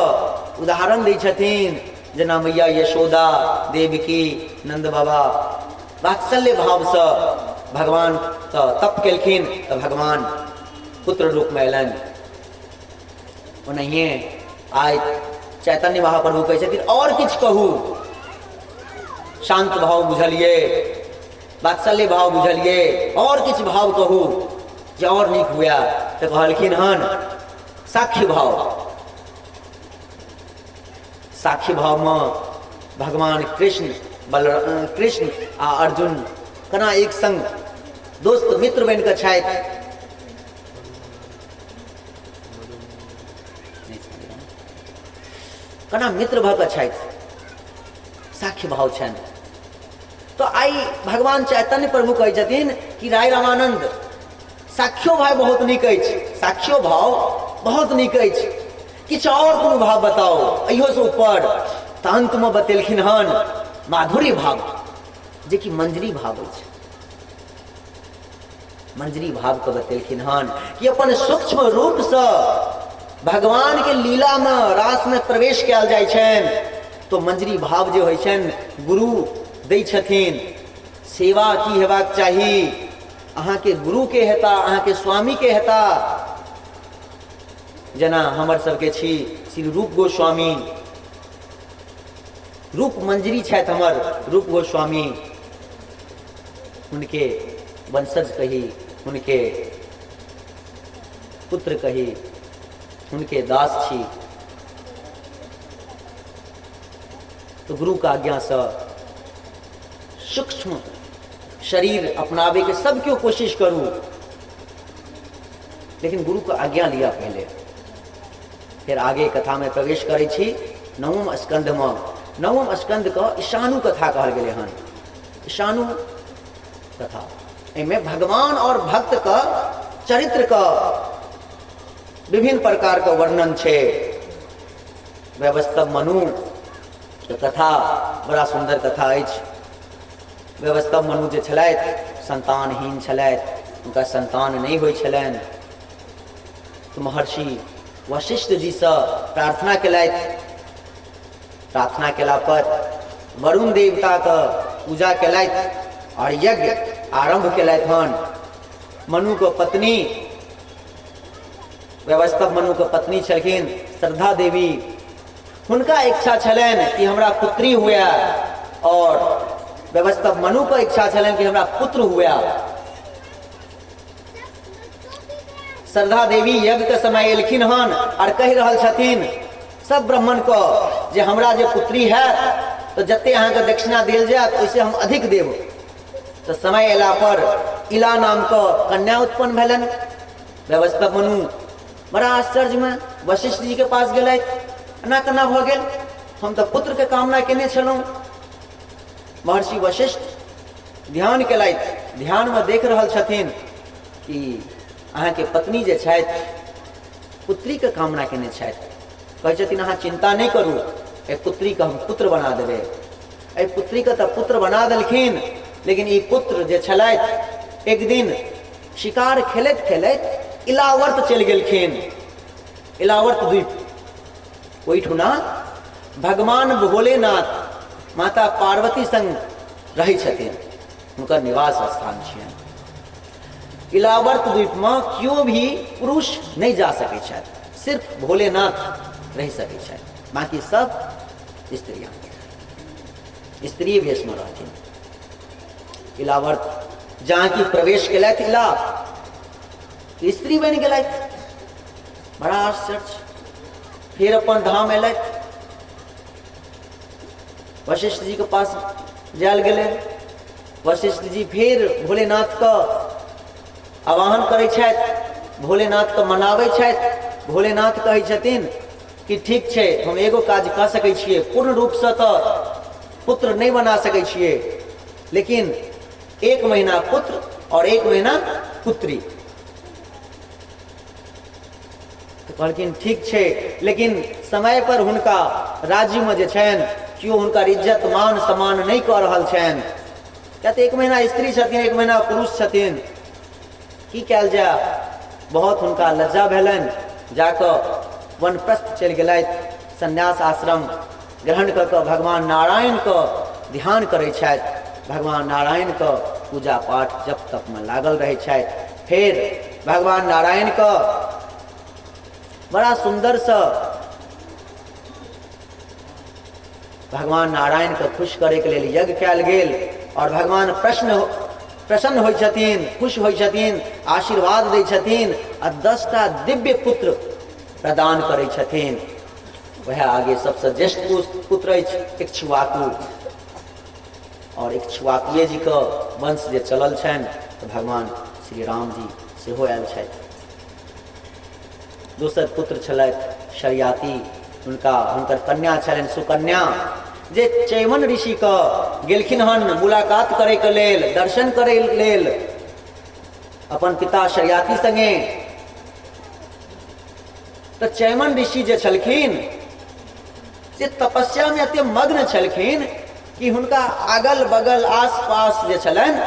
उदाहरण दै छथिन। जेना मैया यशोदा, देवकी, नंद बाबा वात्सल्य भाव से भगवान के तप केलखिन तो भगवान पुत्र रूप में अयलनि। ओनाहिए आइ चैतन्य महाप्रभु कहै छथिन और किछु कहू, शांत भाव बुझलिए, वात्सल्य भाव बुझलिए, और किछु भाव कहू जे और नीक हुए। तऽ कहलखिन हन साख्य भाव। साख्य भावमे भगवान कृष्ण बल कृष्ण आ अर्जुन केना एक संग दोस्त मित्र बनि कऽ छथि। केना मित्र भऽ कऽ छथि, साख्य भाव छनि। तो आइ भगवान चैतन्य प्रभु कहै छथिन कि राय रामानंद साख्यो भाव बहुत नीक अछि, साख्यो भाव बहुत नीक अछि, किछु और कोनो भाव बताओ अहियोसँ ऊपर। तऽ अन्तमे बतेलखिन हन माधुर्य भाव, जेकि मंजरी भाव अछि। मंजरी भाव के बतेलखिन हन कि अपन सूक्ष्म रूपसँ भगवान के लीला में रास में प्रवेश कयल जाइ छनि तो मंजरी भाव जे होइ छनि गुरु दै छथिन। सेवा की हेबाक चाही, अहाँके गुरु के हेता, अहाँके स्वामी के हेता। जेना हमर सबके छी श्री रूप गोस्वामी, रूप मंजरी छथि हमर रूप गोस्वामी, हुनके वंशज कही, हुनके पुत्र कही, हुनके दास छी। तो गुरु का आज्ञासँ सूक्ष्म शरीर अपनावे के सब क्यों कोशिश करू, लेकिन गुरु का आज्ञा लिया पहले। फिर आगे कथा में प्रवेश करै छी नवम स्कंध में। नवम स्कंध के ईशानु कथा कहल गेलै हन। ईशानु कथा एहिमे भगवान और भक्त के चरित्र के विभिन्न प्रकार के वर्णन छै। व्यवस्था मनु के कथा बड़ा सुंदर कथा अछि। व्यवस्था मनु जे छलथि संतानहीन छलथि, हुनका संतान नहि होइ छलनि। तऽ महर्षि वशिष्ठ जीसँ प्रार्थना केलथि। प्रार्थना केला पर वरुण देवताके पूजा केलथि आओर यज्ञ आरम्भ केलथि हन। मनुके पत्नी व्यवस्थक मनुके पत्नी छलखिन श्रद्धा देवी, हुनका इच्छा छलनि कि हमरा पुत्री हुए और व्यवस्थक मनुके इच्छा छलनि कि हमरा पुत्र हुए। श्रद्धा देवी यज्ञ के समय एलखिन हन और कहि रहल छथिन सब ब्राह्मण को जे हमरा जे पुत्री हैत तो जते अहाँके दक्षिणा देल जायत ओहिसे हम अधिक देब। तो समय अयला पर इला नाम के कन्या उत्पन्न भेलनि। व्यवस्था मनु बड़ा आश्चर्य में वशिष्ठ जी के पास गेलथि, एना केना भऽ गेल, हम तऽ पुत्र के कामना केने छलहुँ। महर्षि वशिष्ठ ध्यान केलथि, ध्यान में देख रहल छथिन कि अहाँके पत्नी जे छथि पुत्रीके कामना केने छथि। कहै छथिन अहाँ चिन्ता नहि करू, एहि पुत्रीके हम पुत्र बना देबै। एहि पुत्रीके तऽ पुत्र बना देलखिन, लेकिन ई पुत्र जे छलथि एक दिन शिकार खेलैत खेलैत इलावर्त चलि गेलखिन, इलावर्त द्वीप। ओहिठुना भगवान भोलेनाथ माता पार्वती संग रहै छथिन, हुनकर निवास स्थान छियनि। इलावर्त द्वीपमे केओ भी पुरुष नहि जा सकै छथि, सिर्फ भोलेनाथ रहि सकै छथि, बाँकी सब स्त्रियाँ स्त्री भेषमे रहथिन। इलावर्त जहाँ की प्रवेश केलथि इला स्त्री बनि गेलथि, बड़ा आश्चर्य। फेर अपन धाम एलथि, वशिष्ठ जी के पास जायल गेलै। वशिष्ठ जी फेर भोलेनाथके आवाहन करै छथि, भोलेनाथके मनाबै छथि। भोलेनाथ कहै छथिन कि ठीक छै, हम एगो काज कऽ सकै छियै, पूर्ण रूपसँ तऽ पुत्र नहि बना सकै छियै, लेकिन 1 महीना पुत्र और 1 महीना पुत्री। तऽ कहलखिन ठीक छै, लेकिन समय पर हुनका राज्यमे जे छनि केओ हुनकर इज्जत मान सम्मान नहि कऽ रहल छनि, किया तऽ 1 महीना स्त्री छथिन, 1 महीना पुरुष छथिन, की कयल जाय। बहुत हुनका लज्जा भेलनि, जाकऽ वनप्रस्थ चलि गेलथि, सन्यास आश्रम ग्रहण कऽ कऽ भगवान नारायणके ध्यान करै छथि, भगवान नारायणके पूजा पाठ जप तपमे लागल रहै छथि। फेर भगवान नारायणके बड़ा सुन्दरसँ भगवान नारायणके खुश करैके लेल यज्ञ कयल गेल और भगवान प्रसन्न होइ छथिन, खुश होइ छथिन, आशीर्वाद दै छथिन आ 10टा दिव्य पुत्र प्रदान करै छथिन। वएह आगे सबसँ ज्येष्ठ पुत्र अछि इक्ष्वाकु, और इक्ष्वाकुए जीके वंश जे चलल छनि तऽ भगवान श्री राम जी सेहो आयल छथि। दोसर पुत्र छलथि शर्याति, हुनकर कन्या छलनि सुकन्या, जे चैवन ऋषिके गेलखिन हन मुलाकात करैके लेल, दर्शन करै लेल अपन पिता शर्याति संगे। तऽ चैवन ऋषि जे छलखिन से तपस्यामे एते मग्न छलखिन कि हुनका अगल बगल आस पास जे छलनि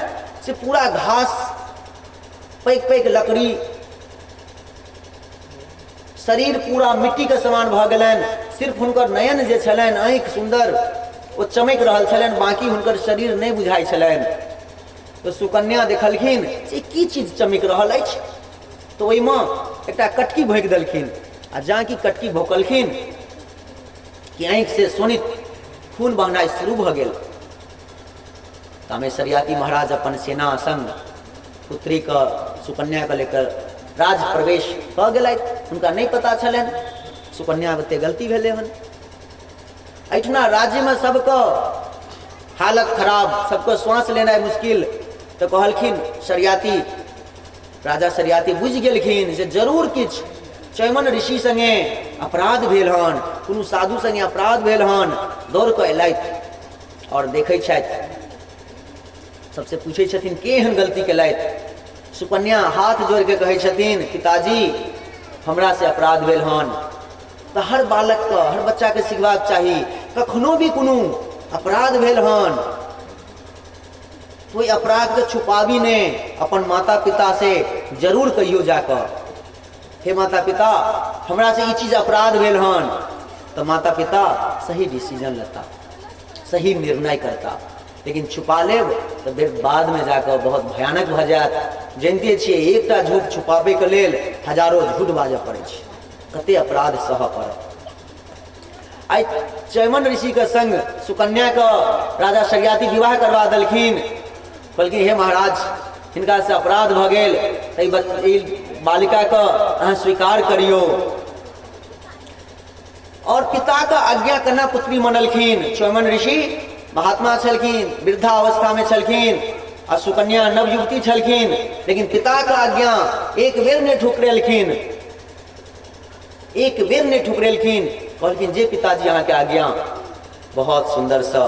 से पूरा घास, पैघ पैघ लकड़ी, शरीर पूरा मिट्टी के समान भऽ गेलनि। सिर्फ हुनकर नयन जे छलनि, आँखि सुन्दर, ओ चमकि रहल छलनि, बाँकी हुनकर शरीर नहि बुझाइ छलनि। तऽ सुकन्या देखलखिन जे की चीज चमकि रहल अछि, तऽ ओहिमे एकटा कटकी भोँकि देलखिन आ जाँ कि कटकी भोँकलखिन कि आँखिसँ शोणित खून बहनाइ शुरू भऽ गेल। तामे शर्याति महाराज अपन सेना संग पुत्रीके सुकन्याके लेकर राज प्रवेश कऽ गेलथि। हुनका नहि पता छलनि, सुकन्या ओते गलती भेलै हन। एहिठिना राज्यमे सबके हालत खराब, सबके श्वास लेनाइ मुश्किल। तऽ कहलखिन शर्याति, राजा शर्याति बुझि गेलखिन जे जरूर किछु चैमन ऋषि संगे अपराध भेल हन, कोनो साधु संगे अपराध भेल हन। दौड़ कऽ एलथि और देखै छथि, सबसे पूछै छथिन के एहन गलती केलथि। सुकन्या हाथ जोड़ि के कहै छथिन पिताजी हमरा से अपराध भेल हन। तऽ हर बालकके, हर बच्चाके सिखबाक चाही, कखनो भी कोनो अपराध भेल हन तो ओहि अपराधके छुपाबी नहि, अपन माता पिता से जरूर कहियो जाकऽ। हे माता पिता, हमरासँ ई चीज अपराध भेल हन, तऽ माता पिता सही डिसीजन लेता, सही निर्णय करता। लेकिन छुपा लेब तऽ फेर बादमे जाकऽ बहुत भयानक भऽ जायत। जनिते छियै, एकटा झूठ छुपाबैके लेल हजारो झूठ बाजऽ पड़ै छै, कते अपराध सहऽ पड़त। आइ चैमन ऋषिके संग सुकन्याके राजा शर्याति विवाह करवा देलखिन। कहलखिन, हे महाराज, हिनकासँ अपराध भऽ गेल, एहि बालिकाके अहाँ स्वीकार करियौ। और पिताके आज्ञा केना पुत्री मनलखिन। चैमन ऋषि महात्मा छलखिन, वृद्धावस्थामे छलखिन आ सुकन्या नवयुवती छलखिन, लेकिन पिताके आज्ञा एक बेर नहि ठुकरेलखिन, एक बेर नहि ठुकरेलखिन। कहलखिन, जे पिताजी अहाँके आज्ञा। बहुत सुन्दरसँ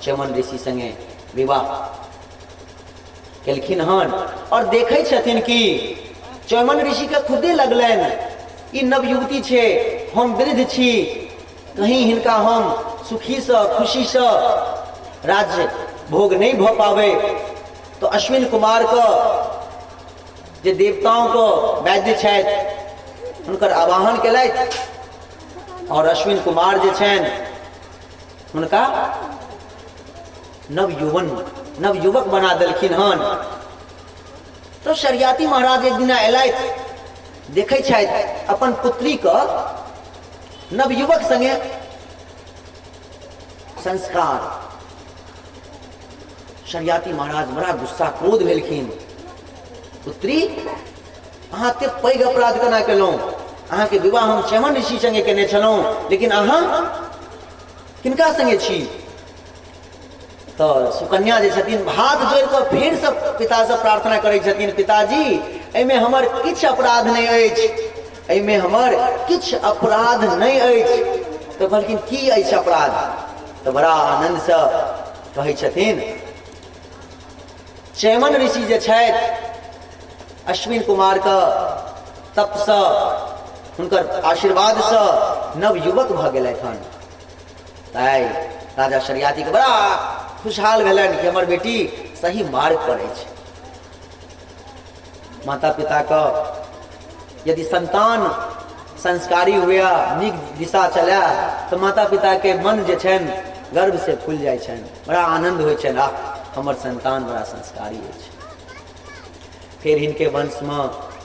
चमन ऋषि संगे विवाह केलखिन हन। और देखै छथिन कि चमन ऋषिके खुदे लगलनि, ई नवयुवती छै, हम वृद्ध छी, कहीं हिनका हम सुखीसँ खुशीसँ राज्य भोग नहि भऽ पाबै। तऽ अश्विन कुमारके जे देवताओं को वैद्य छथि, हुनकर आवाहन केलथि और अश्विन कुमार जे छनि हुनका नवयुवन नवयुवक बना देलखिन हन। तो शरियाती महाराज एक दिना एलथि, देखै छथि अपन पुत्रीके नवयुवक संगे संस्कार। शरियाती महाराज बड़ा गुस्सा क्रोध भेलखिन। पुत्री, अहाँ एते पैघ अपराध केना केलहुँ? अहाँके विवाह हम चमन ऋषि संगे केने छलहुँ, लेकिन अहाँ किनका संगे छी? तऽ सुकन्या जे छथिन हाथ जोड़ि कऽ फेरसँ पितासँ प्रार्थना करै छथिन, पिताजी, एहिमे हमर किछु अपराध नहि अछि, एहिमे हमर किछु अपराध नहि अछि। तऽ कहलखिन, की अछि अपराध? तऽ बड़ा आनन्दसँ कहै छथिन, चैमन ऋषि जे छथि अश्विन कुमारके तपसँ, हुनकर आशीर्वादसँ नवयुवक भऽ गेलथि हन। ताहि राजा शरियातीके बड़ा खुशहाल भेलनि कि हमर बेटी सही मार्ग पर अछि। माता पिताके यदि संतान संस्कारी हुए, नीक दिशा चलए, तऽ माता पिताके मन जे छनि गर्व से फूलि जाइ छनि, बड़ा आनन्द होइ छनि, आह, हमर संतान बड़ा संस्कारी अछि। फेर हिनके वंशमे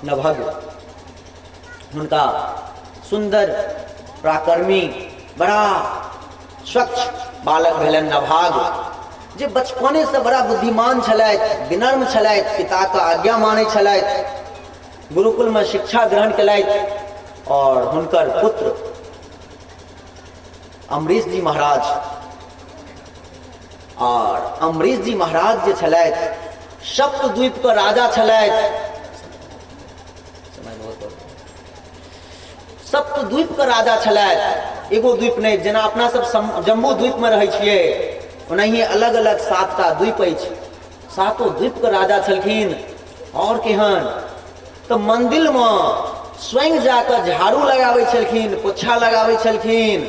नभग, हुनका सुन्दर पराक्रमी बड़ा स्वच्छ बालक भेलनि नभाग, जे बचपनेसँ बड़ा बुद्धिमान छलथि, विनम्र छलथि, पिताके आज्ञा मानै छलथि, गुरुकुलमे शिक्षा ग्रहण केलथि। आओर हुनकर पुत्र अमरीश जी महाराज, आओर अमरीश जी महाराज जे छलथि सप्तद्वीपके राजा छलथि। सप्तद्वीपके राजा छलथि, एगो द्वीप नहि, जेना अपना सब जम्बू द्वीपमे रहै छियै ओनाहिए अलग अलग 7टा द्वीप अछि, सातो द्वीपके राजा छलखिन। आओर केहन तऽ मन्दिरमे स्वयं जाकऽ झाड़ू लगाबै छलखिन, पोछा लगाबै छलखिन,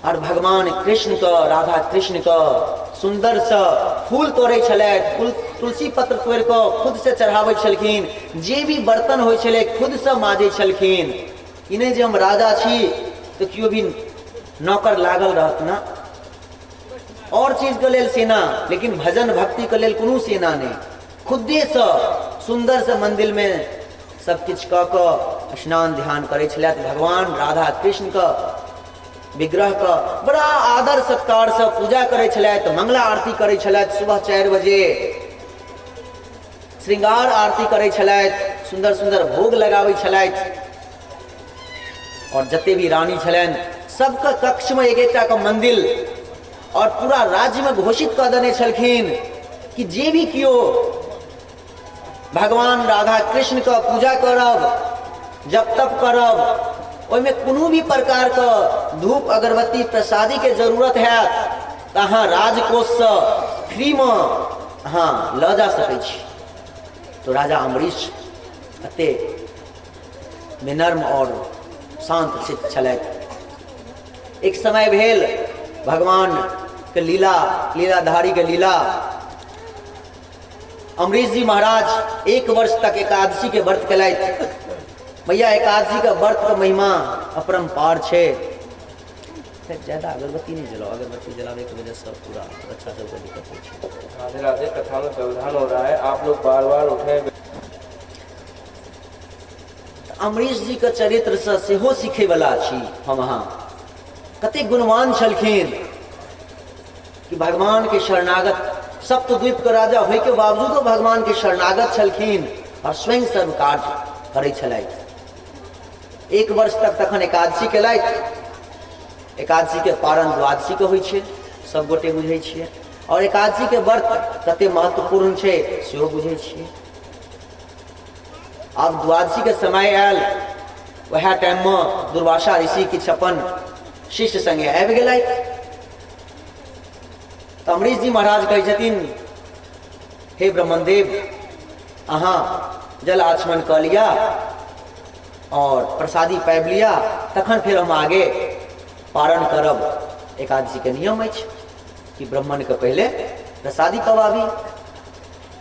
आओर भगवान कृष्णके, राधा कृष्णके सुन्दरसँ फूल तोड़ै छलथि, फूल तुलसी पत्र तोड़ि कऽ खुदसँ चढ़ाबै छलखिन, जे भी बर्तन होइ छलै खुदसँ माजै छलखिन। ई नहि जे हम राजा छी तऽ केओ भी नौकर लागल रहत ना। आओर चीजके लेल सेना, लेकिन भजन भक्तिके लेल कोनो सेना नहि। खुदेसँ सुन्दरसँ मन्दिरमे सब किछु कऽ कऽ स्नान ध्यान करै छलथि। भगवान राधा कृष्णके विग्रहके बड़ा आदर सत्कारसँ पूजा करै छलथि, मंगला आरती करै छलथि, सुबह 4 बजे श्रृंगार आरती करै छलथि, सुन्दर सुन्दर भोग लगाबै छलथि। और जते भी रानी छलनि सबके कक्षमे एक एकटा के मंदिर, और पूरा राज्यमे घोषित कऽ देने छलखिन कि जे भी केओ भगवान राधा कृष्ण के पूजा करब, जप तप करब, ओहिमे कोनो भी प्रकार के धूप अगरबत्ती प्रसादी के जरूरत हैत तऽ अहाँ राजकोषसँ फ्रीमे अहाँ लऽ जा सकै छी। तो राजा अम्बरीश एते विनम्र और शांत चित्त छलथि। एक समय भेल भगवान के लीला, लीलाधारी के लीला। अमरीश जी महाराज 1 वर्ष तक एकादशी के व्रत केलथि। मैया एकादशी के व्रत के महिमा अपरम्पार छै। ज्यादा अगरबत्ती नहीं जलाओ, अगरबत्ती जलावे के वजह से पूरा बच्चा सबके दिक्कत होइ छै। राधे राधे, कथा में व्यवधान हो रहा है, आप लोग बार बार उठे। अमरीश जी के चरित्र से सेहो सीखे वाला छी हम। अहाँ कतेक गुणवान छलखिन कि भगवान के शरणागत, सप्तद्वीप के राजा होय के बावजूदो भगवान के शरणागत छलखिन और स्वयं सर्व कार्य करै छलथि। 1 वर्ष तक तखन एकादशी केलथि। एकादशी के पारण द्वादशी के होइ छै, सब गोटे बुझै छियै, और एकादशी के व्रत कते महत्वपूर्ण छै सेहो बुझै छियै। आब द्वादशी के समय आयल, वएह टाइम में दुर्वासा ऋषि किछु अपन शिष्य संगे आबि गेलथि। तऽ अमरीश जी महाराज कहै छथिन, हे ब्रह्मदेव, अहाँ जल आचमन कऽ लिअ और प्रसादी पाबि लिअ, तखन फेर हम आगे पारण करब। एकादशी के नियम अछि कि ब्राह्मणके पहिले प्रसादी पवाबी।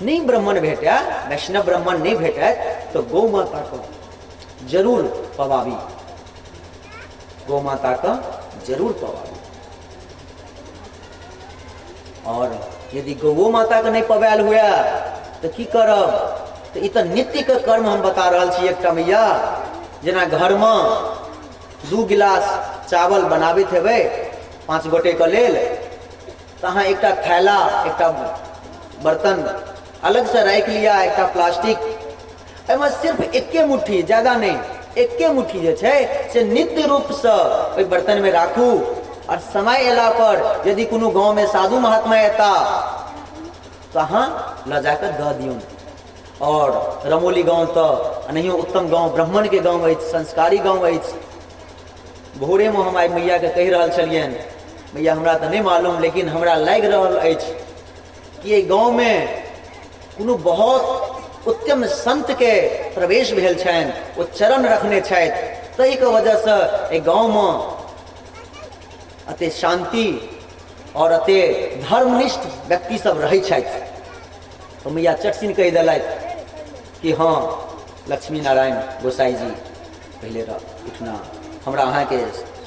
नहि ब्राह्मण भेटय, वैष्णव ब्राह्मण नहि भेटय तऽ गौ माताके जरूर पवाबी, गौ माताके जरूर पवाबी। और यदि गौ माताके नहि पवायल हुए तऽ की करब? तऽ ई तऽ नित्यके कर्म हम बता रहल छी एकटा मैया। जेना घरमे 2 गिलास चावल बनाबैत हेबै 5 गोटेके लेल, तऽ अहाँ एकटा थैला, एकटा बर्तन अलगसँ राखि लिअ, एकटा प्लास्टिक, एहिमे सिर्फ एके मुट्ठी, ज्यादा नहि, एके मुट्ठी जे छै से नित्य रूपसँ ओहि बर्तनमे राखू। और समय अयला पर यदि कोनो गाँवमे साधु महात्मा एता तऽ अहाँ लऽ जाकऽ दऽ दियौन। और रमौली गाँव तऽ एनाहियो उत्तम गाँव, ब्राह्मणके गाँव अछि, संस्कारी गाँव अछि। भोरेमे हम आइ मैयाके कहि रहल छलियनि, मैया हमरा तऽ नहि मालूम, लेकिन हमरा लागि रहल अछि कि एहि गाँवमे कोनो बहुत उत्तम संतके प्रवेश भेल छनि, ओ चरण रखने छथि, ताहिके वजहसँ एहि गाँवमे अते शान्ति और अते धर्मनिष्ठ व्यक्ति सब रहै छथि। तऽ मैया चटसिन कहि देलथि कि हँ लक्ष्मी नारायण गोसाई जी पहिले उठना हमरा अहाँके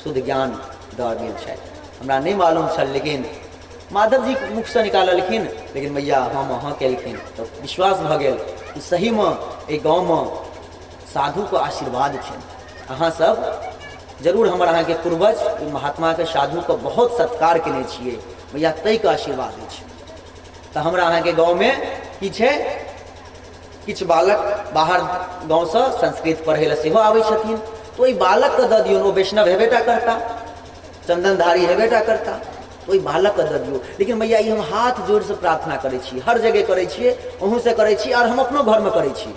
शुद्ध ज्ञान दऽ गेल छथि। हमरा नहि मालूम छल, लेकिन माधव जी मुखसँ निकाललखिन, लेकिन मैया हम अहाँ केलखिन तऽ विश्वास भऽ गेल कि सहीमे एहि गाँवमे साधुके आशीर्वाद छनि। अहाँ सब जरूर हमर अहाँके पूर्वज महात्माके साधुके बहुत सत्कार केने छियै, मैया ताहिके आशीर्वाद अछि। तऽ हमरा अहाँके गाँवमे की छै, किछु बालक बाहर गाँवसँ संस्कृत पढ़ै लए सेहो आबै छथिन, तऽ ओहि बालकके दऽ दियौन, ओ वैष्णव हेबे टा करता, चन्दनधारी हेबे टा करता, तऽ ओहि बालकके दऽ दियौ। लेकिन मैया ई हम हाथ जोड़िसँ प्रार्थना करै छी, हर जगह करै छियै, अहूँसँ करै छी आओर हम अपनो घरमे करै छी।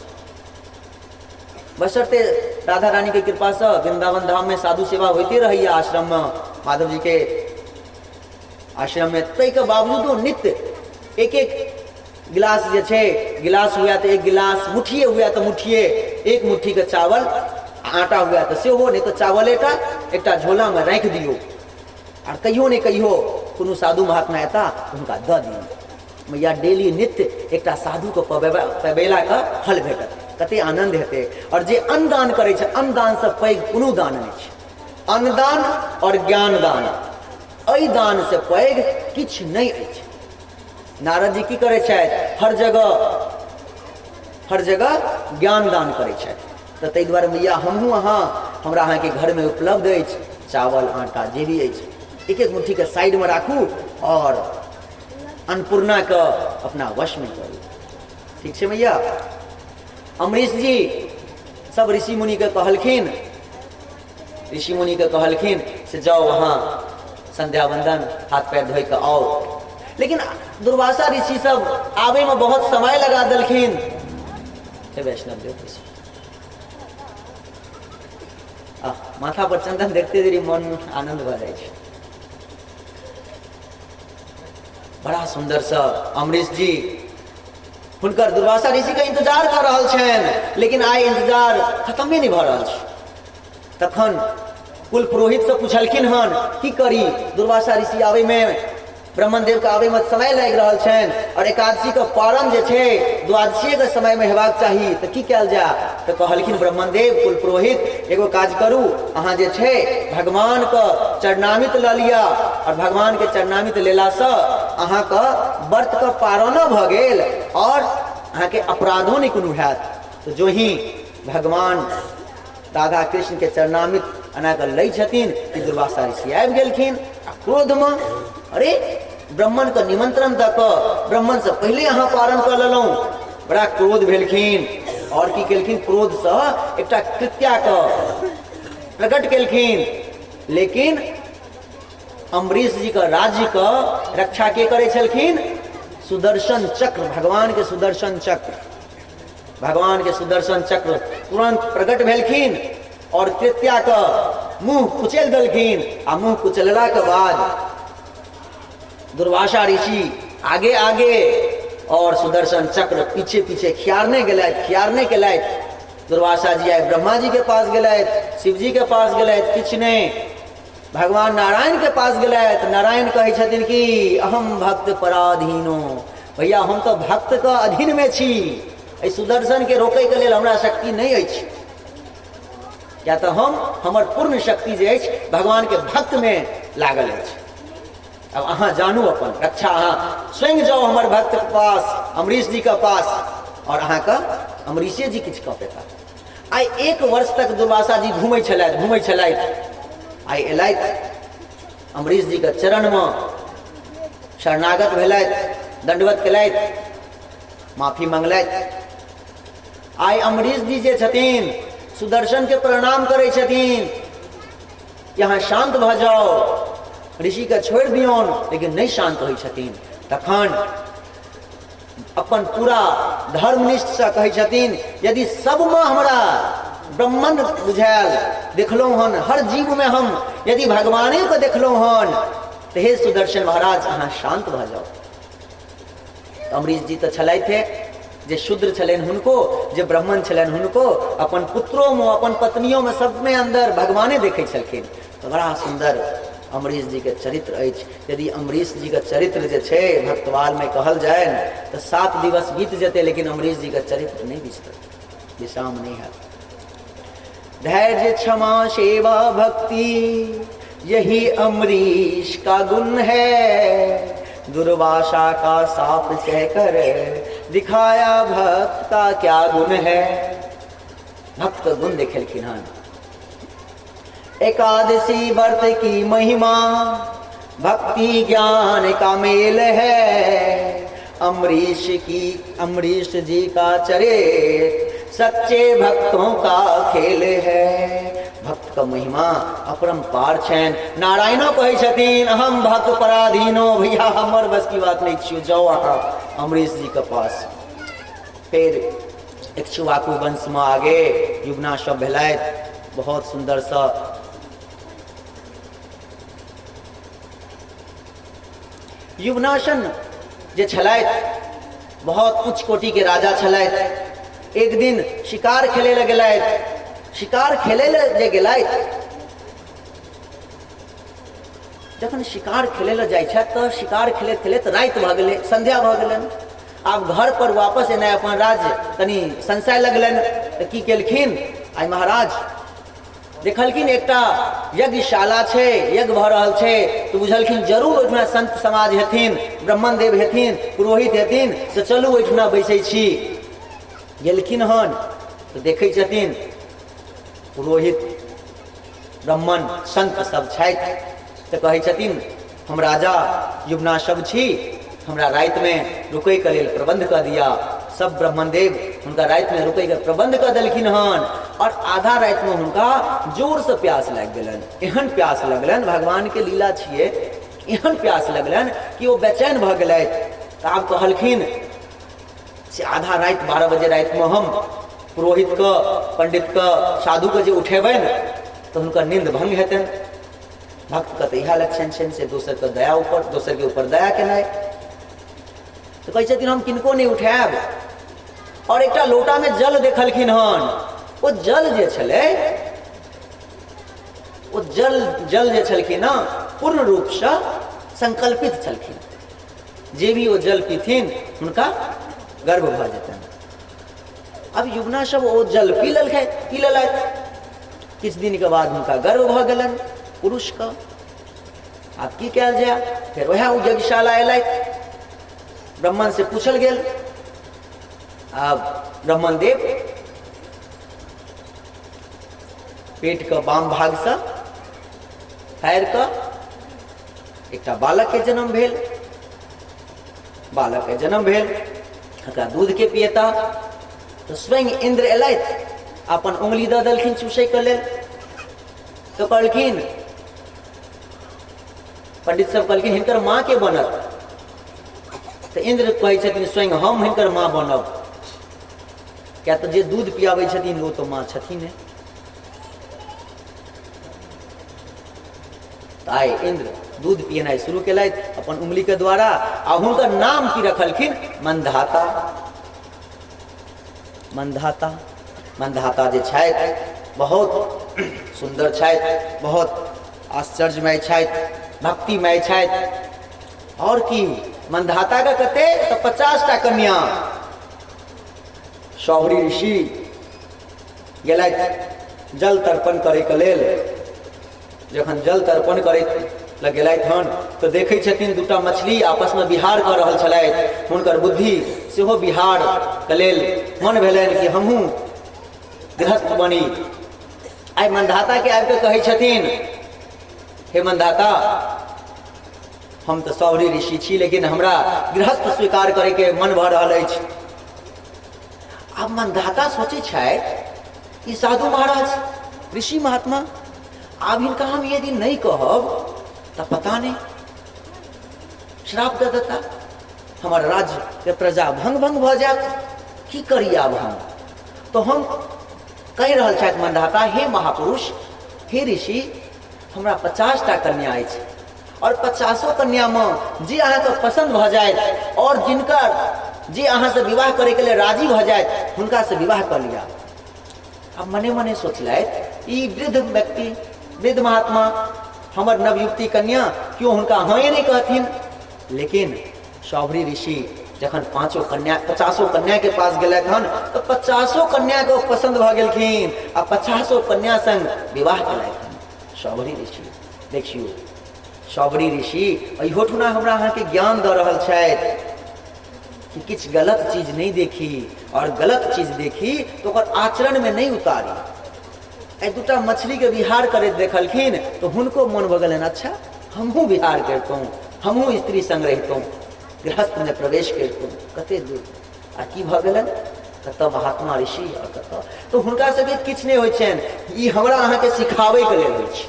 बशर्ते राधा रानीके कृपासँ वृन्दावन धाममे साधु सेवा होइते रहैए आश्रममे, माधव जीके आश्रममे, ताहिके बावजूदो नित्य एक एक गिलास जे छै, गिलास हुए तऽ 1 गिलास, मुठिए हुए तऽ मुठिए, 1 मुट्ठीके चावल, आटा हुए तऽ सेहो, नहि तऽ चावलेटा एकटा झोलामे राखि दियौ, आर कहियो नहि कहियो कोनो साधु महात्मा एता हुनका दऽ दियौ। मैया डेली नित्य एकटा साधुके पबेलाके फल भेटत, कते आनन्द हेतै। आओर जे अन्नदान करै छै, अन्नदानसँ पैघ कोनो दान नहि छै। अन्नदान आओर ज्ञानदान, एहि दानसँ पैघ किछु नहि अछि। नारद जी की करै छथि, हर जगह ज्ञान दान करै छथि। तऽ ताहि दुआरे मैया हमहूँ अहाँ, हमरा अहाँके घरमे उपलब्ध अछि चावल आटा जे भी अछि, एक एक मुट्ठीके साइडमे राखू आओर अन्नपूर्णाके अपना वशमे करू। ठीक छै मैया। अमरीश जी सब ऋषि मुनिके कहलखिन, ऋषि मुनिके कहलखिन से जाउ अहाँ संध्या वंदन हाथ पैर धोइ कऽ आउ। लेकिन दुर्वासा ऋषि सब आबैमे बहुत समय लगा देलखिन। हे वैष्णव देव, माथा पर चंदन देखते देरी मन आनंद भऽ जाइ छै। बड़ा सुंदर सा अमरीश जी हुनकर दुर्वासा ऋषि के इंतजार कऽ रहल छनि, लेकिन आइ इंतजार खत्मे नहि भऽ रहल छै। तखन कुल पुरोहित से पुछलखिन हन की करी, दुर्वासा ऋषि आबैमे ब्राह्मण देवके आबैमे समय लागि रहल छनि आओर एकादशीके पारण जे छै द्वादशीएके समयमे हेबाक चाही, तऽ की कयल जाय? तऽ कहलखिन ब्राह्मण देव कुल पुरोहित, एगो काज करू, अहाँ जे छै भगवानके चरणामित लऽ लिअ आओर भगवानके चरणामित लेलासँ अहाँके व्रतके पारणो भऽ गेल आओर अहाँके अपराधो नहि कोनो हैत। तऽ जो ही भगवान राधा कृष्ण के चरणामित एना कऽ लै छथिन कि दुर्वासा ऋषि आबि गेलखिन आ क्रोधमे, अरे ब्राह्मणके निमंत्रण दऽ कऽ ब्राह्मणसँ पहिले अहाँ पारण कऽ लेलहुँ। बड़ा क्रोध भेलखिन आओर की केलखिन, क्रोधसँ एकटा कृत्याके प्रकट केलखिन। लेकिन अम्बरीश जीके राज्यके रक्षा के करै छलखिन? सुदर्शन चक्र, भगवानके सुदर्शन चक्र। भगवान के सुदर्शन चक्र तुरंत प्रकट भेलखिन और कृत्या के मुंह कुचल देलखिन आ मुंह कुचलला के बाद दुर्वासा ऋषि आगे आगे और सुदर्शन चक्र पीछे पीछे खियारने गेलथि, खियारने गेलथि। दुर्वासा जी आइ ब्रह्मा जी के पास गेलथि, शिव जी के पास गेलथि, किछु नहि। भगवान नारायण के पास गेलथि, नारायण कहै छथिन कि अहम भक्त पराधीनो, भैया हम तऽ भक्त के अधीन में छी, एहि सुदर्शन के रोकै के लेल हमरा शक्ति नहि अछि, किया तऽ हमर पूर्ण शक्ति जे अछि भगवान के भक्त में लागल अछि। अब अहाँ जानू अपन रक्षा, अहाँ स्वयं जाउ हमर भक्त के पास, अमरीश जी के पास, और अहाँके अमरीशे जी किछु कऽ पेता। आइ 1 वर्ष तक दुर्वासा जी घूमै छलथि, घूमै छलथि, आइ एलथि अमरीश जी के चरण में शरणागत भेलथि, दंडवत केलथि, माफी मंगलथि। आइ अमरीश जी जे छथिन सुदर्शन के प्रणाम करै छथिन, यहाँ शांत भऽ जाओ, ऋषि के छोड़ि दियौन, लेकिन नहि शांत होइ छथिन। तखन अपन पूरा धर्मनिष्ठसँ कहै छथिन, यदि सबमे हमरा ब्राह्मण बुझायल देखलहुँ हन, हर जीवमे हम यदि भगवानेके देखलहुँ हन, तऽ हे सुदर्शन महाराज अहाँ शान्त भऽ जाउ। अमरीश जी तऽ छलथि हे, जे शूद्र छलनि हुनको, जे ब्राह्मण छलनि हुनको, अपन पुत्रोमे अपन पत्नियोमे सबमे अन्दर भगवाने देखै छलखिन। तऽ बड़ा सुन्दर अमरीश जीके चरित्र अछि। यदि अमरीश जीके चरित्र जे छै भक्तवालमे कहल जाय ने तऽ 7 दिवस बीत जेतै, लेकिन अमरीश जीके चरित्र नहि बिसरत, विश्राम नहि हैत। धैर्य क्षमा सेवा भक्ति यही अमरीश का गुण है, दुर्वासा का साप सह कर दिखाया भक्त का क्या गुण है। भक्त का गुण देखेलखिन हन। एकादशी व्रत की महिमा भक्ति ज्ञान का मेल है, अमरीश जी का चरित्र सच्चे भक्तों का खेल है। भक्त का महिमा अपरंपार छैन। नारायणो कहै छथिन हम भक्त पराधीनो, भैया हमर बस की बात नहीं छियो, जाओ अहाँ अमरीश जी के पास। फिर इक्ष्वाकु वंश में आगे युगना सब भेलथि, बहुत सुंदर सा युवनाशन जे छलथि बहुत उच्च कोटि के राजा छलथि। एक दिन शिकार खेले लए गेलथि, शिकार खेले लए जे गेलथि, जखन शिकार खेले लए जाइ छथि तऽ शिकार खेलैत खेलैत राति भऽ गेलै, संध्या भऽ गेलनि। आब घर पर वापस एनाइ अपन राज्य कनि संशय लगलनि, तऽ की केलखिन आइ महाराज देखलखिन एकटा यज्ञशाला छै, यज्ञ भऽ रहल छै, तऽ बुझलखिन जरूर ओहिठुना संत समाज हेथिन, ब्राह्मण देव हेथिन, पुरोहित हेथिन, तऽ चलू ओहिठुना बैसै छी। गेलखिन हन तऽ देखै छथिन पुरोहित ब्राह्मण संत सब छथि, तऽ कहै छथिन हम राजा युवना सब छी, हमरा रातिमे रुकैके लेल प्रबन्ध कऽ दिअ। सब ब्राह्मण देव हुनका रातिमे रुकैके प्रबन्ध कऽ देलखिन हन। और आधा रातिमे हुनका जोरसँ प्यास लागि गेलनि, एहन प्यास लगलनि, भगवानके लीला छियै, एहन प्यास लगलनि कि ओ बेचैन भऽ गेलथि। तऽ आब कहलखिन से आधा राति 12 बजे रातिमे हम पुरोहितके पंडितके साधुके जे उठेबनि तऽ हुनकर नींद भंग हेतनि। भक्तके तऽ इएह लक्षण छनि से दोसरके दया ऊपर, दोसरके ऊपर दया केनाइ। तऽ कहै छथिन हम किनको नहि उठायब। और एकटा लोटामे जल देखलखिन हन, ओ जल जे छलै, ओ जल जे छलखिन हँ पूर्ण रूपसँ संकल्पित छलखिन जे भी ओ जल पीथिन हुनका गर्भ भऽ जेतनि। आब युवना सब ओ जल पी लेलकै, पी लेलथि। किछु दिनके बाद हुनका गर्भ भऽ गेलनि पुरुषके। आब की कयल जाय? फेर वएह ओ यज्ञशाला एलथि, ब्राह्मण से पूछल गेल। आब ब्राह्मण देव पेटके बाम भागसँ फाड़ि कऽ एकटा बालकके जन्म भेल। बालकके जन्म भेल, एकरा दूधके पिएता। तऽ स्वयं इन्द्र एलथि, अपन उंगली दऽ देलखिन चूसैके लेल। तऽ कहलखिन पंडित सब, कहलखिन हिनकर माँ के बनत? तऽ इन्द्र कहै छथिन स्वयं हम हिनकर माँ बनब, किया तऽ जे दूध पियाबै छथिन ओ तऽ माँ छथिन। तऽ आइ इन्द्र दूध पियनाइ शुरू केलथि अपन उंगलीके द्वारा, आ हुनकर नाम की रखलखिन? मंधाता। मंधाता, मंधाता जे छथि बहुत सुन्दर छथि, बहुत आश्चर्यमय छथि, भक्तिमय छथि। आओर की, मंधाताके कते तऽ 50टा कन्या। सौहरी ऋषि गेलथि जल तर्पण करैके लेल। जखन जल तर्पण करैत लग गेलथि हन तऽ देखै छथिन दूटा मछली आपसमे विहार कऽ रहल छलथि। हुनकर बुद्धि सेहो विहारके लेल मन भेलनि कि हमहूँ गृहस्थ बनी। आइ मंधाताके आबि कऽ कहै छथिन, हे मंधाता, हम तऽ सौरी ऋषि छी, लेकिन हमरा गृहस्थ स्वीकार करैके मन भऽ रहल अछि। आब मंधाता सोचै छथि, ई साधु महाराज ऋषि महात्मा, आब हिनका हम यदि नहि कहब तऽ पता नहि श्राप दऽ देता, हमर राज्यके प्रजा भंग भंग भऽ जायत। की करी आब हम? तऽ हम कहि रहल छथि मंधाता, हे महापुरुष, हे ऋषि, हमरा 50टा कन्या अछि, आओर 50 कन्यामे जे अहाँके पसन्द भऽ जायत आओर जिनकर जे अहाँसँ विवाह करैके लेल राजी भऽ जायत, हुनकासँ विवाह कऽ लिअ। आब मने मने सोचलथि, ई वृद्ध व्यक्ति, वृद्ध महात्मा, हमर नवयुवती कन्या, केओ हुनका हँ नहि कहथिन। लेकिन सौभरी ऋषि जखन पाँचो कन्या, 50 कन्याके पास गेलथि हन तऽ 50 कन्याके ओ पसन्द भऽ गेलखिन आ 50 कन्या संग विवाह केलथि हन सौभरी ऋषि। देखियौ, सौभरी ऋषि एहोठुना हमरा अहाँके ज्ञान दऽ रहल छथि कि किछु गलत चीज नहि देखी, आओर गलत चीज देखी तऽ ओकर आचरणमे नहि उतारी। एहि दूटा मछलीके विहार करैत देखलखिन तऽ हुनको मोन भऽ गेलनि, अच्छा हमहूँ विहार करितहुँ, हमहूँ स्त्री संग रहितहुँ, गृहस्थमे प्रवेश करितहुँ, कते दूर आ की भऽ गेलनि। कतऽ महात्मा ऋषि आओर कतऽ तऽ हुनका सबके किछु नहि होइ छनि। ई हमरा अहाँके सिखाबैके लेल होइ छै,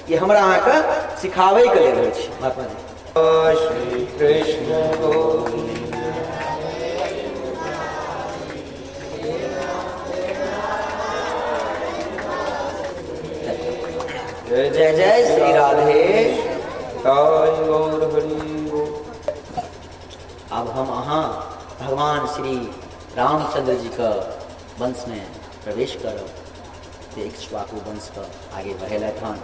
ई हमरा अहाँके सिखाबैके लेल होइ छै। महात्मा जी। श्री कृष्ण गोविंद। जय जय श्री राधे। गौर हरि। आब हम अहाँ भगवान श्री रामचंद्र जी के वंश में प्रवेश करब। से इक्ष्वाकु वंश के आगे बढ़ेलथि हन।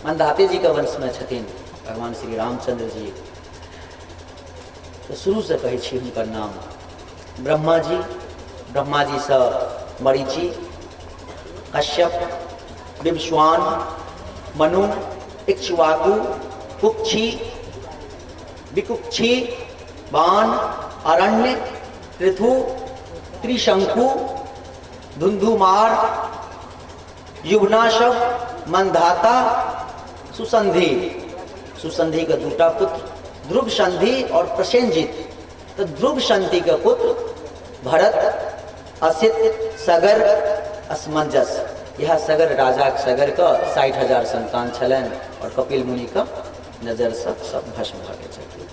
मंधाते जी के वंश में छथिन भगवान श्री रामचंद्र जी। तो शुरू से कहै छी हुनकर नाम ब्रह्मा जी, ब्रह्मा जी से मरीचि, कश्यप, विवस्वान, मनु, इक्ष्वाकु, कुक्षी, विकुक्षी, बाण, अरण्य, पृथु, त्रिशंकु, धुंधुमार, युवनाशव, मंधाता, सुसंधि। सुसंधि के दूटा पुत्र ध्रुव संधि और प्रसेनजित। तो ध्रुव संधि के पुत्र भरत, असित, सगर, असमंजस। यह सगर राजा सगर के 60,000 संतान छलनि और कपिल मुनि के नजर से सब भस्म भऽ गेल छथिन।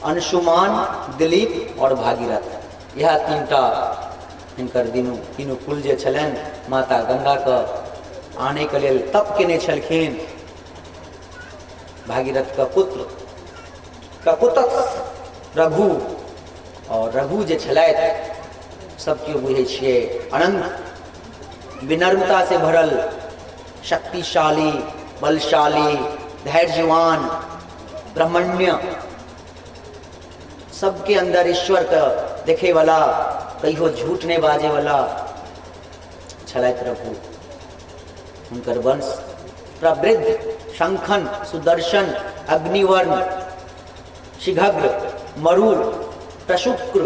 अंशुमान, दिलीप और भागीरथ, यह तीनटा हिनकर तीनू कुल जे छलनि माता गंगा के आने के लेल तप केने छलखिन। भागीरथ के पुत्र ककुतक रघु, और रघु जे छलथि सब केओ बुझै छियै अनंत विनम्रता से भरल, शक्तिशाली, बलशाली, धैर्यवान, ब्रह्मण्य, सबके अंदर ईश्वर के देखे वाला, कहियो झूठ नहीं बाजे वाला छलथि रघु। हुनकर वंश प्रवृद्ध, शंखन, सुदर्शन, अग्निवर्ण, शिघग्र, मरुर, प्रशुक्र,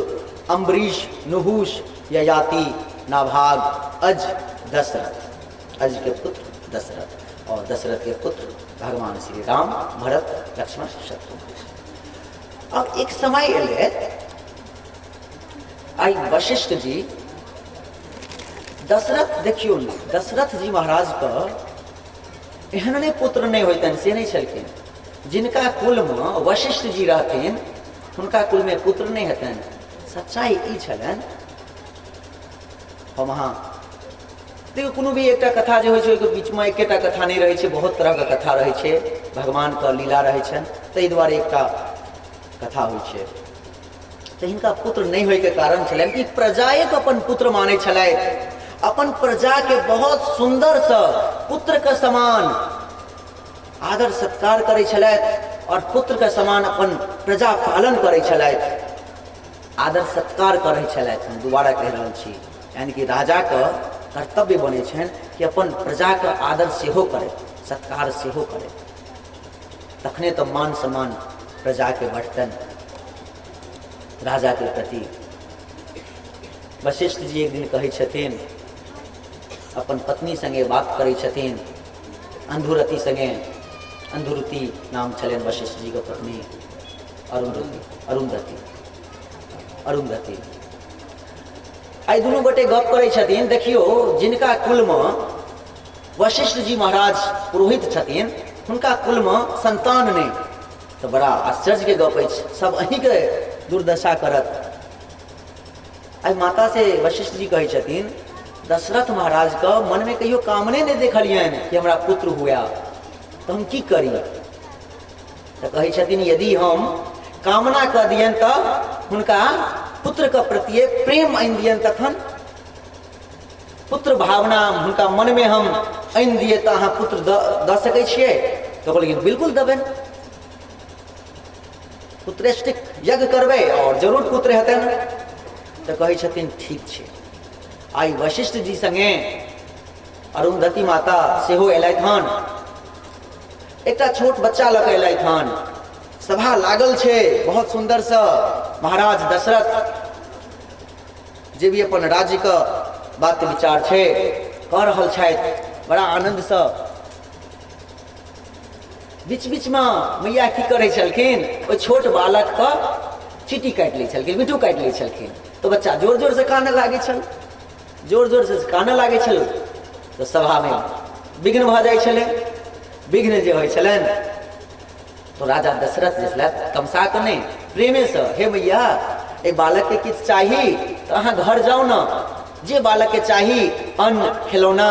अम्बरीश, नुहुष, ययाति, नाभाग, अज, दशरथ। अज के पुत्र दशरथ और दशरथ के पुत्र भगवान श्री राम, भरत, लक्ष्मण, शत्रुघ्न। अब एक समय एलै, आइ वशिष्ठ जी दशरथ, देखियौ ने, दशरथ जी महाराज के एहन नहि पुत्र नहि होइतनि से नहि छलखिन। जिनका कुलमे वशिष्ठ जी रहथिन हुनका कुलमे पुत्र नहि हेतनि। सच्चाइ ई छलनि। हम अहाँ देखियौ, कोनो भी एकटा कथा जे होइ छै ओहिके बीचमे एकेटा कथा नहि रहै छै, बहुत तरहके कथा रहै छै, भगवानके लीला रहै छनि, ताहि दुआरे एकटा कथा होइ छै। तऽ हिनका पुत्र नहि होइके कारण छलनि कि प्रजाएके अपन पुत्र मानै छलथि, अपन प्रजाके बहुत सुन्दरसँ पुत्रके समान आदर सत्कार करै छलथि और पुत्रके समान अपन प्रजा पालन करै छलथि, आदर सत्कार करै छलथि। हम दोबारा कहि रहल छी, यानी कि राजाके कर्तव्य बनै छनि कि अपन प्रजाके आदर सेहो करै, सत्कार सेहो करै, तखने तऽ मान सम्मान प्रजाके बढ़तनि राजाके प्रति। वशिष्ठ जी एक दिन कहै छथिन, अपन पत्नी संगे बात करै छथिन, अंधुरति संगे, अंधुरति नाम छलनि वशिष्ठ जी के पत्नी, अरुंधति, अरुंधति, अरुंधति। आइ दुनू गोटे गप करै छथिन। देखियौ, जिनका कुलमे वशिष्ठ जी महाराज पुरोहित छथिन हुनका कुलमे संतान नहि, तऽ बड़ा आश्चर्यके गप अछि, सब अहीँके दुर्दशा करत। आइ माता से वशिष्ठ जी कहै छथिन, दशरथ महाराजके मनमे कहियो कामने नहि देखलियनि कि हमरा पुत्र हुए, तऽ हम की करी? तऽ कहै छथिन, यदि हम कामना कऽ दियनि तऽ हुनका पुत्रके प्रतिए प्रेम आनि दियनि, तखन पुत्र भावना हुनका मनमे हम आनि दियै तऽ अहाँ पुत्र दऽ सकै छियै? तऽ कहलखिन, बिल्कुल देबनि, पुत्रेष्टिक यज्ञ करबै और जरूर पुत्र हेतनि। तऽ कहै छथिन, ठीक छै। आइ वशिष्ठ जी संगे अरुंधति माता सेहो एलथि हन, एकटा छोट बच्चा लऽ कऽ एलथि हन। सभा लागल छै बहुत सुन्दरसँ। महाराज दशरथ जे भी अपन राज्यके बात विचार छै कऽ रहल छथि बड़ा आनन्दसँ। बीच बीचमे मैया की करै छलखिन, ओहि छोट बालकके चीटी काटि लै छलखिन, मिठू काटि लै छलखिन, तऽ बच्चा जोर जोरसँ कानऽ लागै छल, जोर जोरसँ कानऽ लागै छल, तऽ सभामे विघ्न भऽ जाइ छलै। विघ्न जे होइ छलनि तऽ राजा दशरथ जे छलथि तमसा कऽ नहि, प्रेमेसँ, हे मैया, एहि बालकके किछु चाही तऽ अहाँ घर जाउ ने, जे बालकके चाही अन्न, खेलौना,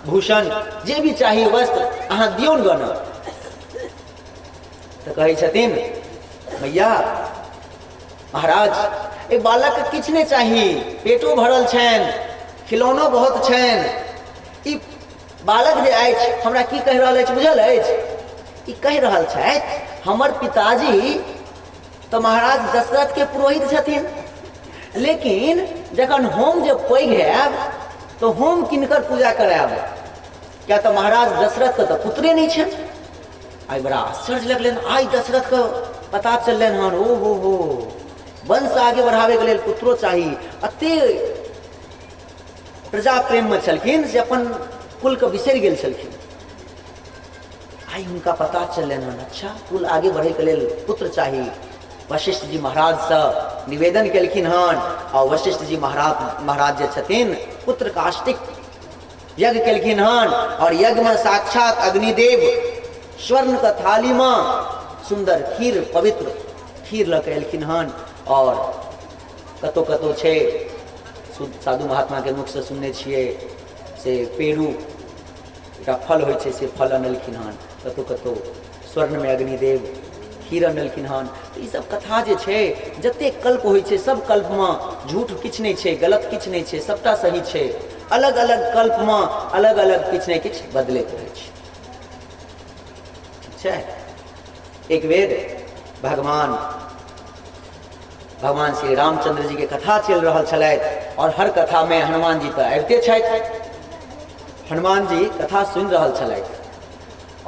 भूषण, जे भी चाही वस्त्र, अहाँ दियौ ने गऽ ने। तऽ कहै छथिन मैया, महाराज, एहि बालकके किछु नहि चाही, पेटो भरल छनि, खिलौनो बहुत छनि। ई बालक जे अछि हमरा की कहि रहल अछि बुझल अछि? ई कहि रहल छथि, हमर पिताजी तऽ महाराज दशरथके पुरोहित छथिन, लेकिन जखन हम जे पैघ हैब तऽ हम किनकर पूजा करायब? किया तऽ महाराज दशरथके तऽ पुत्रे नहि छनि। आइ बड़ा आश्चर्य लगलनि। आइ दशरथके पता चललनि हन, ओ हो हो, वंश आगे बढ़ाबैके लेल पुत्रो चाही। एते प्रजा प्रेममे छलखिन से अपन कुलके बिसरि गेल छलखिन। आइ हुनका पता चललनि हन, अच्छा, कुल आगे बढ़ैके लेल पुत्र चाही। वशिष्ठ जी महाराजसँ निवेदन केलखिन हन आ वशिष्ठ जी महाराज जे छथिन पुत्र काष्टिक यज्ञ केलखिन हन और यज्ञमे साक्षात अग्निदेव स्वर्ण के थालीमे सुन्दर खीर, पवित्र खीर लऽ के एलखिन हन। और कतौ कतौ छै, साधु महात्माके मुखसँ सुनने छियै से पेरू एकटा फल होइ छै, से फल अनलखिन हन। कतौ कतौ स्वर्णमे अग्निदेव खीर अनलखिन हन। तऽ ईसब कथा जे छै, जतेक कल्प होइ छै सब कल्पमे झूठ किछु नहि छै, गलत किछु नहि छै, सबटा सही छै। अलग अलग कल्पमे अलग अलग किछु ने किछु बदलैत रहै छै। ठीक छै। छै। एक बेर भगवान भगवान श्री रामचंद्र जी के कथा चलि रहल छलथि और हर कथा में हनुमान जी तऽ आबिते छथि। हनुमान जी कथा सुनि रहल छलथि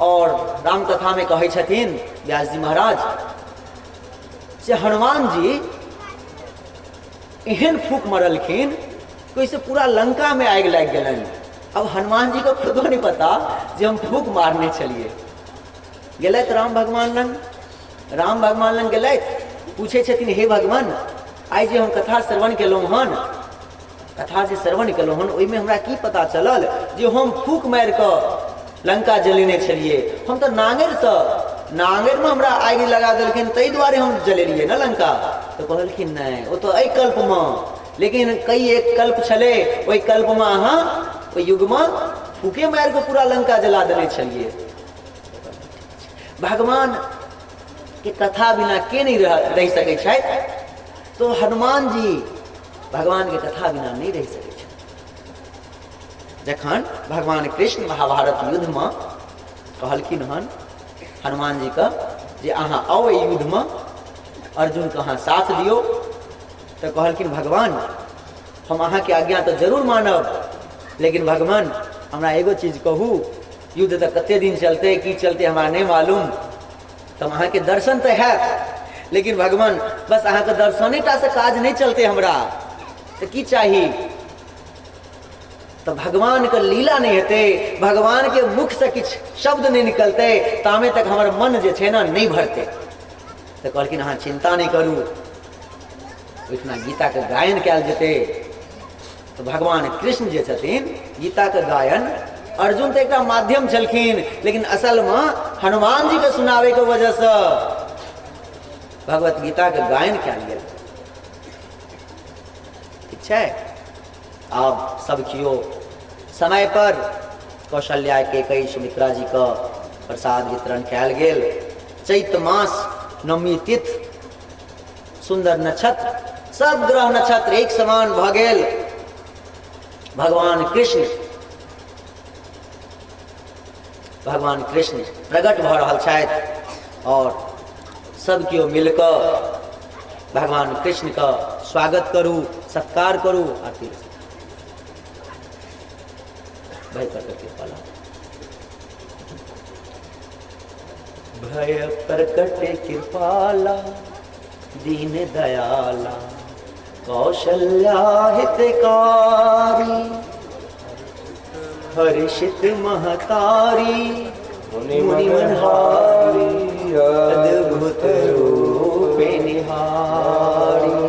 और राम कथा में कहै छथिन व्यास जी महाराज से हनुमान जी एहन फूक मरलखिन कि ओहिसँ पूरा लंका में आगि लागि गेलनि। अब हनुमान जी के खुदो नहीं पता जे हम फूक मारने छलियै। गेलथि राम भगवान लग, राम भगवान लग गेलथि, पूछै छथिन हे भगवान आइ जे हम कथा श्रवण केलहुँ हन, कथा जे श्रवण केलहुँ हन ओहिमे हमरा की पता चलल जे हम फूक मारि कऽ लंका जलेने छलियै, हम तऽ नांगरिसँ, नांगरिमे हमरा आगि लगा देलखिन ताहि दुआरे हम जलेलियै ने लंका। तऽ कहलखिन नहि ओ तऽ एहि कल्पमे, लेकिन कई एक कल्प छलै ओहि कल्पमे अहाँ ओहि युगमे फूके मारि कऽ पूरा लंका जला देने छलियै। भगवान के कथा बिना के नहीं रह सकै छथि, तो हनुमान जी भगवान के कथा बिना नहीं रह सकै छथि। जखन भगवान कृष्ण महाभारत युद्ध में कहलखिन हन हनुमान जी के जे अहाँ आउ एहि युद्ध में, अर्जुन के अहाँ साथ दियौ, तऽ कहलखिन भगवान हम अहाँके आज्ञा तऽ जरूर मानब, लेकिन भगवान हमरा एगो चीज कहू, युद्ध तऽ कते दिन चलतै की चलतै हमरा नहि मालूम, तऽ हम अहाँके दर्शन तऽ हैत, लेकिन भगवान बस अहाँके दर्शनेटा से काज नहि चलतै, हमरा तऽ की चाही? तऽ भगवानके लीला नहि हेतै, भगवानके मुखसँ किछु शब्द नहि निकलतै तामे तक हमर मन जे छै ने नहि भरतै। तऽ कहलखिन अहाँ चिन्ता नहि करू, ओहिठिना गीताके गायन कयल जेतै। तऽ भगवान कृष्ण जे छथिन गीताके गायन, अर्जुन तऽ एकटा माध्यम छलखिन, लेकिन असलमे हनुमान जीके सुनाबैके वजहसँ भगवत गीताके गायन कयल गेल। ठीक छै, आब सब केओ समय पर कौशल्या के कई सुमित्रा जी के प्रसाद वितरण कयल गेल। चैत मास नवमी तिथि, सुंदर नक्षत्र, सब ग्रह नक्षत्र एक समान भऽ गेल। भगवान कृष्ण, भगवान कृष्ण प्रकट भऽ रहल छथि और सब केओ मिलकऽ भगवान कृष्ण के स्वागत करू, सत्कार करू। आरती भय प्रकट कृपाला, भय प्रकट कृपाला, दीन दयाला, कौशल्या हितकारी, हर्षित महतारी, मुनि मनहारी, अद्भुत रूप निहारी,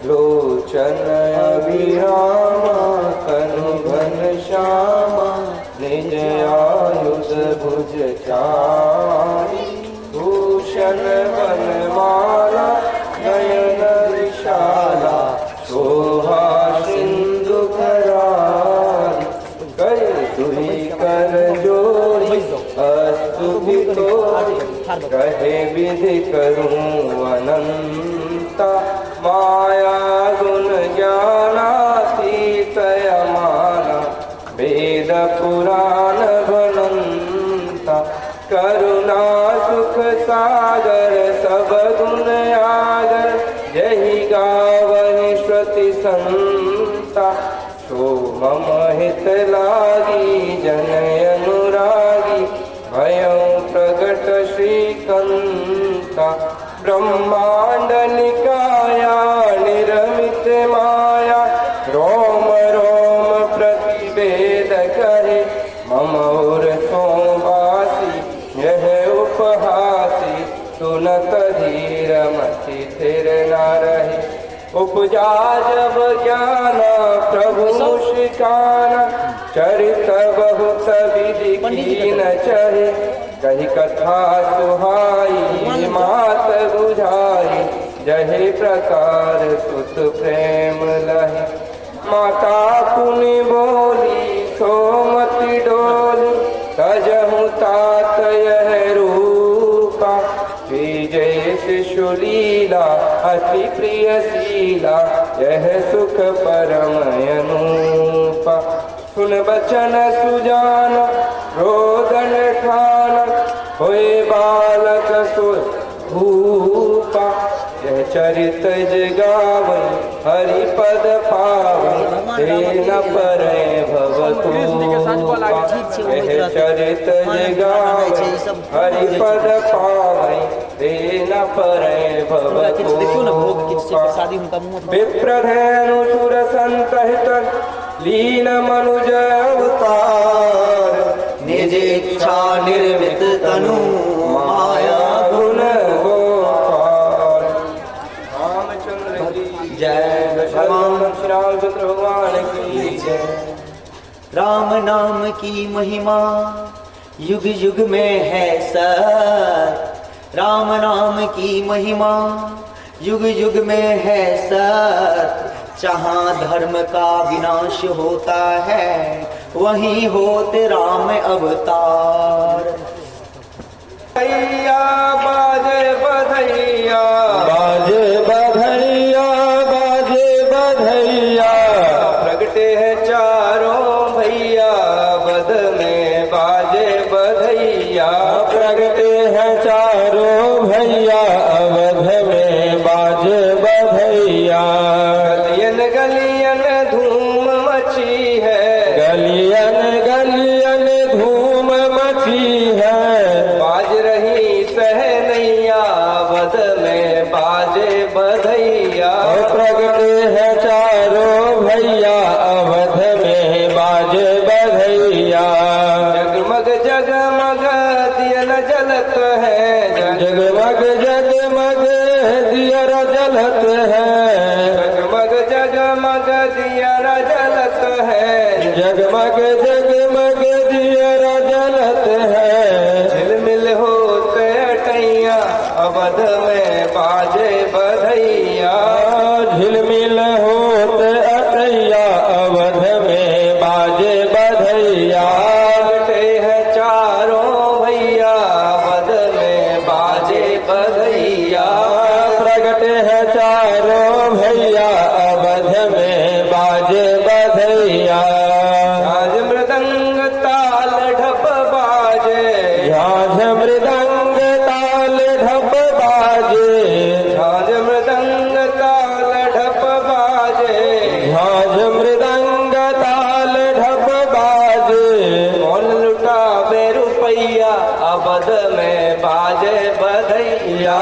लोचन अभिरामा, तनु घन श्यामा, निज आयुध भुज चारी, भूषण वनमाला, नयन विशाला, शोभा सिंधु करारी, कर तुही कर जोरी, स्तुति तोरी, कहे विधि करूं अनंता, माया गुण ज्ञानातीत अमाना, वेद पुराण भनंता, करुणा सुख सागर, सब गुण आगर, जही गावहि श्रुति संता, सो मम हित लागी, जन अनुरागी, भयं प्रगट श्रीकंता, ब्रह्मांड निकाया, निरमित माया, रोम रोम प्रतिवेद करे, मम उर सोवासी, यह उपहासी, सुनत धीर मति थिर न रहे, उपजा जब ज्ञान प्रभु मुस्कान, चरित बहुत विधि कीन चहे, कही कथा सुहाई, मात बुझाई, जहे प्रकार सुत प्रेम लहे, माता पुनि बोली, सोमति डोली, तजहु तात यह रूपा, जय शिशु लीला, अति प्रिय शीला, यह सुख परम अनूपा, सुन बचन सुजान, रोदन ठान, होए चरित जे गावै हरि पद पावै ते न परै भव एह चरित जे गावै हरि पद पावै ते न परै भव विप्रधेनु सुर संत हित लीन मनुज अवतार निज इच्छा निर्मित तनु माया गुण गोपाल। रामचंद्र की जय। भगवान श्री रामचंद्र भगवान की जय। राम नाम की महिमा युग युग में है सर। राम नाम की महिमा युग युग में है सत। जहाँ धर्म का विनाश होता है वहीं होते राम अवतार। भैया बाजे बधैया बाजे बधैया बाजे बधैया प्रगटे हैं चारों भैया बद में बाजे बधैया। प्रगटे हैं चारों भैया अवध में बाजे बधैया। गलियन गलियन धूम मची है गलियन गलियन धूम मची है बाज रही सहनैया बद में बाजे बधैया। प्रगटे हैं चारों भैया अवध में बाजे बधैया। जगमग जगमग दियन जलत है जगमग जगमग दियर जलत है जगमग जगमग दियर जलत है जगमग जगमग दियर जलत है। झिलमिल होते अटैया अवध में बाजे बधैया। झिलमिल होते अटैया अवध में बाजे बधैया। प्रगटे हैं चारों भैया अवध में बाजे बधैया। प्रगटे हैं चारों भैया अवध में बाजे बधैया। झांझ मृदंग ताल ढप बाजे झांझ मृदंग ताल ढप बाजे झांझ मृदंग ताल ढप बाजे झांझ मृदंग ताल ढप बाजे। कौन लुटावे रुपैया अवध में बाजे बधैया।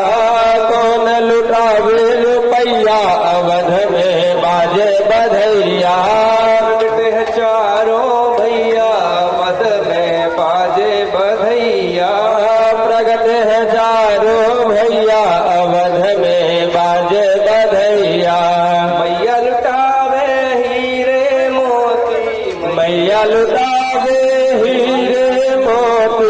कौन लुटावे रुपैया अवध में बाजे बधैया। प्रगटे हैं चारों भैया अवध में बाजे बधैया। प्रगटे हैं चारों भैया अवध में बाजे बधैया। मैया लुटावे हीरे मोती मैया लुटावे हीरे मोती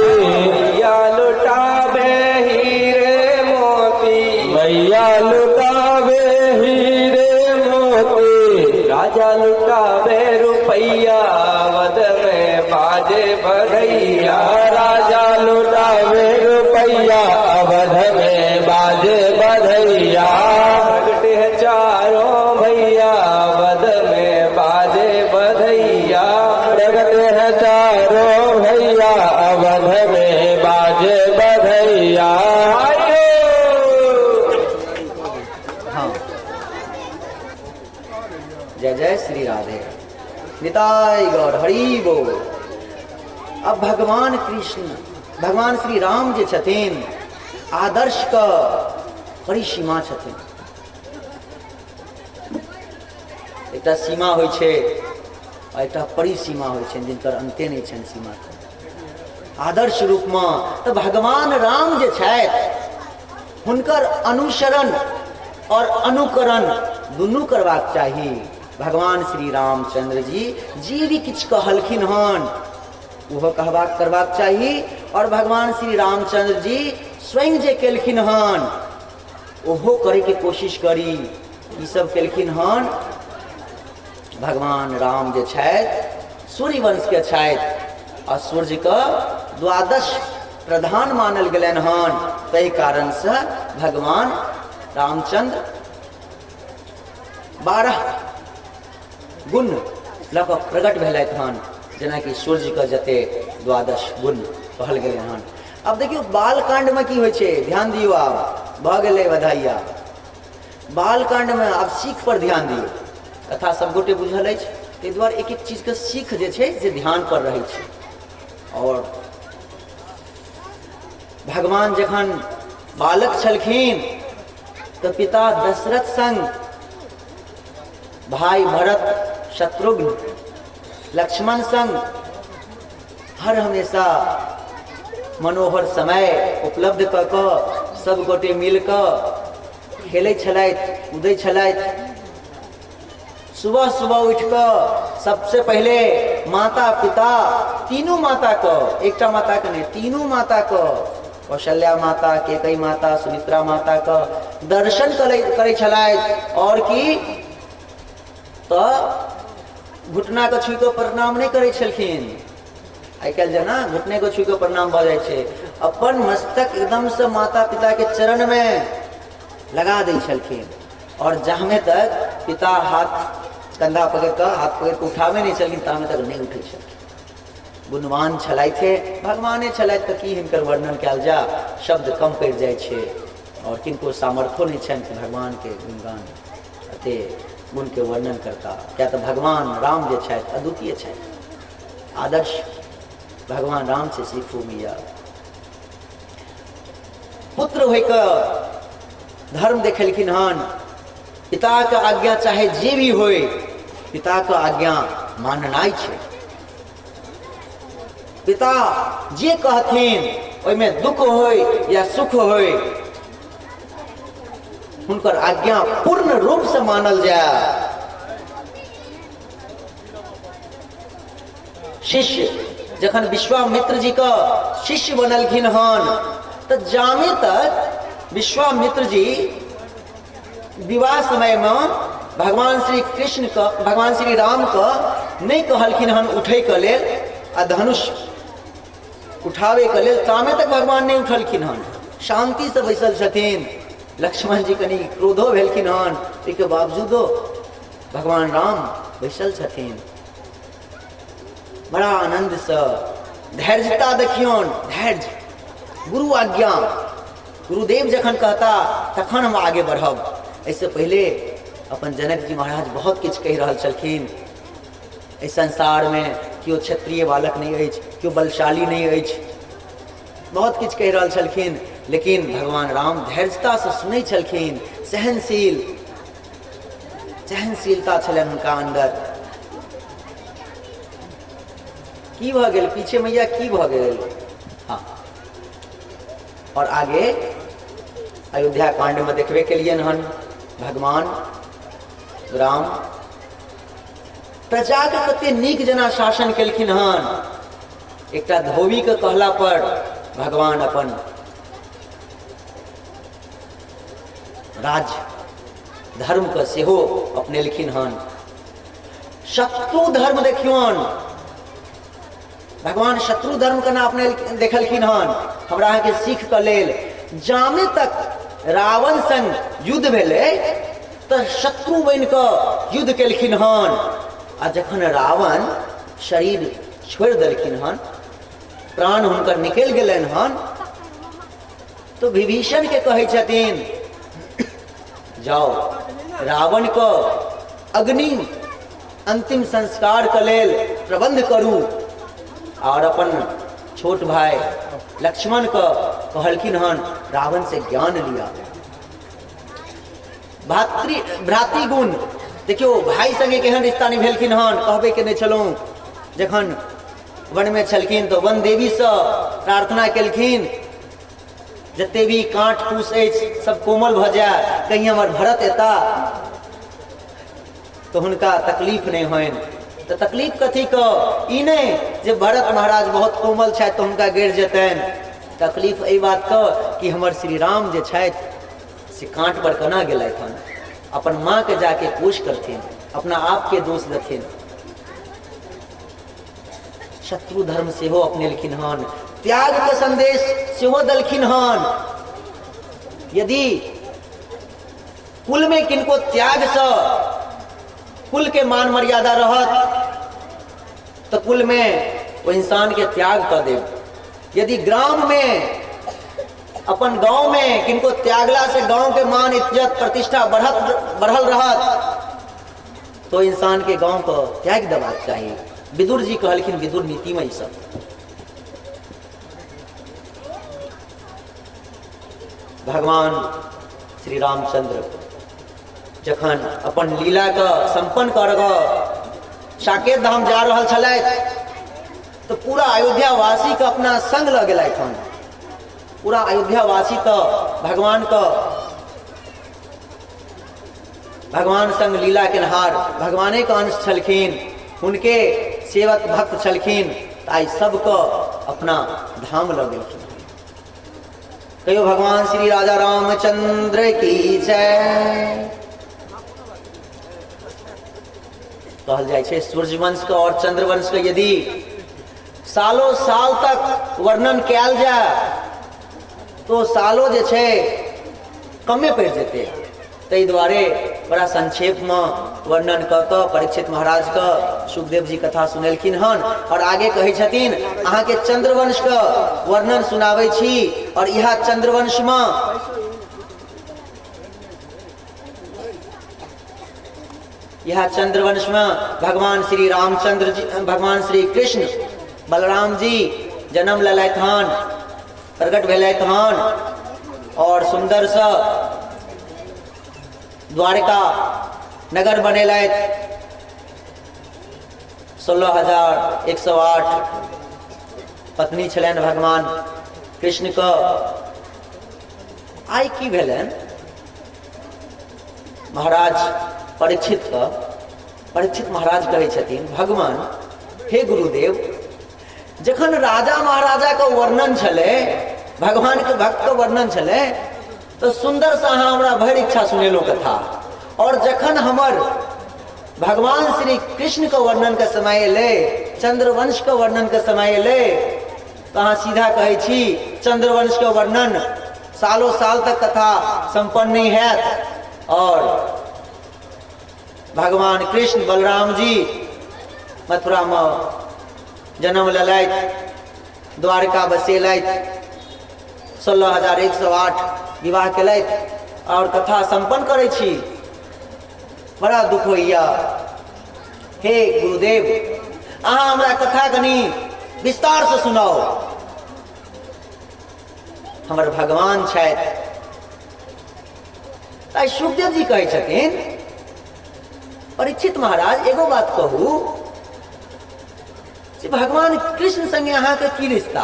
मैया लुटावे हीरे मोती मैया लुटावे हीरे मोती। राजा लुटावे रुपैया अवध में बाजे बधैया। राजा लुटावे रुपैया अवध में बाजे बधैया। प्रगटे हैं चारों भैया अवध में बाजे बधैया। प्रगटे हैं चारों भैया अवध में बाजे बधैया। हाँ, जय जय श्री राधे। निताई गौर हरि बोल। अब भगवान कृष्ण भगवान श्री राम जे छथिन आदर्श के परिसीमा छथिन। एकटा सीमा होइ छै आ एकटा परिसीमा होइ छै जिनकर अन्ते नहि छनि सीमा के। आदर्श रूपमे तऽ भगवान राम जे छथि हुनकर अनुसरण और अनुकरण दुनू करबाक चाही। भगवान श्री रामचंद्र जी जे भी किछु कहलखिन हन ओहो कहबाक करबाक चाही और भगवान श्री रामचंद्र जी स्वयं जे केलखिन हन ओहो करैके कोशिश करी। ई सब केलखिन हन भगवान राम जे छथि सूर्यवंशके छथि आ सूर्यके द्वादश प्रधान मानल गेलनि हन, ताहि कारणसँ भगवान रामचंद्र 12 गुण लऽ कऽ प्रकट भेलथि हन, जेनाकि सूर्यके जते द्वादश गुण कहल गेलै हन। आब देखियौ बालकाण्डमे की होइ छै, ध्यान दियौ। आब भऽ गेलै बधाइया। बालकाण्डमे आब सीख पर ध्यान दियौ। कथा सबगोटे बुझल अछि, ताहि दुआरे एक एक चीजके सीख जे छै से ध्यान पर रहै छै। आओर भगवान जखन बालक छलखिन तऽ पिता दशरथ संग भाई भरत, शत्रुघ्न, लक्ष्मण संग हर हमेशा मनोहर समय उपलब्ध कऽ कऽ सब गोटे मिल कऽ खेलै छलथि, कूदै छलथि। सुबह सुबह उठि कऽ सबसे पहिले माता पिता तीनू माता के, एकटा माता के नहि, तीनू माता के, कौशल्या माता, केकई माता, सुमित्रा माता के दर्शन करै छलथि। और की तऽ घुटना के छुइ कऽ प्रणाम नहि करै छलखिन। आइ काल्हि जेना घुटने के छुइ कऽ प्रणाम भऽ जाइ छै, अपन मस्तक एकदमसँ माता पिता के चरण में लगा दै छलखिन। और जामे तक पिता हाथ कंधा पकड़ कऽ, हाथ पकड़ कऽ उठाबै नहि छलखिन, तामे तक नहि उठै छलखिन। गुणवान छलथि, भगवाने छलथि, तऽ की हिनकर वर्णन कयल जा, शब्द कम पड़ि जाइ छै। और किनको सामर्थ्यो नहि छनि कि भगवानके गुणगान एते गुणके वर्णन करता, किया तऽ भगवान राम जे छथि अद्वितीय छथि, आदर्श भगवान राम से सीखू मैया। पुत्र होइके धर्म देखेलखिन हन, पिताके आज्ञा चाहे जे भी होय, पिताके आज्ञा माननाइ छै। पिता जे कहथिन ओहिमे दुख होय या सुख होय, हुनकर आज्ञा पूर्ण रूप से मानल जाय। शिष्य जखन विश्वामित्र जी के शिष्य बनलखिन हन, तऽ जामे तक विश्वामित्र जी विवाह समय में भगवान श्री कृष्ण के, भगवान श्री राम के नहीं कहलखिन हन उठे के लेल आ धनुष उठावे के लेल, तामे तक भगवान नहीं उठलखिन हन, शांति से बैसल छथिन। लक्ष्मण जी कनी क्रोधो भेलखिन हन, ओहिके बावजूदो भगवान राम बैसल छथिन बड़ा आनंद से। धैर्यता देखियौन, धैर्य, गुरु आज्ञा, गुरुदेव जखन कहता तखन हम आगे बढ़ब। एहिसँ पहिले अपन जनक जी महाराज बहुत किछु कहि रहल छलखिन। एहि संसारमे केओ क्षत्रिय बालक नहि अछि, केओ बलशाली नहि अछि, बहुत किछु कहि रहल छलखिन, लेकिन भगवान राम धैर्यतासँ सुनै छलखिन। सहनशील, सहनशीलता छलनि हुनका अन्दर। की भऽ गेल पीछे मैया, की भऽ गेल? हाँ, और आगे अयोध्या कांड में देखबे के लिए हन भगवान राम प्रजा के कते नीक जेना शासन केलखिन हन। एकटा धोबी के कहला पर भगवान अपन राज्य धर्म के सेहो अपनेलखिन हन। शत्रु धर्म देखियौन, भगवान शत्रु धर्म केना अपने देखलखिन हन हमरा अहाँके सीख के लेल। जामे तक रावण संग युद्ध भेलै तऽ शत्रु बनि कऽ युद्ध केलखिन हन, आ जखन रावण शरीर छोड़ि देलखिन हन, प्राण हुनकर निकलि गेलनि हन, तो विभीषण के कहै छथिन जाओ रावण के अग्नि अंतिम संस्कार के लेल प्रबंध करू। और अपन छोट भाई लक्ष्मण के कहलखिन हन रावण से ज्ञान लिया। भ्रातृगुण देखियो, भाई संगे केहन रिश्ता निभेलखिन हन, कहबे के नहीं छलहुँ। जखन वन में छलखिन तो वन देवी से प्रार्थना केलखिन जते भी कांट कुश अछि सब कोमल भऽ जाय, कहीं हमर भरत एता तो हुनका तकलीफ नहीं होइन। तो तकलीफ कथी के? ई नहीं जे भरत महाराज बहुत कोमल छथि तो हुनका गिर जेतनि, तकलीफ एहि बात के कि हमर श्री राम जे छथि से कांट पर केना गेलथि हन। अपन माँ के जाके कोश करथिन, अपना आप के दोष देथिन। शत्रु धर्म सेहो अपनेलखिन हन, त्याग के संदेश सेहो देलखिन हन। यदि कुल में किनको त्याग से कुल के मान मर्यादा रहत तो कुल में वो इंसान के त्याग कर देब। यदि ग्राम में अपन गाँव में किनको त्यागला से गाँव के मान इज्जत प्रतिष्ठा बढ़त बढ़ल रहत तो इंसान के गाँव को त्याग देबाक चाही। विदुर जी कहलखिन विदुर नीति में ई सब। भगवान श्री रामचंद्र जखन अपन लीला के संपन्न कर साकेत धाम जा रहल छलथि तऽ पूरा अयोध्यावासी के अपना संग लऽ गेलथि हन। पूरा अयोध्यावासी के भगवान के भगवान संग लीला केनहार भगवाने के अंश छलखिन, हुनके सेवक भक्त छलखिन, तऽ आइ सबके अपना धाम लऽ गेलखिन। कहियो भगवान श्री राजा रामचंद्र की जय। कहल जाइ छै सूर्यवंश के और चंद्रवंश के यदि सालों साल तक वर्णन कयल जाय तो सालो जे छै कमे पड़ि जेतै। ताहि दुआरे बड़ा संक्षेपमे वर्णन कऽ कऽ परीक्षित महाराजके सुखदेव जी कथा सुनेलखिन हन। और आगे कहै छथिन अहाँके चंद्रवंशके वर्णन सुनाबै छी और इएह चंद्रवंशमे इएह चंद्रवंशमे भगवान श्री रामचंद्र जी, भगवान श्री कृष्ण बलराम जी जन्म लेलथि हन, प्रकट भेलथि हन और सुन्दरसँ द्वारका नगर बनेलथि। 16,108 पत्नी छलनि भगवान कृष्णके। आइ की भेलनि महाराज परीक्षितके, परीक्षित महाराज कहै छथिन भगवान हे गुरुदेव, जखन राजा महाराजा के वर्णन छलै, भगवान के भक्त के वर्णन छलै, तो सुंदर से अहाँ हमरा भरि इच्छा सुनेलहुँ कथा। और जखन हमर भगवान श्री कृष्ण के वर्णन के समय एलै, चंद्रवंश के वर्णन के समय एलै, तो अहाँ सीधा कहै छी चंद्रवंश के वर्णन सालों साल तक कथा संपन्न नहीं हैत और भगवान कृष्ण बलराम जी मथुरा में जन्म लेलथि, द्वारका बसेलथि, 16,108 विवाह केलथि और कथा संपन्न करै छी। बड़ा दुख होइया हे गुरुदेव, अहाँ हमरा कथा कनी विस्तार से सुनाउ। हमर भगवान छथि। ताहि सुखदेव जी कहै छथिन परीक्षित महाराज एगो बात कहू जे भगवान कृष्ण संगे अहाँके की रिश्ता?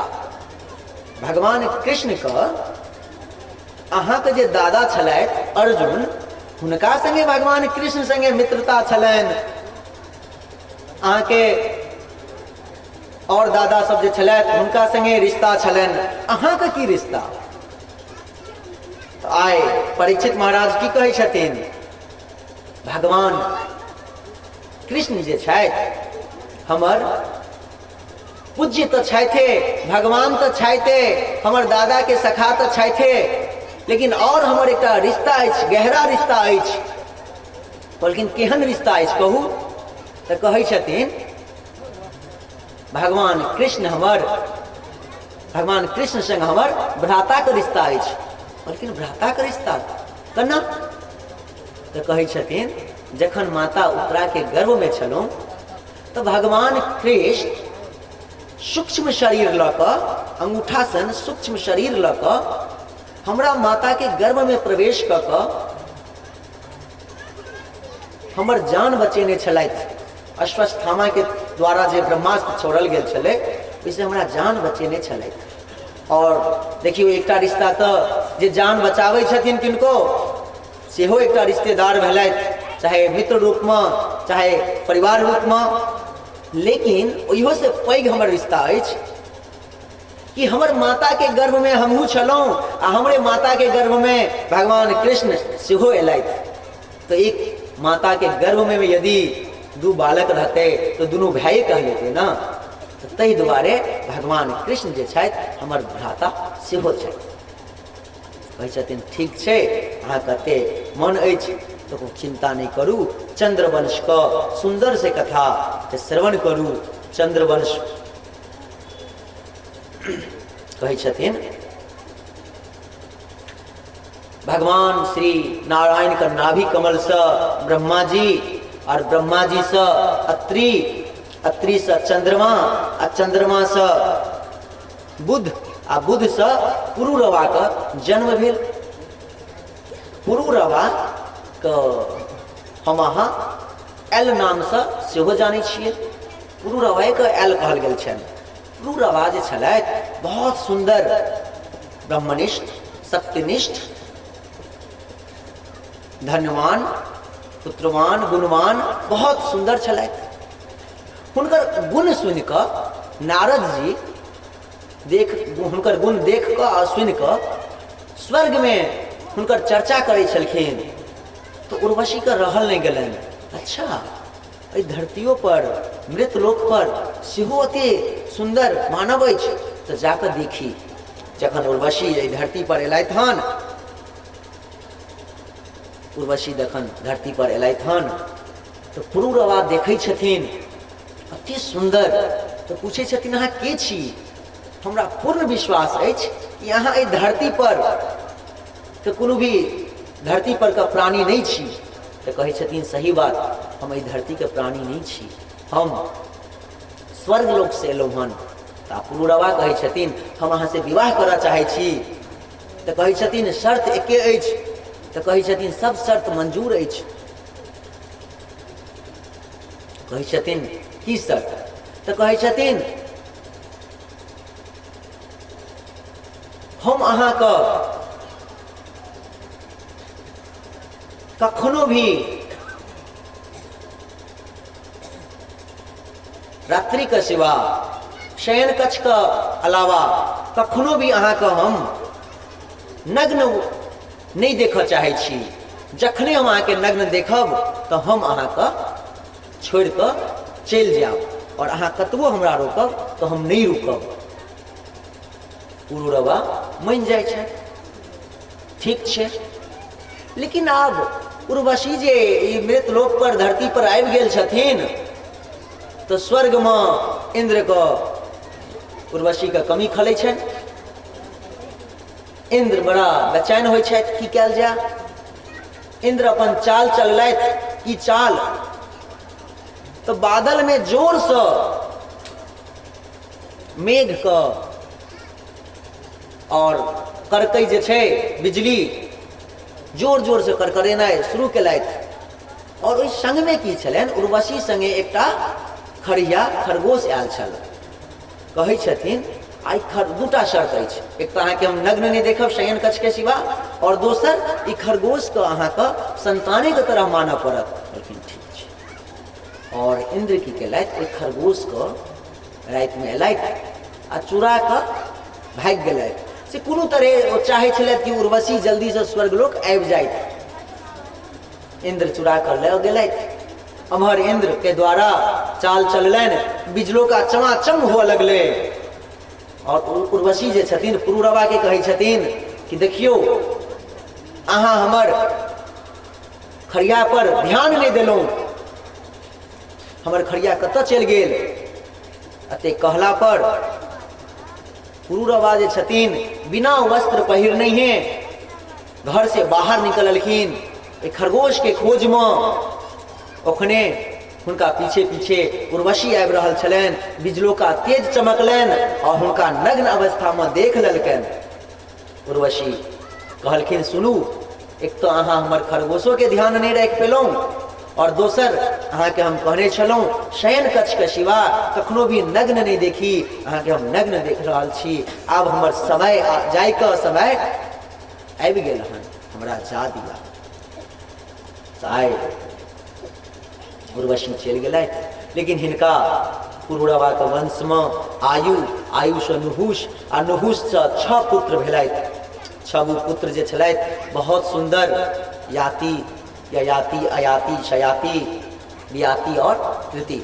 भगवान कृष्ण के अहाँके जे दादा छलथि अर्जुन, हुनका संगे भगवान कृष्ण संगे मित्रता छलनि। अहाँके और दादा सब जे छलथि हुनका संगे रिश्ता छलनि, अहाँके की रिश्ता? तऽ आइ परीक्षित महाराज की कहै छथिन, भगवान कृष्ण जे छथि हमर पूज्य तऽ छथिे, भगवान तऽ छथिे, हमर दादा के सखा तऽ छथिे, लेकिन और हमर एकटा रिश्ता अछि, गहरा रिश्ता अछि। कहलखिन केहन रिश्ता अछि कहू? तऽ कहै छथिन भगवान कृष्ण हमर, भगवान कृष्ण संग हमर भ्राताके रिश्ता अछि। कहलखिन भ्राताके रिश्ता केना? तऽ कहै छथिन जखन माता उत्तराके गर्भमे छलहुँ तऽ भगवान कृष्ण सूक्ष्म शरीर लऽ कऽ, अंगूठा सन सूक्ष्म शरीर लऽ कऽ हमरा माताके गर्भमे प्रवेश कऽ कऽ हमर जान बचेने छलथि। अश्वत्थामाके द्वारा जे ब्रह्मास्त्र छोड़ल गेल छलै ओहिसँ हमरा जान बचेने छलथि। और देखियौ एकटा रिश्ता तऽ जे जान बचाबै छथिन किनको सेहो एकटा रिश्तेदार भेलथि, चाहे मित्र रूपमे चाहे परिवार रूपमे। लेकिन ओहियोसँ पैघ हमर रिश्ता अछि कि हमर माताके गर्भमे हमहूँ छलहुँ आ हमरे माताके गर्भमे भगवान कृष्ण सेहो अयलथि। तऽ एक माताके गर्भमे यदि दू बालक रहतै तऽ दुनू भाइए कहलेतै ने। तऽ ताहि दुआरे भगवान कृष्ण जे छथि हमर भ्राता सेहो छथि। कहै छथिन ठीक छै, अहाँ कते मन अछि तऽ चिन्ता नहि करू, चंद्रवंशके सुन्दर से कथा के श्रवण करू। चंद्रवंश कहै छथिन भगवान श्री नारायण के नाभि कमल से ब्रह्मा जी और ब्रह्मा जी से अत्रि, अत्रि से चंद्रमा आ चंद्रमा से बुध आ बुध से पुरूरवा के जन्म भेल। पुरूरवा के हम अहाँ एल नाम से सेहो जानै छियै। पुरूरवा के एल कहल गेल छनि। पुरूरवा जे छलथि बहुत सुंदर, ब्रह्मनिष्ठ, सत्यनिष्ठ, धनवान, पुत्रवान, गुणवान, बहुत सुंदर छलथि। हुनकर गुण सुनि कऽ नारद जी देख हुनकर गुण देख कऽ आ सुनि कऽ स्वर्गमे हुनकर चर्चा करै छलखिन तऽ उर्वशीके रहल नहि गेलनि। अच्छा, एहि धरतियो पर मृत लोक पर सेहो अति सुन्दर मानव अछि, तऽ जाकऽ देखी। जखन उर्वशी एहि धरती पर एलथि हन, उर्वशी जखन धरती पर एलथि हन तऽ पुरूरवा देखै छथिन अति सुन्दर, तऽ पूछै छथिन अहाँ के छी? हमरा पूर्ण विश्वास अछि कि अहाँ एहि धरती पर के कोनो भी धरती पर के प्राणी नहि छी। तऽ कहै छथिन सही बात, हम एहि धरतीके प्राणी नहि छी, हम स्वर्ग लोकसँ एलहुँ हन। तऽ पुरूरवा कहै छथिन हम अहाँसँ विवाह करऽ चाहै छी। तऽ कहै छथिन शर्त एके अछि। तऽ कहै छथिन सब शर्त मंजूर अछि। कहै छथिन की शर्त? तऽ कहै छथिन हम अहाँके कखनो भी रात्रि के सिवा शयन कक्ष के अलावा कखनो भी अहाँके हम नग्न नहि देखऽ चाहै छी। जखने हम अहाँके नग्न देखब तऽ हम अहाँके छोड़ि कऽ चलि जायब और अहाँ कतबो हमरा रोकब तऽ हम नहि रुकब। पुरूरवा मानि जाइ छथि, ठीक छै। लेकिन आब उर्वशी जे ई मृत लोक पर धरती पर आबि गेल छथिन तऽ स्वर्गमे इन्द्रके उर्वशीके कमी खलै छनि। इन्द्र बड़ा बेचैन होइ छथि, की कयल जाय। इन्द्र अपन चाल चललथि। की चाल? तऽ बादलमे जोरसँ मेघके और करकै जे छै बिजली जोर जोर से करकरेनाइ शुरू केलथि। और ओहि संगमे की छलनि, उर्वशी संगे एकटा खड़िया खरगोश आयल छल। कहै छथिन आइ खर दूटा शर्त अछि, एक तऽ अहाँके हम नग्न नहि देखब शयन कक्षके सिवा, और दोसर ई खरगोशके अहाँके संतानेके तरह मानऽ पड़त। कहलखिन ठीक छै। और इन्द्र की केलथि, ओहि खरगोशके रातिमे एलथि आ चुरा कऽ भागि गेलथि। से कोनो तरहे ओ चाहै छलथि कि उर्वशी जल्दीसँ स्वर्गलोक आबि जाइथ। इन्द्र चुरा कऽ लऽ गेलथि। अमहर इन्द्र के द्वारा चाल चललनि, बिजलोका चमाचम हुअ लगलै। और उर्वशी जे छथिन पुरूरवा के कहै छथिन कि देखियौ अहाँ हमर खड़िया पर ध्यान नहि देलहुँ, हमर खड़िया कतऽ चलि गेल। एते कहला पर पुरूरवा जे छथिन बिना वस्त्र पहिरनहिए घर से बाहर निकललखिन एक खरगोश के खोज में। ओखने हुनका पीछे पीछे उर्वशी आबि रहल छलनि, बिजलोका तेज चमकलनि और हुनका नग्न अवस्था में देख लेलकनि। उर्वशी कहलखिन सुनू, एक तो अहाँ हमर खरगोशो के ध्यान नहीं राखि पेलहुँ और दोसर अहाँके हम कहने छलहुँ शयन कक्ष के सिवा कखनो भी नग्न नहीं देखी, अहाँके हम नग्न देख रहल छी। आब हमर समय जायके समय आबि गेल हन, हमरा जा दिया। आइ उर्वशी चलि गेलथि, लेकिन हिनका पुरूरवाके वंशमे आयु, आयुसँ नहुष आ नहुषसँ 6 पुत्र भेलथि। 6 गो पुत्र जे छलथि बहुत सुन्दर, याति, ययाति, अयाति, शयाति, बियाति और कृति,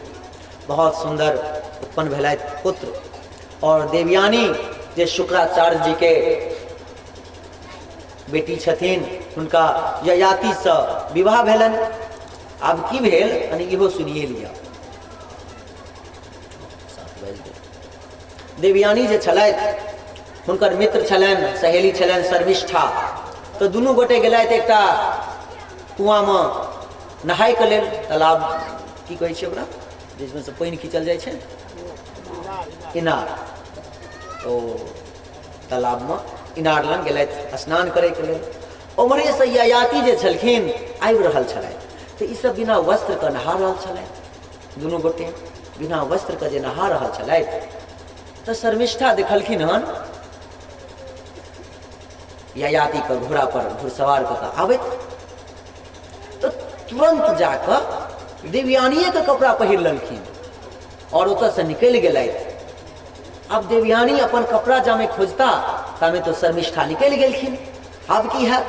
बहुत सुन्दर उत्पन्न भेलथि पुत्र। और देवयानी जे शुक्राचार्य जी के बेटी छथिन, हुनका ययातिसँ विवाह भेलनि। आब की भेल कनि इहो सुनिए लिअ। 7 बाजि गेल। देवयानी जे छलथि हुनकर मित्र छलनि, सहेली छलनि शर्मिष्ठा। तऽ दुनू गोटे गेलथि एकटा कुआँमे नहायके लेल। तालाब की कहै छै ओकरा, जिसमें से पानि खींचल जाइ छै? इनार। ओ तालाबमे इनार लग गेलथि स्नान करैके लेल। ओम्हरेसँ ययाति जे छलखिन आबि रहल छलथि, तऽ ईसभ बिना वस्त्रके नहा रहल छलथि। दुनू गोटे बिना वस्त्रके जे नहा रहल छलथि, तऽ शर्मिष्ठा देखलखिन हन ययातिके घोड़ा पर घुड़सवार कऽ कऽ आबैत, तऽ तुरन्त जाकऽ देवयानिएके कपड़ा पहिर लेलखिन आओर ओतऽसँ निकलि गेलथि। आब देवयानी अपन कपड़ा जामे खोजता तामे तो शर्मिष्ठा निकलि गेलखिन। आब की हैत?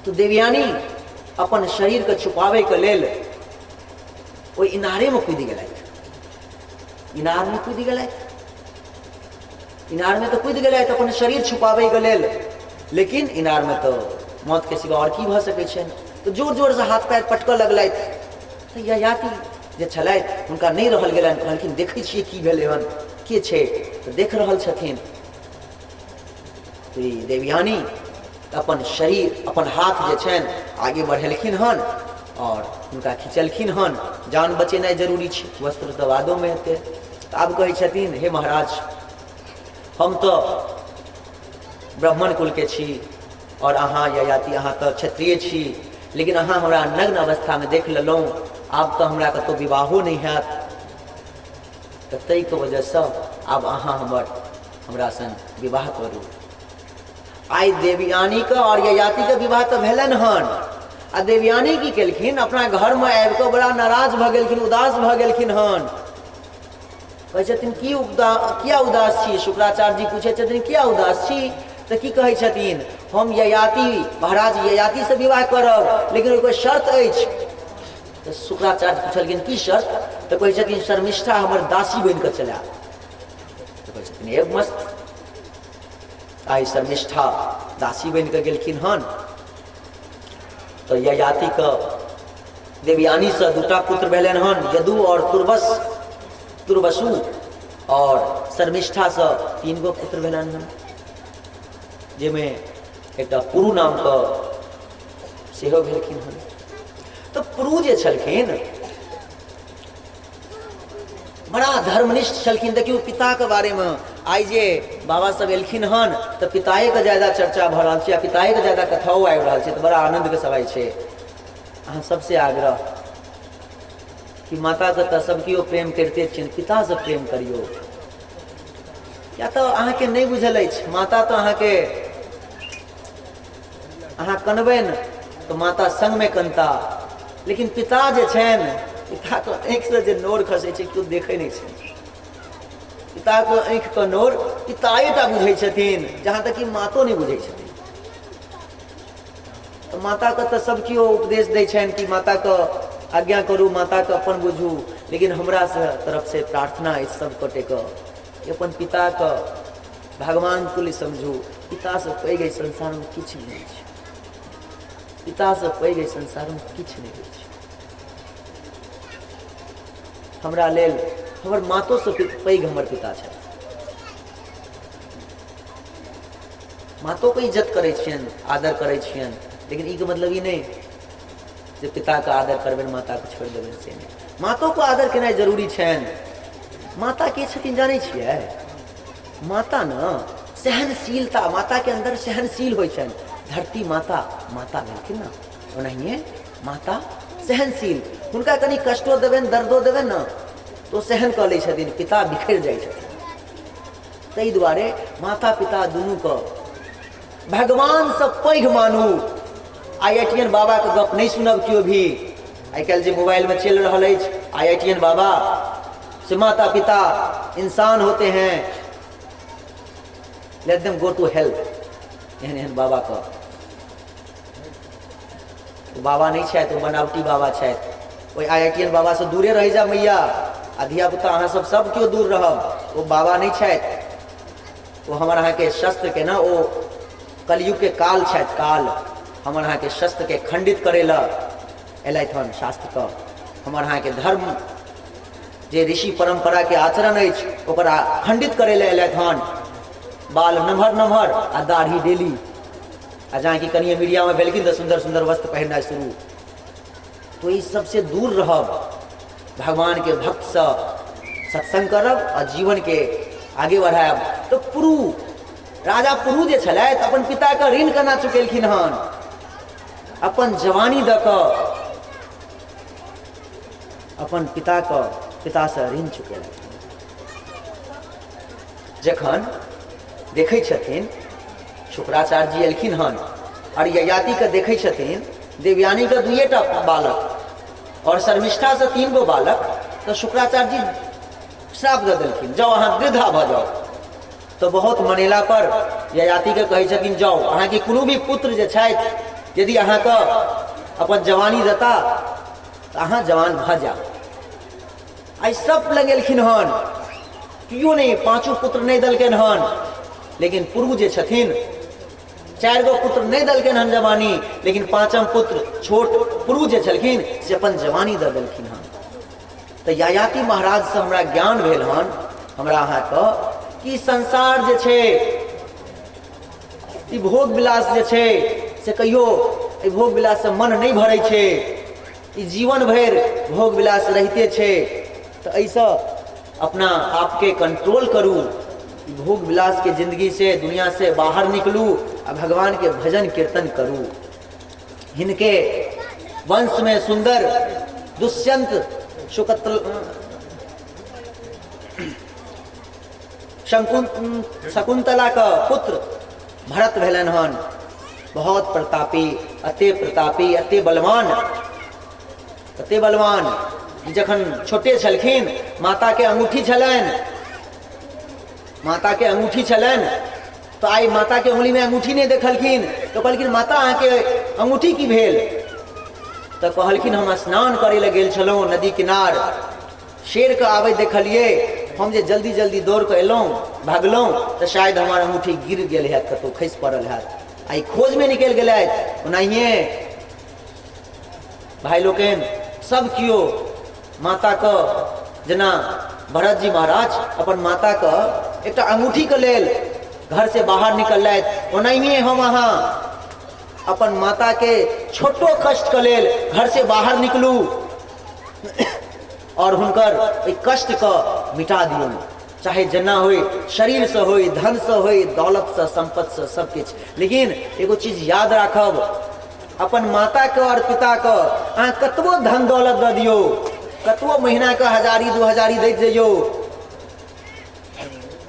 तो देवयानी अपन शरीरके छुपाबैके लेल ओहि इनारेमे कूदि गेलथि। इनारमे कूदि गेलथि। इनारमे तऽ कूदि गेलथि अपन शरीर छुपाबैके लेल, लेकिन इनारमे तऽ मौतके सिवा आओर की भऽ सकै छनि? तऽ जोर जोरसँ हाथ पैर पटकऽ लगलथि। तऽ ययाति जे छलथि हुनका नहि रहल गेलनि, कहलखिन देखै छियै की भेलै हन, के छै? तऽ देख रहल छथिन तऽ ई देवयानी अपन शरीर, अपन हाथ जे छनि आगे बढ़ेलखिन हन आओर हुनका खिंचलखिन हन। जान बचेनाइ जरूरी छै, वस्त्र तऽ बादोमे हेतै। तऽ आब कहै छथिन, हे महाराज, हम तऽ ब्राह्मण कुलके छी आओर अहाँ ययाति, अहाँ तऽ क्षत्रिय छी, लेकिन अहाँ हमरा नग्न अवस्थामे देख लेलहुँ। आब तऽ हमरा कतहु विवाहो नहि हैत, तऽ ताहिके वजहसँ आब अहाँ हमर हमरा संग विवाह करू। आइ देवयानीके आओर ययातिके विवाह तऽ भेलनि हन, आ देवयानी की केलखिन? अपना घरमे आबि कऽ बड़ा नाराज भऽ गेलखिन, उदास भऽ गेलखिन हन। कहै छथिन, की उदा किया उदास छी? शुक्राचार्य जी पूछै छथिन, किया उदास छी? तऽ की कहै छथिन? हम ययाति महाराज ययातिसँ विवाह करब, लेकिन ओकर शर्त अछि। तऽ शुक्राचार्य पुछलखिन, की शर्त? तऽ कहै छथिन, शर्मिष्ठा हमर दासी बनि कऽ चलायब। तऽ कहै छथिन, एक मस्त। आइ शर्मिष्ठा दासी बनि कऽ गेलखिन हन। तऽ ययातिके देवयानीसँ दूटा पुत्र भेलनि हन, यदु आओर तुर्वस तुर्वसु, आओर शर्मिष्ठासँ 3 गो पुत्र भेलनि हन, जाहिमे एकटा पुरु नामके सेहो भेलखिन हन। तऽ पुरु जे छलखिन बड़ा धर्मनिष्ठ छलखिन। देखियौ, पिताके बारेमे आइ जे बाबा सब एलखिन हन तऽ पिताएके ज्यादा चर्चा भऽ रहल छै आ पिताएके ज्यादा कथाओ आबि रहल छै, तऽ बड़ा आनन्दके समय छै। अहाँ सबसे आग्रह कि माताके तऽ सब केओ प्रेम करिते छियनि, पितासँ प्रेम करियौ। किया तऽ अहाँके नहि बुझल अछि, माता तऽ अहाँके, अहाँ कनबनि तऽ माता संगमे कनता, लेकिन पिता जे छनि, पिताके आँखिसँ जे नोर खसै छै केओ देखै नहि छै। पिताके आँखिके नोर पिताए टा बुझै छथिन, जहाँ तक कि मातो नहि बुझै छथिन। तऽ माताके तऽ सब केओ उपदेश दै छनि कि माताके आज्ञा करू, माताके अपन बुझू, लेकिन हमरा से तरफसँ प्रार्थना अछि सब गोटेके कि अपन पिताके भगवान तुल्य समझू। पितासँ पैघ एहि संसारमे किछु नहि छै। पितासँ पैघ एहि संसारमे किछु नहि होइ छै। हमरा लेल हमर मातोसँ पैघ हमर पिता छथि। मातोके इज्जत करै छियनि, आदर करै छियनि, लेकिन ई के मतलब ई नहि जे पिताके आदर करबनि, माताके छोड़ि देबनि, से नहि। मातोके आदर केनाइ जरूरी छनि। माता के छथिन जानै छियै? माता ने सहनशीलता, माताके अन्दर सहनशील होइ छनि। धरती माता माता भेलखिन ने, ओनाहिए माता सहनशील। हुनका कनि कष्टो देबनि, दर्दो देबनि ने, तऽ ओ सहन कऽ लै छथिन, पिता बिखरि जाइ छथिन। ताहि दुआरे माता पिता दुनूके भगवानसँ पैघ मानू। आई I T N बाबाके गप नहि सुनब केओ भी। आइ काल्हि जे मोबाइलमे चलि रहल अछि आई I T N बाबा से माता पिता इंसान होते हैं, let them go to hell, एहन एहन बाबाके। ओ बाबा नहि छथि, ओ बनावटी बाबा छथि। ओहि आई I T N बाबासँ दूरे रहि जाब मैया, आ धियापुता अहाँ सब सब केओ दूर रहब। ओ बाबा नहि छथि, ओ हमर अहाँके शस्त्रके ने, ओ कलयुगके काल छथि। काल हमर अहाँके शस्त्रके खण्डित करै लए एलथि हन। शास्त्रके, हमर अहाँके धर्म जे ऋषि परम्पराके आचरण अछि, ओकरा खण्डित करै लए एलथि हन। बाल नमहर नमहर आ दाढ़ी डेली। आ जहाँ कि कनिए मीडियामे भेलखिन तऽ सुन्दर सुन्दर वस्त्र पहिरनाइ शुरू। तो ई सबसे दूर रहब, भगवानके भक्तसँ सत्संग करब आ जीवनके आगे बढ़ायब। तऽ पुरु राजा पुरु जे छलथि, अपन पिताके ऋण केना चुकेलखिन हन? अपन जवानी दऽ कऽ अपन पिताके पितासँ ऋण चुकेलखिन। जखन देखै छथिन शुक्राचार्य जी एलखिन हन आओर ययातिके देखै छथिन, देवयानीके दुइएटा बालक आओर शर्मिष्ठासँ 3 गो बालक, तऽ शुक्राचार्य जी श्राप दऽ देलखिन, जाउ अहाँ वृद्धा भऽ जाउ। तऽ बहुत मनेला पर ययातिके कहै छथिन, जाउ अहाँके कोनो भी पुत्र जे छथि यदि अहाँके अपन जवानी देता तऽ अहाँ जवान भऽ जाउ। आइ सब लग एलखिन हन, केओ नहि, पाँचो पुत्र नहि देलकनि हन। लेकिन पुरु जे छथिन, 4 गो पुत्र नहि देलकनि हन जवानी, लेकिन 5म पुत्र छोट पुरु जे छलखिन से अपन जवानी दऽ देलखिन हन। तऽ ययाति महाराजसँ हमरा ज्ञान भेल हन, हमरा अहाँके कि संसार जे छै, ई भोग विलास जे छै से कहियो एहि भोग विलाससँ मन नहि भरै छै। ई जीवन भरि भोग विलास रहिते छै। तऽ एहिसँ अपना आपके कंट्रोल करू, भोग विलासके जिंदगी से, दुनिया से बाहर निकलू आ भगवानके भजन कीर्तन करू। हिनके वंशमे सुंदर दुष्यंत शुकत्र शकुंतला के पुत्र भरत भेलनि हन, बहुत प्रतापी, अते प्रतापी, अते बलवान, अते बलवान। जखन छोटे छलखिन, माता के अंगूठी छलनि, माता के अंगूठी छलनि, तऽ आइ माता के उंगली में अंगूठी नहि देखलखिन तऽ कहलखिन, माता अहाँके अंगूठी की भेल? तऽ कहलखिन, हम स्नान करै लए गेल छलहुँ नदी किनार, शेरके आबैत देखलियै, हम जे जल्दी जल्दी दौड़ कऽ एलहुँ, भागलहुँ, तऽ शायद हमर अंगूठी गिर गेल हैत, कतहु खसि पड़ल हैत। आइ खोजमे निकलि गेलथि। ओनाहिए भाइ लोकनि सब केओ माताके, जेना भरत जी महाराज अपन माताके एकटा अंगूठीके लेल घरसँ बाहर निकललथि, ओनाहिए हम अहाँ अपन माताके छोटो कष्टके लेल घरसँ बाहर निकलू आओर हुनकर ओहि कष्टके मिटा दियौन, चाहे जेना होइ, शरीरसँ होइ, धनसँ होइ, दौलतसँ, सम्पत्तिसँ, सब किछु। लेकिन एगो चीज याद राखब, अपन माताके आओर पिताके अहाँ कतबो धन दौलत दऽ दियौ, कतबो महीनाके हजारी दू हजारी दैत जइयौ,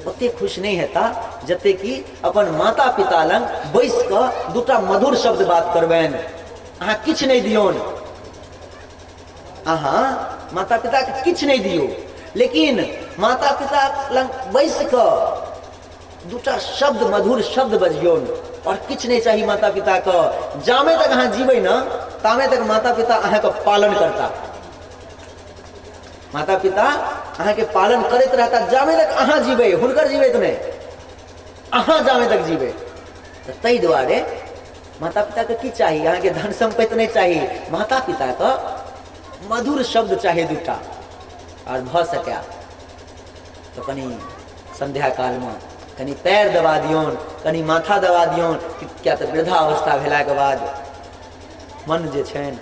ओते खुश नहि हेता जते कि अपन माता पिता लग बैस कऽ दूटा मधुर शब्द बात करबनि। अहाँ किछु नहि दियौन, अहाँ माता पिताके किछु नहि दियौ, लेकिन माता पिता लग बैस कऽ दूटा शब्द, मधुर शब्द बजियौन, आओर किछु नहि चाही माता पिताके। जामे तक अहाँ जीबै ने, तामे तक माता पिता अहाँके पालन करता। माता पिता अहाँके पालन करैत रहता जामे तक अहाँ जीबै, हुनकर जीबै तऽ नहि, अहाँ जामे तक जीबै। तऽ ताहि दुआरे माता पिताके की चाही? अहाँके धन सम्पत्ति नहि चाही, माता पिताके मधुर शब्द चाही दूटा। आर भऽ सकै तऽ कनि सन्ध्या कालमे कनि पैर दबा दियौन, कनि माथा दबा दियौन, किया तऽ वृद्धावस्था भेलाके बाद मन जे छनि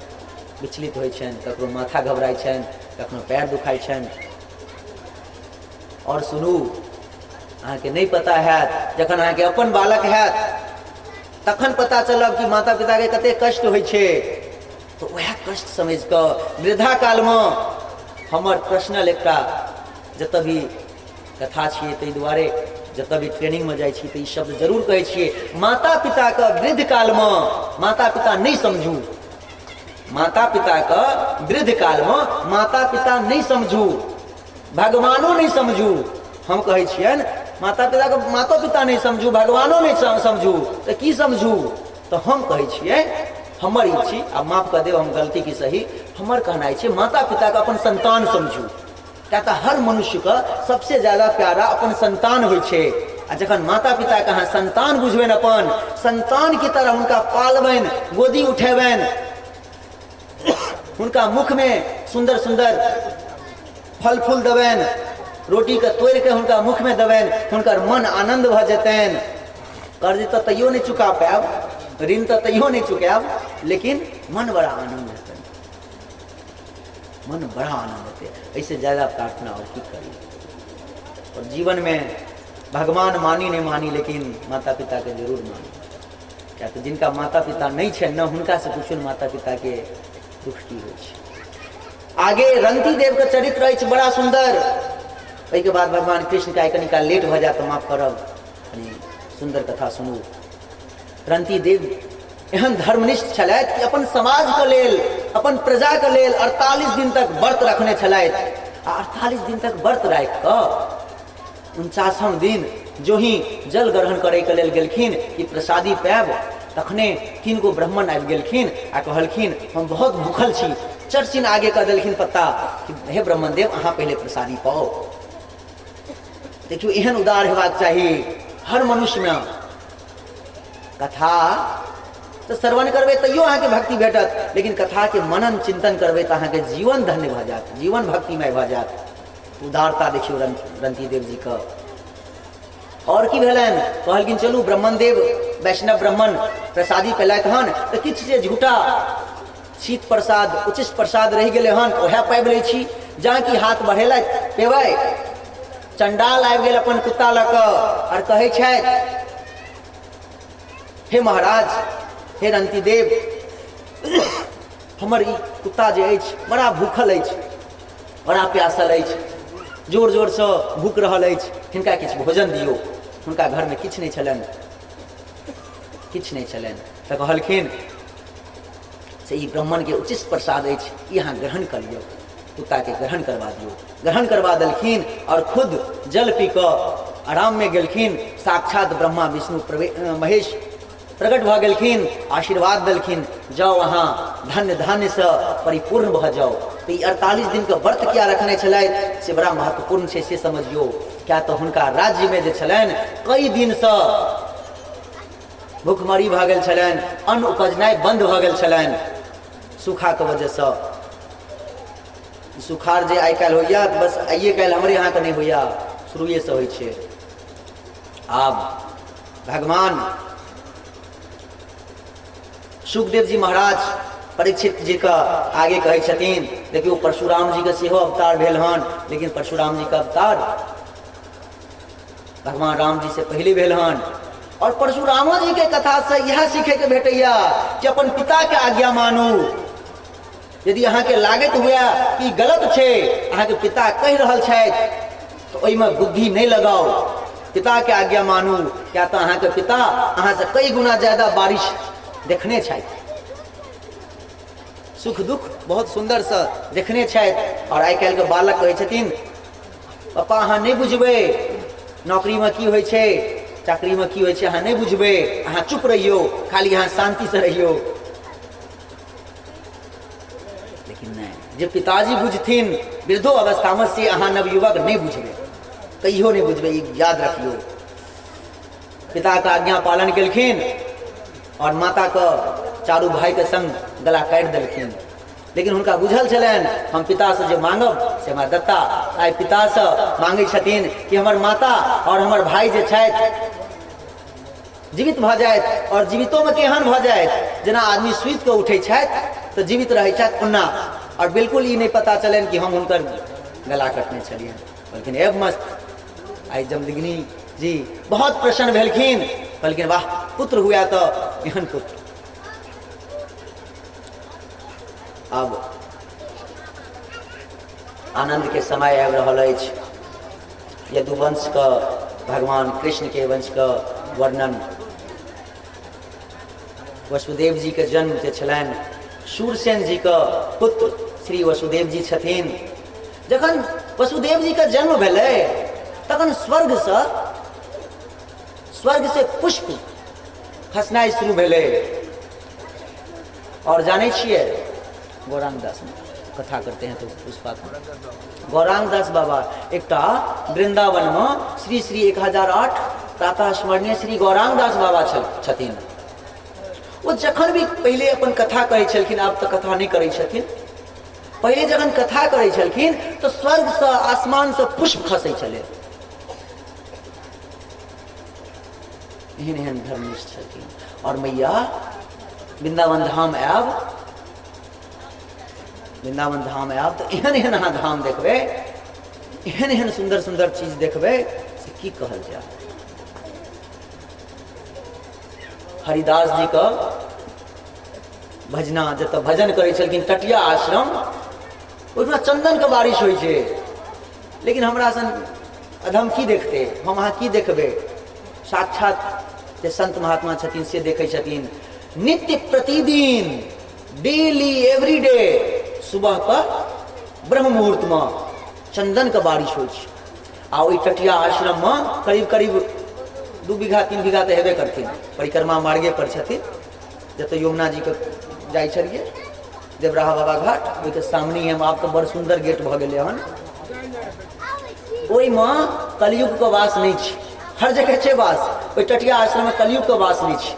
विचलित होइ छनि, ककरो माथा घबराइ छनि, कखनो पैर दुखाइ छनि। आओर सुनू, अहाँके नहि पता हैत, जखन अहाँके अपन बालक हैत तखन पता चलब कि माता पिताके कतेक कष्ट होइ छै। तऽ वएह कष्ट समझि कऽ वृद्धा कालमे हमर पर्सनल एकटा जतऽ भी कथा छियै, ताहि दुआरे जतऽ भी ट्रेनिंगमे जाइ छी तऽ ई शब्द जरूर कहै छियै, माता पिताके वृद्ध कालमे माता पिता नहि समझू, माता पिताके वृद्ध कालमे माता पिता नहि समझू, भगवानो नहि समझू। हम कहै छियनि, माता पिताके मातो पिता नहि समझू, भगवानो नहि समझू, तऽ की समझू? तऽ हम कहै छियै, हमर ई छी, आ माफ कऽ देब हम गलती की सही, हमर कहनाइ छै माता पिताके अपन संतान समझू, किया तऽ हर मनुष्यके सबसे ज्यादा प्यारा अपन संतान होइ छै। आ जखन माता पिताके अहाँ संतान बुझबनि, अपन संतानके तरह हुनका पालबनि, गोदी उठेबनि, हुनका मुखमे सुन्दर सुन्दर फल फूल देबनि, रोटीके तोड़िके हुनका मुखमे देबनि, हुनकर मन आनन्द भऽ जेतनि। कर्ज तऽ तैयो नहि चुका पायब, ऋण तऽ तैयो नहि चुकायब, लेकिन मन बड़ा आनन्द हेतनि, मन बड़ा आनन्द हेतै। एहिसँ ज्यादा प्रार्थना आओर की करी। आओर जीवनमे भगवान मानी नहि मानी, लेकिन माता पिताके जरूर मानी। किया तऽ जिनका माता पिता नहि छनि ने, हुनकासँ पुछू माता पिताके दुख की होइ छै। आगे रंती देवके चरित्र अछि बड़ा सुन्दर। ओहिके बाद भगवान कृष्णके आइ कनिका लेट भऽ जायत तऽ माफ करब, कनि सुन्दर कथा सुनू। रंती देव एहन धर्मनिष्ठ छलथि कि अपन समाजके लेल, अपन प्रजाके लेल 48 दिन तक व्रत रखने छलथि। आ 48 दिन तक व्रत राखि कऽ 49म दिन जो ही जल ग्रहण करैके लेल गेलखिन कि प्रसादी पायब, तखने 3 गो ब्राह्मण आबि गेलखिन आ कहलखिन हम बहुत भूखल छी। चरसिन आगे कऽ देलखिन पत्ता कि हे ब्राह्मण देव, अहाँ पहिले प्रसादी पाओ। देखियौ, एहन उदार हेबाक चाही हर मनुष्यमे। कथा तऽ श्रवण करबै तैयो अहाँके भक्ति भेटत, लेकिन कथाके मनन चिंतन करबै तऽ अहाँके जीवन धन्य भऽ जायत, जीवन भक्तिमय भऽ जायत। उदारता देखियौ रंती देव जीके। आओर की भेलनि, कहलखिन चलू ब्राह्मण देव वैष्णव ब्राह्मण प्रसादी पेलथि हन तऽ किछु जे झूठा शीत प्रसाद उचित प्रसाद रहि गेलै हन उएह पाबि लै छी। जहाँ कि हाथ बढ़ेलथि पेबै, चण्डाल आबि गेल अपन कुत्ता लऽ कऽ आओर कहै छथि हे महाराज, हे रंतीदेव, हमर ई कुत्ता जे अछि बड़ा भूखल अछि, बड़ा प्यासल अछि, जोर जोरसँ भूख रहल अछि, हिनका किछु भोजन दियौ। हुनका घरमे किछु नहि छलनि, किछु नहि छलनि। तऽ कहलखिन से ई ब्राह्मणके उचित प्रसाद अछि, ई अहाँ ग्रहण कऽ लियौ, कुत्ताके ग्रहण करवा दियौ। ग्रहण करवा देलखिन आओर खुद जल पी कऽ आराममे गेलखिन। साक्षात ब्रह्मा विष्णु महेश प्रकट भऽ गेलखिन, आशीर्वाद देलखिन, जाउ अहाँ धन्य धान्यसँ परिपूर्ण भऽ जाउ। तऽ ई 48 दिनके व्रत किया रखने छलथि से बड़ा महत्वपूर्ण छै, से समझियौ। किया तऽ हुनका राज्यमे जे छलनि कई दिनसँ भूखमरी भऽ गेल छलनि, अन्न उपजनाइ बन्द भऽ गेल छलनि सूखाके वजहसँ। सुखाड़ जे आइ काल्हि होइए बस आइए काल्हि हमरे अहाँके नहि होइए, शुरुएसँ होइ छै। आब भगवान सुखदेव जी महाराज परीक्षित जीके आगे कहै छथिन, देखियौ परशुराम जीके सेहो अवतार भेल हन, लेकिन परशुराम जीके अवतार भगवान राम जी से पहले भेल हन। और परशुरामो जी के कथा से इएह सीखे के भेटैया कि अपन पिता के आज्ञा मानू। यदि अहाँके लागैत हुए कि गलत छै, अहाँके पिता कहि रहल छथि, तऽ ओहिमे बुद्धि नहि लगाउ, पिताके आज्ञा मानू। किया तऽ अहाँके पिता अहाँसँ कई गुना ज्यादा बारिश देखने छथि, सुख दुख बहुत सुन्दरसँ देखने छथि। आओर आइ काल्हिके बालक कहै छथिन पप्पा अहाँ नहि बुझबै नौकरीमे की होइ छै, चाकरीमे की होइ छै, अहाँ नहि बुझबै, अहाँ चुप रहियौ, खाली अहाँ शान्तिसँ रहियौ। लेकिन नहि, जे पिताजी बुझथिन वृद्धो अवस्थामे से अहाँ नवयुवक नहि बुझबै, कहियो नहि बुझबै, ई याद रखियौ। पिताके आज्ञा पालन केलखिन आओर माताके चारू भाइके संग गला काटि देलखिन। लेकिन हुनका बुझल छलनि हम पितासँ जे मांगब से हमरा दत्ता। आइ पितासँ मांगै छथिन कि हमर माता आओर हमर भाइ जे छथि जीवित भऽ जाथि, आओर जीवितोमे केहन भऽ जाथि जेना आदमी सुति कऽ उठै छथि तऽ जीवित रहै छथि ओना, आओर बिल्कुल ई नहि पता चलनि कि हम हुनकर गला कटने छलियनि। कहलखिन एब मस्त। आइ जमदग्नि जी बहुत प्रसन्न भेलखिन, कहलखिन वाह पुत्र हुआ तऽ एहन पुत्र। आब आनन्दके समय आबि रहल अछि। यदुवंशके भगवान कृष्णके वंशके वर्णन, वसुदेव जीके जन्म जे छलनि शूरसेन जीके पुत्र श्री वसुदेव जी छथिन। जखन वसुदेव जीके जन्म भेलै तखन स्वर्ग से पुष्प खसनाइ शुरू भेलै। और जानै छियै गौरांग दास कथा करते हैं तो पुष्पा गौरांग दास बाबा एकटा वृंदावन में श्री श्री 1008 प्रातः स्मरणीय श्री गौरांग दास बाबा छथिन। ओ जखन भी पहिले अपन कथा कहै छलखिन, आब तऽ कथा नहि करै छथिन, पहिले जखन कथा करै छलखिन तऽ स्वर्गसँ आसमानसँ पुष्प खसै छलै। एहन एहन धर्मनिष्ठ छलखिन। और मैया वृन्दावन धाम आयब, वृन्दावन धाम आयब तऽ एहन एहन अहाँ धाम देखबै, एहन एहन सुन्दर सुन्दर चीज देखबै से की कहल जाय। हरिदास जी के भजना जतऽ भजन करै छलखिन टटिया आश्रम, ओहिठमा चन्दनके बारिश होइ छै। लेकिन हमरा सन अधम की देखतै, हम अहाँ की देखबै? साक्षात जे संत महात्मा छथिन से देखै छथिन। नित्य प्रतिदिन डेली एवरी डे सुबह के ब्रह्म मुहूर्त में चंदन के बारिश होइ छै। आ ओहि टटिया आश्रम में करीब करीब 2 बीघा 3 बीघा तऽ हेबे करथिन, परिक्रमा मार्गे पर छथिन, जतऽ यमुना जी के जाइ छलियै देवराहा बाबा घाट, ओहिके सामने हम। आब तऽ बड़ सुन्दर गेट भऽ गेलै हन। ओहिमे कलयुगके वास नहि छै, हर जगह छै वास, ओहि टटिया आश्रममे कलयुगके वास नहि छै,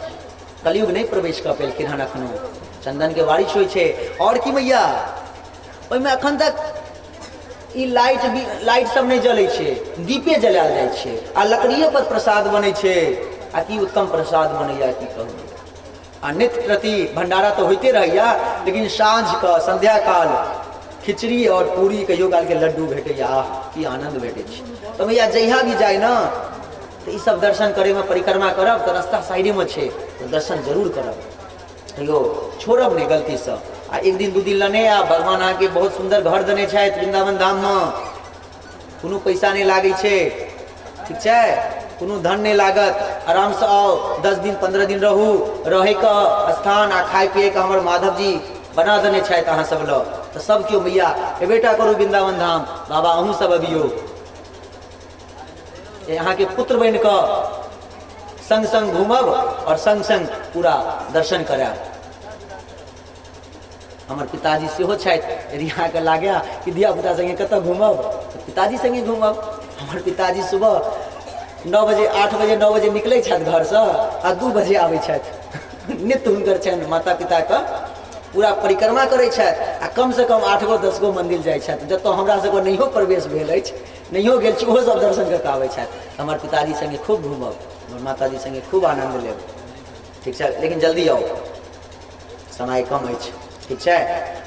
कलयुग नहि प्रवेश कऽ पेलखिन हन एखनो। चन्दनके बारिश होइ छै। आओर की मैया, ओहिमे एखन तक ई लाइट भी लाइट सब नहि जलै छै, दीपे जलायल जाइ छै आ लकड़िए पर प्रसाद बनै छै। आ की उत्तम प्रसाद बनैया की कहू। आ नित्य प्रति भंडारा तऽ होइते रहैया, लेकिन साँझ कऽ संध्या काल खिचड़ी और पूरी कहियो कालके लड्डू भेटैया, आह की आनंद भेटै छै। तऽ भैया जहिया भी जाइ ने तऽ ई सब दर्शन करैमे परिक्रमा करब तऽ रास्ता साइडेमे छै, तऽ दर्शन जरूर करब, कहियो छोड़ब नहि गलतीसँ। आ एक दिन 2 दिन लए नहि आयब, भगवान अहाँके बहुत सुन्दर घर देने छथि वृन्दावन धाममे, कोनो पैसा नहि लागै छै, ठीक छै, कोनो धन नहि लागत, आरामसँ आउ, 10 दिन 15 दिन रहू, रहैके स्थान आ खाय पियैके हमर माधव जी बना देने छथि अहाँ सब लग। तऽ सब केओ मैया एबेटा करू वृन्दावन धाम, बाबा अहूँ सब अबियौ, अहाँके पुत्र बनि कऽ संग संग घूमब और संग संग पूरा दर्शन करायब। हमर पिताजी सेहो छथि, यदि अहाँके लागए कि धियापुता सङ्गे कतऽ घूमब तऽ पिताजी सङ्गे घूमब। हमर पिताजी सुबह 9 बजे 8 बजे 9 बजे निकलै छथि घरसँ आ 2 बजे आबै छथि। नित्य हुनकर छनि माता पिताके पूरा परिक्रमा करै छथि आ कमसँ कम 8 गो 10 गो मन्दिर जाइ छथि, जतऽ हमरा सबके नहियो प्रवेश भेल अछि, नहियो गेल छी, ओहो सब दर्शन कऽ कऽ आबै छथि। हमर पिताजी सङ्गे खूब घूमब, हमर माताजी सङ्गे खूब आनन्द लेब, ठीक छै, लेकिन जल्दी आउ, समय कम अछि, ठीक छै।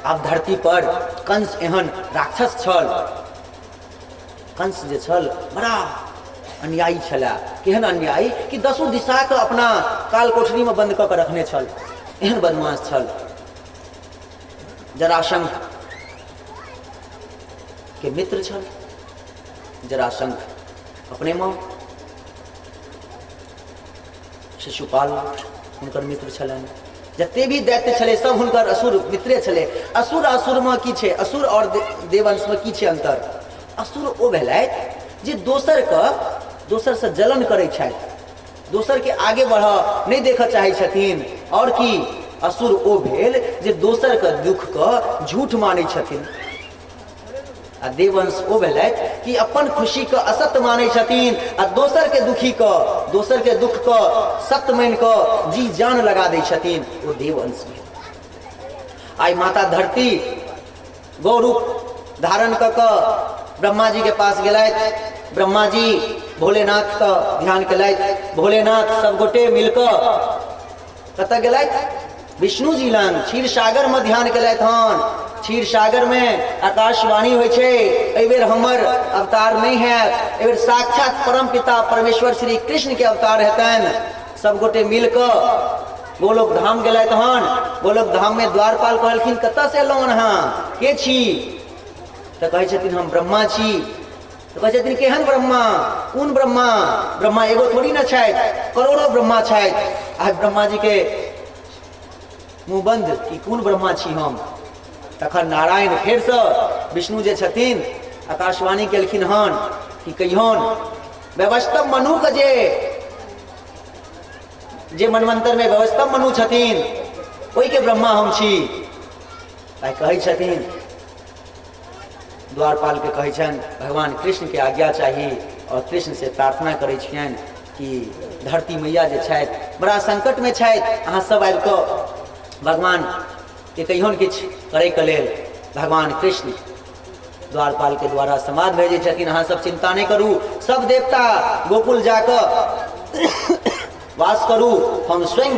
आब धरती पर कंस एहन राक्षस छल, कंस जे छल बड़ा अन्यायी छलै। केहन अन्यायी कि दसो दिशाके अपना काल कोठरीमे बन्द कऽ के रखने छल, एहन बदमाश छल। जरासंध के मित्र छल, जरासंध अपने माँ, शिशुपाल हुनकर मित्र छलनि, जते भी दैत्य छलै सब हुनकर असुर मित्रे छलै। असुर असुरमे की छै, असुर आओर देवंशमे की छै अन्तर? असुर ओ भेलथि जे दोसरके दोसरसँ जलन करै छथि, दोसरके आगे बढ़ऽ नहि देखऽ चाहै छथिन। आओर की, असुर ओ भेल जे दोसरके दुःखके झूठ मानै छथिन। आ देवंश ओ भेलथि कि अपन खुशीके असत्य मानै छथिन आ दोसरके दुखीके दोसरके दुःखके सत्य मानि कऽ जी जान लगा दै छथिन, ओ देवंश भेल। आइ माता धरती गौरूप धारण कऽ कऽ ब्रह्माजीके पास गेलथि, ब्रह्माजी भोलेनाथके ध्यान केलथि, भोलेनाथ सब गोटे मिल कऽ कतऽ गेलथि? विष्णु जी लग क्षीर सागर में ध्यान केलथि हन। क्षीर सागर में आकाशवाणी होइ छै, एहि बेर हमर अवतार नहि हैत, एहि बेर साक्षात परम पिता परमेश्वर श्री कृष्ण के अवतार हेतनि। सब गोटे मिल कऽ गोलोक धाम गेलथि हन। गोलोक धाम में द्वारपाल कहलखिन कतऽ से एलहुँ अहाँ, के छी? तऽ कहै छथिन हम ब्रह्मा छी। तऽ कहै छथिन केहन ब्रह्मा, कोन ब्रह्मा? ब्रह्मा एगो थोड़ी ने छथि, करोड़ो ब्रह्मा छथि। आ ब्रह्मा जी के मुँह बंद कि कोन ब्रह्मा छी हम। तखन नारायण फेरसँ विष्णु जे छथिन आकाशवाणी केलखिन हन कि कहियौन व्यवस्था मनुके जे जे मनवंतरमे व्यवस्था मनु छथिन ओहिके ब्रह्मा हम छी। आइ कहै छथिन द्वारपालके कहै छनि भगवान कृष्णके आज्ञा चाही और कृष्णसँ प्रार्थना करै छियनि कि धरती मैया जे छथि बड़ा संकटमे छथि, अहाँ सब आबि कऽ भगवानके कहियौन किछु करैके लेल। भगवान कृष्ण द्वारपालके द्वारा समाद भेजै छथिन, अहाँ सब चिन्ता नहि करू, सब देवता गोकुल जाकऽ वास करू, हम स्वयं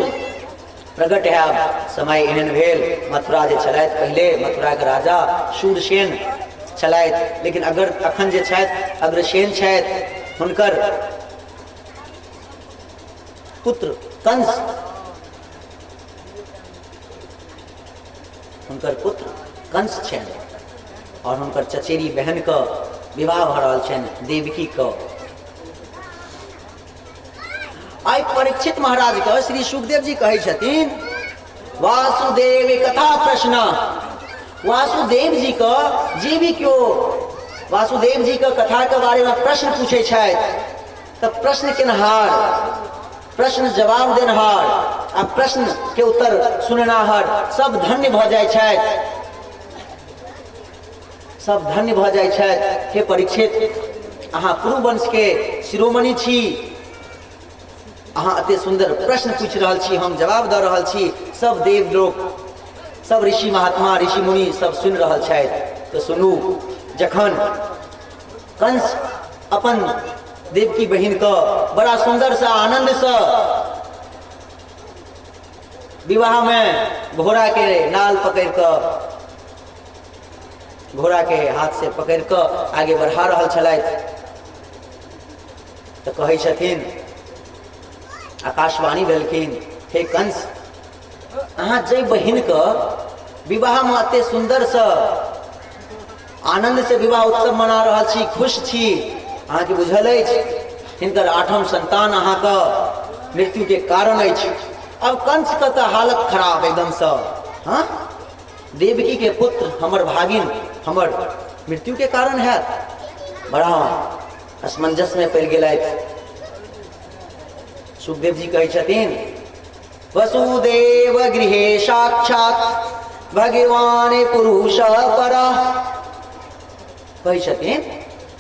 प्रगट हैब। समय एहन भेल, मथुरा जे छलथि पहिले मथुराके राजा शूरसेन छलथि, लेकिन अगर अखन जे छथि अग्रसेन छथि, हुनकर पुत्र कंस, हुनकर पुत्र कंस छनि और हुनकर चचेरी बहनके विवाह भऽ रहल छनि देवकीके। आइ परीक्षित महाराज के श्री सुखदेव जी कहै छथिन वासुदेव कथा प्रश्न, वासुदेव जी के जे भी केओ वासुदेव जी के कथा के बारे में प्रश्न पूछे छथि तऽ प्रश्न केनहार, प्रश्न जवाब देनहार आ प्रश्न के उत्तर सुननाहर सब धन्य भऽ जाइ छथि, सब धन्य भऽ जाइ छथि। हे परीक्षित, अहाँ कुरुवंश के शिरोमणि छी, अहाँ अते सुन्दर प्रश्न पूछि रहल छी, हम जवाब दऽ रहल छी, सब देवलोक, सब ऋषि महात्मा, ऋषि मुनि सब सुनि रहल छथि। तऽ सुनू, जखन कंस अपन देवकी बहिनके बड़ा सुन्दरसँ आनन्दसँ विवाहमे घोड़ाके नाल पकड़ि कऽ, घोड़ा के हाथ से पकड़ कऽ आगे बढ़ा रहल छलथि, तऽ कहै छथिन, आकाशवाणी भेलखिन, हे कंस, अहाँ जाहि बहिनके विवाहमे एते सुन्दरसँ आनन्दसँ विवाह उत्सव मना रहल छी, खुश छी, अहाँके बुझल अछि हिनकर आठम संतान अहाँके मृत्युके कारण अछि। अब कंसके तऽ हालत खराब एकदमसँ, हँ देवकी के पुत्र हमर भागिन हमर मृत्यु के कारण हैत, बड़ा असमंजस में पड़ि गेलथि। सुखदेव जी कहै छथिन वसुदेव गृहे साक्षात भगवान पुरुष पर, कहै छथिन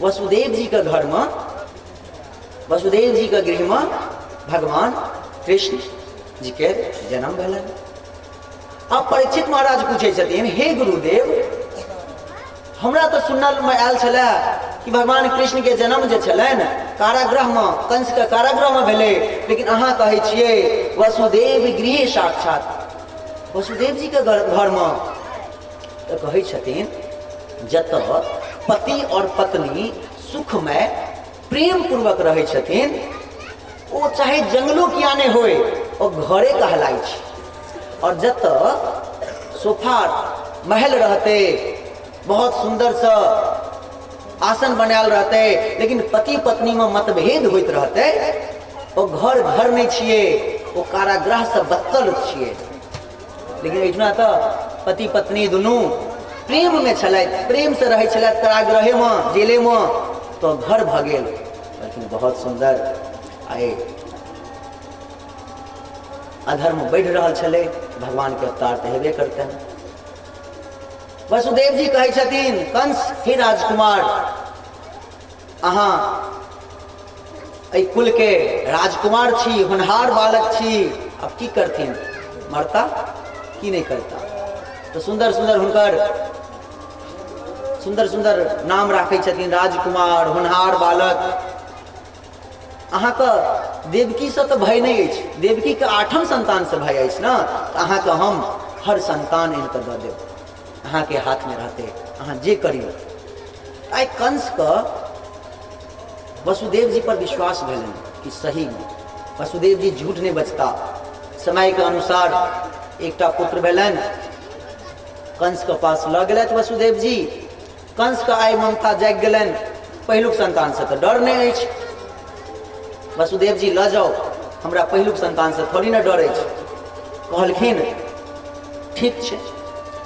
वसुदेव जी के घर में, वसुदेव जी के गृह में भगवान कृष्ण जी के जन्म भेलनि। अब परीक्षित महाराज पूछै छथिन, हे गुरुदेव, हमरा तऽ सुनल में आयल छलै कि भगवान कृष्ण के जन्म जे छलनि कारागृह में, कंस के कारागृह में भेलै, लेकिन अहाँ कहै छियै वसुदेव गृह साक्षात वसुदेव जी के घर में। तऽ कहै छथिन जतऽ पति और पत्नी सुखमय प्रेम पूर्वक रहै छथिन, ओ चाहे जंगलो किया नहि होय, ओ घरे कहलाइ छै। और जतऽ सोफा महल रहतै, बहुत सुन्दरसँ आसन बनायल रहतै, लेकिन पति पत्नीमे मतभेद होइत रहतै, ओ घर घर नहि छियै, ओ कारागृहसँ बदतर छियै। लेकिन एहिठिना तऽ पति पत्नी दुनू प्रेममे छलथि, प्रेमसँ रहै छलथि कारागृहेमे, जेलेमे, तऽ घर भऽ गेल। लेकिन बहुत सुन्दर आइ अधर्म बढ़ि रहल छलै, भगवानके अवतार तऽ हेबे करतनि। वसुदेव जी कहै छथिन, कंस, हे राजकुमार, अहाँ एहि कुलके राजकुमार छी, होनहार बालक छी, अब की करथिन, मरता की नहि करता? तऽ सुन्दर सुन्दर हुनकर सुन्दर सुन्दर नाम राखै छथिन, राजकुमार, होनहार बालक। अहाँके देवकीसँ तऽ भय नहि अछि, देवकीके आठम संतानसँ भय अछि ने, तऽ अहाँके हम हर संतान आनि कऽ दऽ देब, अहाँके हाथमे रहतै, अहाँ जे करियौ। आइ कंसके वसुदेव जी पर विश्वास भेलनि कि सहीमे वसुदेव जी झूठ नहि बजता। समयके अनुसार एकटा पुत्र भेलनि, कंसके पास लऽ गेलथि वसुदेव जी। कंसके आइ ममता जागि गेलनि, पहिलुक संतानसँ तऽ डर नहि अछि, वसुदेव जी लऽ जाउ, हमरा पहिलुक संतानसँ थोड़ी ने डर अछि। कहलखिन ठीक छै,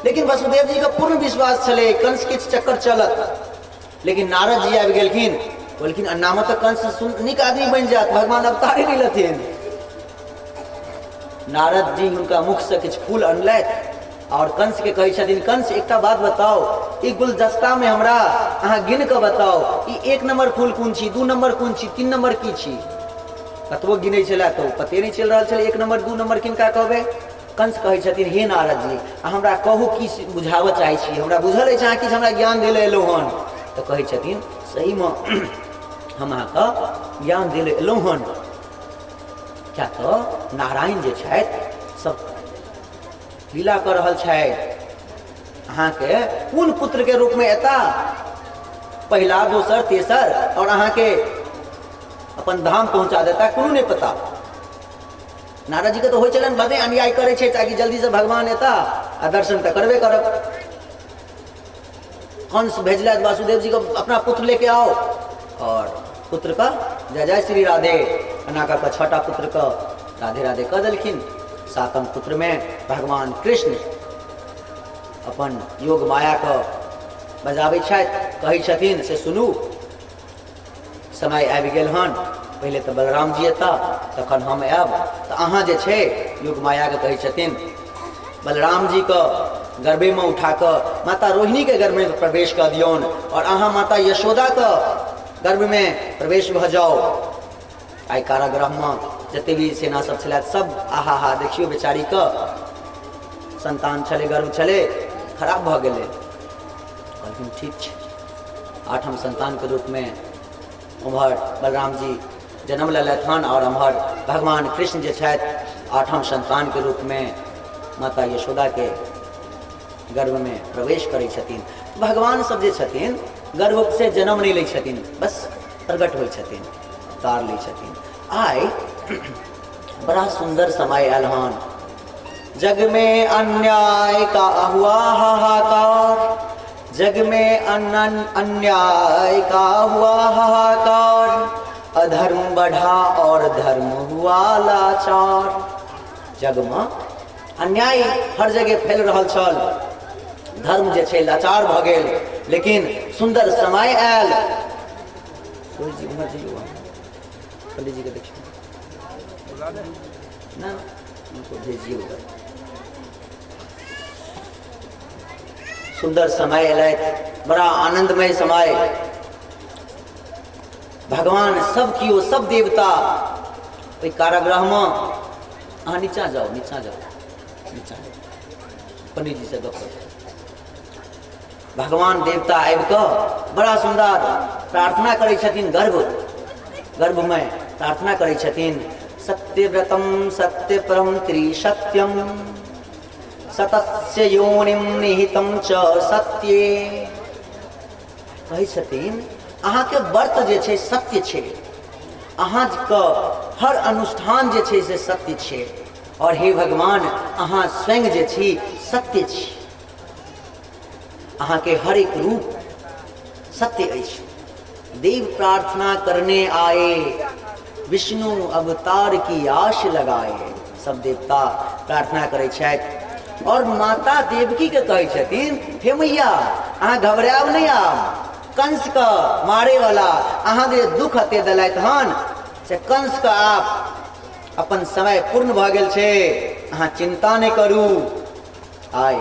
लेकिन वसुदेव जी के पूर्ण विश्वास छलै कंस किछु चक्कर चलत। लेकिन नारद जी आबि गेलखिन, बोलखिन अन्नामे तऽ कंस नीक आदमी बनि जायत, भगवान अवतारे नहि लेथिन। नारद जी हुनका मुखसँ किछु फूल अनलथि और कंस के कहै छथिन, कंस एकटा बात बताओ, ई गुलदस्तामे हमरा अहाँ गिन कऽ बताओ, ई 1 नंबर फूल कोन छी, 2 नंबर कोन छी, 3 नंबर की छी? कतबो गिनै छलै तऽ ओ पते नहि चलि रहल छलै, 1 नंबर 2 नंबर किनका कहबै। कंस कहै छथिन, हे नारद जी, अहाँ हमरा कहू की बुझाबऽ चाहै छी, हमरा बुझल अछि अहाँ किछु हमरा ज्ञान दै लए एलहुँ हन। तऽ कहै छथिन सहीमे हम अहाँके ज्ञान दै लए एलहुँ हन, किया तऽ नारायण जे छथि सब लीला कऽ रहल छथि। अहाँके कोन पुत्रके रूपमे एता, पहिला दोसर तेसर, और अहाँके अपन धाम पहुँचा देता, कोनो नहि पता। नारद जीके तऽ होइ छलनि भले अन्याय करै छै ताकि जल्दीसँ भगवान एता आ दर्शन तऽ करबे करब। कंस भेजलथि वासुदेव जी को अपना पुत्र लेके आओ, और पुत्र का जय जय श्री राधे एना कऽ कऽ छटा पुत्र के राधे राधे कऽ देलखिन। सातम पुत्र में भगवान कृष्ण अपन योग माया के बजाबै छथि, कहै छथिन से सुनू समय आबि गेल हन, पहिले तऽ बलराम जी एता तखन हम आयब। तऽ अहाँ जे छै योग मायाके कहै छथिन बलराम जीके गर्भेमे उठा कऽ माता रोहिणीके गर्भमे प्रवेश कऽ दियौन और अहाँ माता यशोदाके गर्भमे प्रवेश भऽ जाउ। आइ कारागृहमे जते भी सेना सब छलथि सब आहा हा देखियौ बेचारीके संतान छलै, गर्भ छलै, खराब भऽ गेलै। कहलखिन ठीक छै। आठम संतानके रूपमे उम्हर बलराम जी जन्म लेलथि हन और एम्हर भगवान कृष्ण जे छथि आठम संतानके रूपमे माता यशोदाके गर्भमे प्रवेश करै छथिन। भगवान सब जे छथिन गर्भ से जन्म नहि लै छथिन, बस प्रकट होइ छथिन, अवतार लै छथिन। आइ बड़ा सुन्दर समय आयल हन। जग में अन्याय का हुआ हाहाकार, जग में अन्याय का हुआ हाहाकार, अधर्म बढ़ा और धर्म हुआ लाचार। जग में अन्याय हर जगह फैल रहल छल, धर्म जे छै लाचार भऽ गेल, लेकिन सुन्दर समय आयल। जी उम्हर जइयौ, पंडित जी के देखियौ ना, उनको भेजिए उधर। सुन्दर समय एलथि, बड़ा आनंदमय समय। भगवान सब कियो सब देवता ओहि कारागृहमे, अहाँ नीचा जाउ, नीचा जाउ, नीचा जाउ, पंडित जी से गप करू। भगवान देवता आबि कऽ बड़ा सुन्दर प्रार्थना करै छथिन, गर्भमे प्रार्थना करै छथिन। सत्यव्रतम सत्यपरम त्रिसत्यम सतस्य योनिम निहितम च सत्ये। कहै छथिन अहाँके व्रत जे छै सत्य छै, अहाँके हर अनुष्ठान जे छै से सत्य छै, और हे भगवान अहाँ स्वयं जे छी सत्य छी, अहाँके हर एक रूप सत्य अछि। देव प्रार्थना करने आए, विष्णु अवतार की आश लगाए। सब देवता प्रार्थना करै छथि और माता देवकी के कहै छथिन हे मैया अहाँ घबरायब नहि, आब कंस के मारे वाला अहाँ जे दुख एते देलथि हन से कंस के आप अपन समय पूर्ण भऽ गेल छै, अहाँ चिंता नहि करू। आइ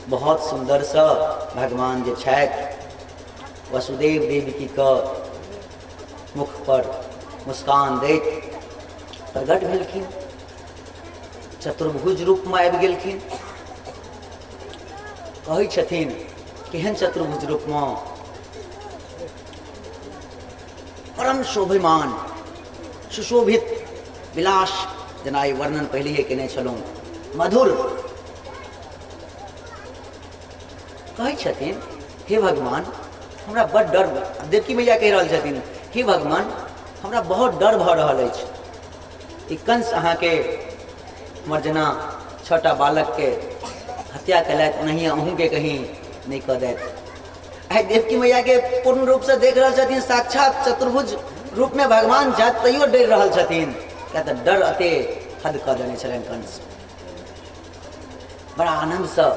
बहुत सुन्दरसँ भगवान जे छथि वसुदेव देवकीके मुख पर मुस्कान दैत प्रकट भेलखिन, चतुर्भुज रूपमे आबि गेलखिन। कहै छथिन केहन चतुर्भुज रूपमे, परम शोभिमान सुशोभित विलास, जेना ई वर्णन पहिलेहे केने छलहुँ, मधुर। कहै छथिन हे भगवान हमरा बड़ डर, देवकी मैया कहि रहल छथिन हे भगवान हमरा बहुत डर भऽ रहल अछि कि कंस अहाँके हमर जेना छटा बालकके हत्या केलथि ओनाहिए अहूँके कहीं नहि कऽ देत। आइ देवकी मैयाके पूर्ण रूपसँ देख रहल छथिन, साक्षात चतुर्भुज रूपमे भगवान जात, तैयो डरि रहल छथिन, किया तऽ डर अते हद कऽ देने छलनि कंस। बड़ा आनन्दसँ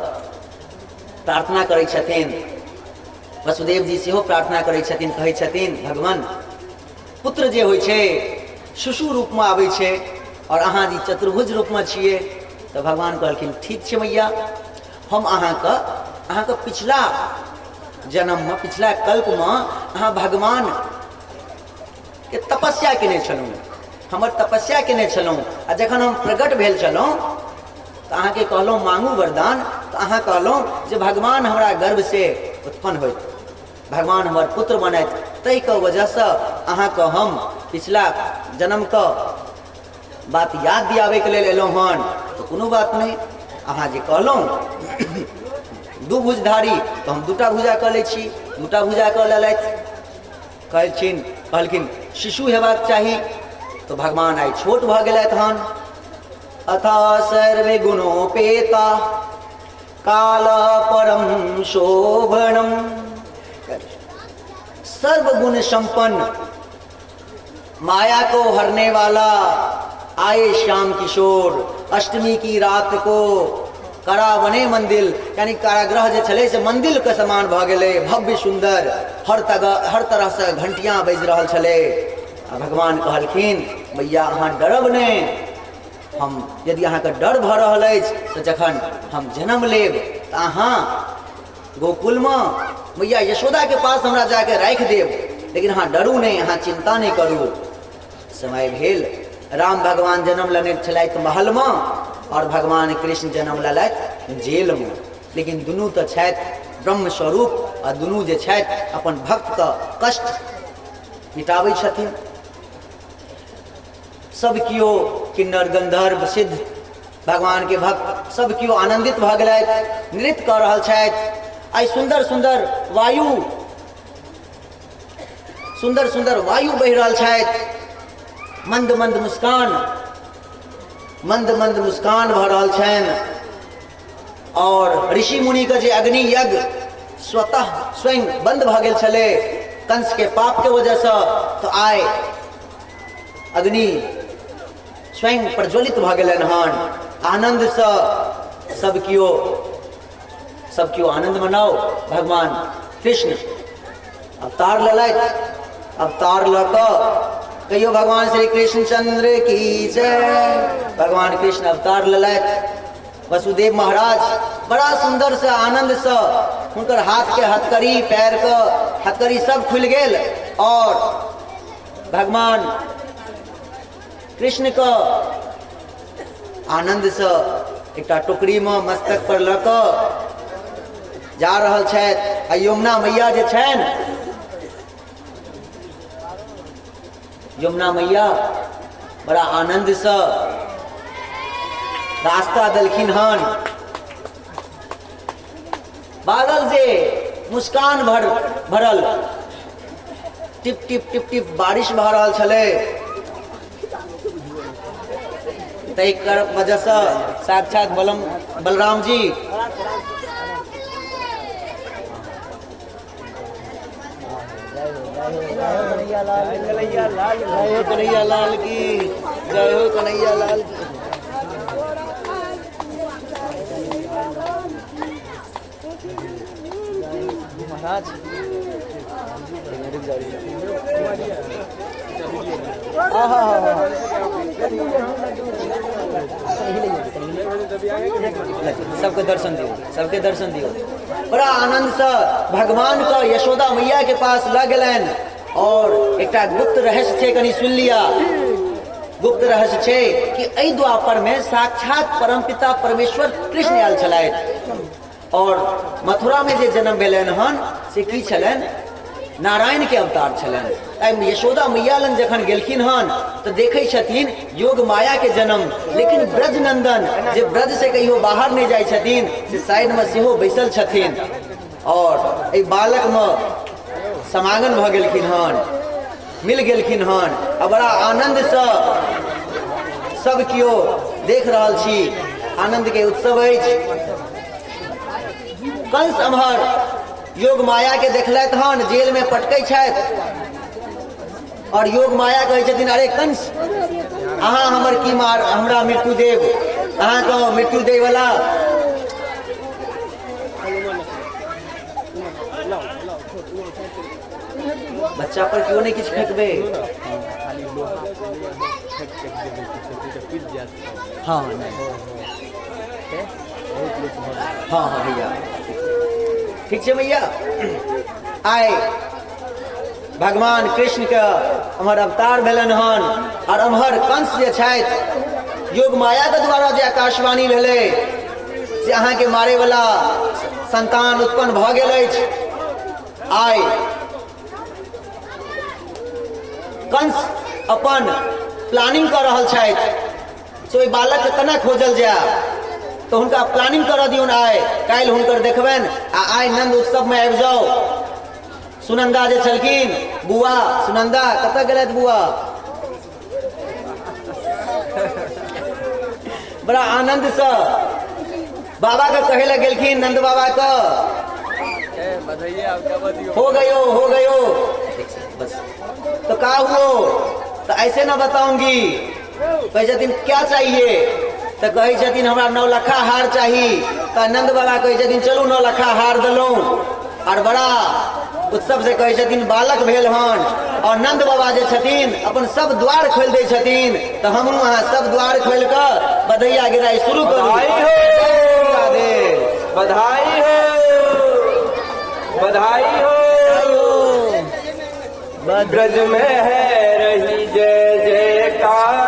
प्रार्थना करै छथिन, वसुदेव जी सेहो प्रार्थना करै छथिन, कहै छथिन भगवान पुत्र जे होइ छै शिशु रूपमे आबै छै और अहाँ जी चतुर्भुज रूपमे छियै। तऽ भगवान कहलखिन ठीक छै मैया, हम अहाँके पिछला जन्ममे पिछला कल्पमे अहाँ भगवान के तपस्या केने छलहुँ, हमर तपस्या केने छलहुँ, आ जखन हम प्रकट भेल छलहुँ तऽ अहाँके कहलहुँ मांगू वरदान, तऽ अहाँ कहलहुँ जे भगवान हमरा गर्भसँ उत्पन्न होइत, भगवान हमर पुत्र बनैत, ताहिके वजहसँ अहाँके हम पिछला जन्मके बात याद दियाबैके लेल एलहुँ हन। तऽ कोनो बात नहि, अहाँ जे कहलहुँ दू भुजधारी तऽ हम दूटा भुजा कऽ लै छी। दूटा भुजा कऽ लेलथि। कहलखिन कहलखिन शिशु हेबाक चाही, तऽ भगवान आइ छोट भऽ गेलथि हन। अथ सर्वे गुणोपेता काल परम शोभनम, सर्वगुण संपन्न माया को हरने वाला आए श्याम किशोर, अष्टमी की रात को करावने मंदिर, यानी कारागृह जे छलै से मंदिर के समान भऽ गेलै, भव्य सुंदर, हर तरह से घंटियां बाजि रहल छलै। आ भगवान कहलखिन मैया अहाँ डरब नहि, हम यदि अहाँके डर भऽ रहल अछि तऽ जखन हम जन्म लेब तऽ अहाँ गोकुलमे मैया यशोदाके पास हमरा जाके राखि देब, लेकिन अहाँ डरू नहि, अहाँ चिन्ता नहि करू। समय भेल, राम भगवान जन्म लेने छलथि महलमे और भगवान कृष्ण जन्म लेलथि जेलमे, लेकिन दुनू तऽ छथि ब्रह्म स्वरूप आ दुनू जे छथि अपन भक्तके कष्ट मिटाबै छथिन। सब केओ किन्नर गंधर्व सिद्ध भगवान के भक्त सब केओ आनंदित भऽ गेलथि, नृत्य कऽ रहल छथि। आइ सुंदर सुंदर वायु, सुंदर सुंदर वायु बहि रहल छथि, मंद मंद मुस्कान, मंद मंद मुस्कान भऽ रहल छनि। और ऋषि मुनि के जे अग्नि यज्ञ स्वतः स्वयं बंद भऽ गेल छलै कंस के पाप के वजहसँ, तऽ आइ अग्नि स्वयं प्रज्वलित भऽ गेलनि हन। आनन्दसँ सब केओ, सब केओ आनन्द मनाउ। भगवान कृष्ण अवतार लेलथि, अवतार लऽ कऽ कहियो भगवान श्री कृष्ण चंद्र की जय। भगवान कृष्ण अवतार लेलथि। वसुदेव महाराज बड़ा सुंदर से आनंद से हुनकर हाथ के हथकड़ी, पैर के हथकड़ी सब खुलि गेल और भगवान कृष्ण के आनंद से एकटा टोकरी में मस्तक पर लऽ कऽ जा रहल छथि। आ यमुना मैया जे छनि, यमुना मैया बड़ा आनंद से रास्ता देलखिन हन। बादल जे मुस्कान भरल टिप टिप टिप टिप बारिश भऽ रहल छलै, ताहि वजहसँ साक्षात बलराम जी जय हो कन्हैया लाल की जय हो कन्हैया लाल की। महाराज सबके दर्शन दियौ, सबके दर्शन दियौ। बड़ा आनंद से भगवान के यशोदा मैया के पास लऽ गेलनि। और एकटा गुप्त रहस्य छै, कनि सुन लिअ। गुप्त रहस्य छै कि एहि द्वापर में साक्षात परमपिता परमेश्वर कृष्ण आयल छलथि और मथुरा में जे जन्म भेलनि हन से की छलनि, नारायण के अवतार छलनि। ताहि यशोदा मैया लग जखन गेलखिन हन तऽ देखै छथिन योग माया के जन्म, लेकिन ब्रजनंदन जे ब्रज से कहियो बाहर नहि जाइ छथिन से साइड में सेहो बैसल छथिन और एहि बालक में समागम भऽ गेलखिन हन, मिल गेलखिन हन। आ बड़ा आनंद से सब केओ देख रहल छी, आनंद के उत्सव अछि। कंस अमहर योग माया के देखलथि हन, जेल में पटकै छथि और योग माया कहै छथिन अरे कंस अहाँ हमर की मार, हमरा मृत्यु देब, अहाँके मृत्यु दै वाला बच्चा पर क्यों नहीं किछु फेंकबे। हाँ नहीं, हाँ हाँ भैया ठीक छै भैया। आइ भगवान कृष्ण के अमर अवतार भेलन हन और अमहर कंस जे छथि योग माया के द्वारा जे आकाशवाणी भेलै से अहाँके मारे वाला संतान उत्पन्न भऽ गेल अछि। आइ कंस अपन प्लानिंग कऽ रहल छथि से ओहि बालकके केना खोजल जाय। तऽ हुनका प्लानिंग करऽ दियौन, आइ काल्हि हुनकर देखबनि आ आइ नंद उत्सवमे आबि जाउ। सुनंदा जे छलखिन बुआ, सुनंदा कतऽ गेलथि बुआ? बड़ा आनंदसँ बाबा के कहे लए गेलखिन, नंद बाबा के हो गयो हो गयो बस। तो का हुओ? तो ऐसे ना बताऊंगी। कहै छथिन क्या चाहिए? तऽ कहै छथिन हमरा 9 लखा हार चाही। तऽ नंद बाबा कहै छथिन चलू 9 लखा हार देलहुँ। और बड़ा उत्सव से कहै छथिन बालक भेल हन। और नंद बाबा जे छथिन अपन सब द्वार खोलि दै छथिन। तऽ हमहूँ अहाँ सब द्वार खोलि कऽ बधैया गिराइ शुरू करू। बधाई हो, राधे। बधाई हो, बधाई हो। ब्रज में है रही जय जयकार।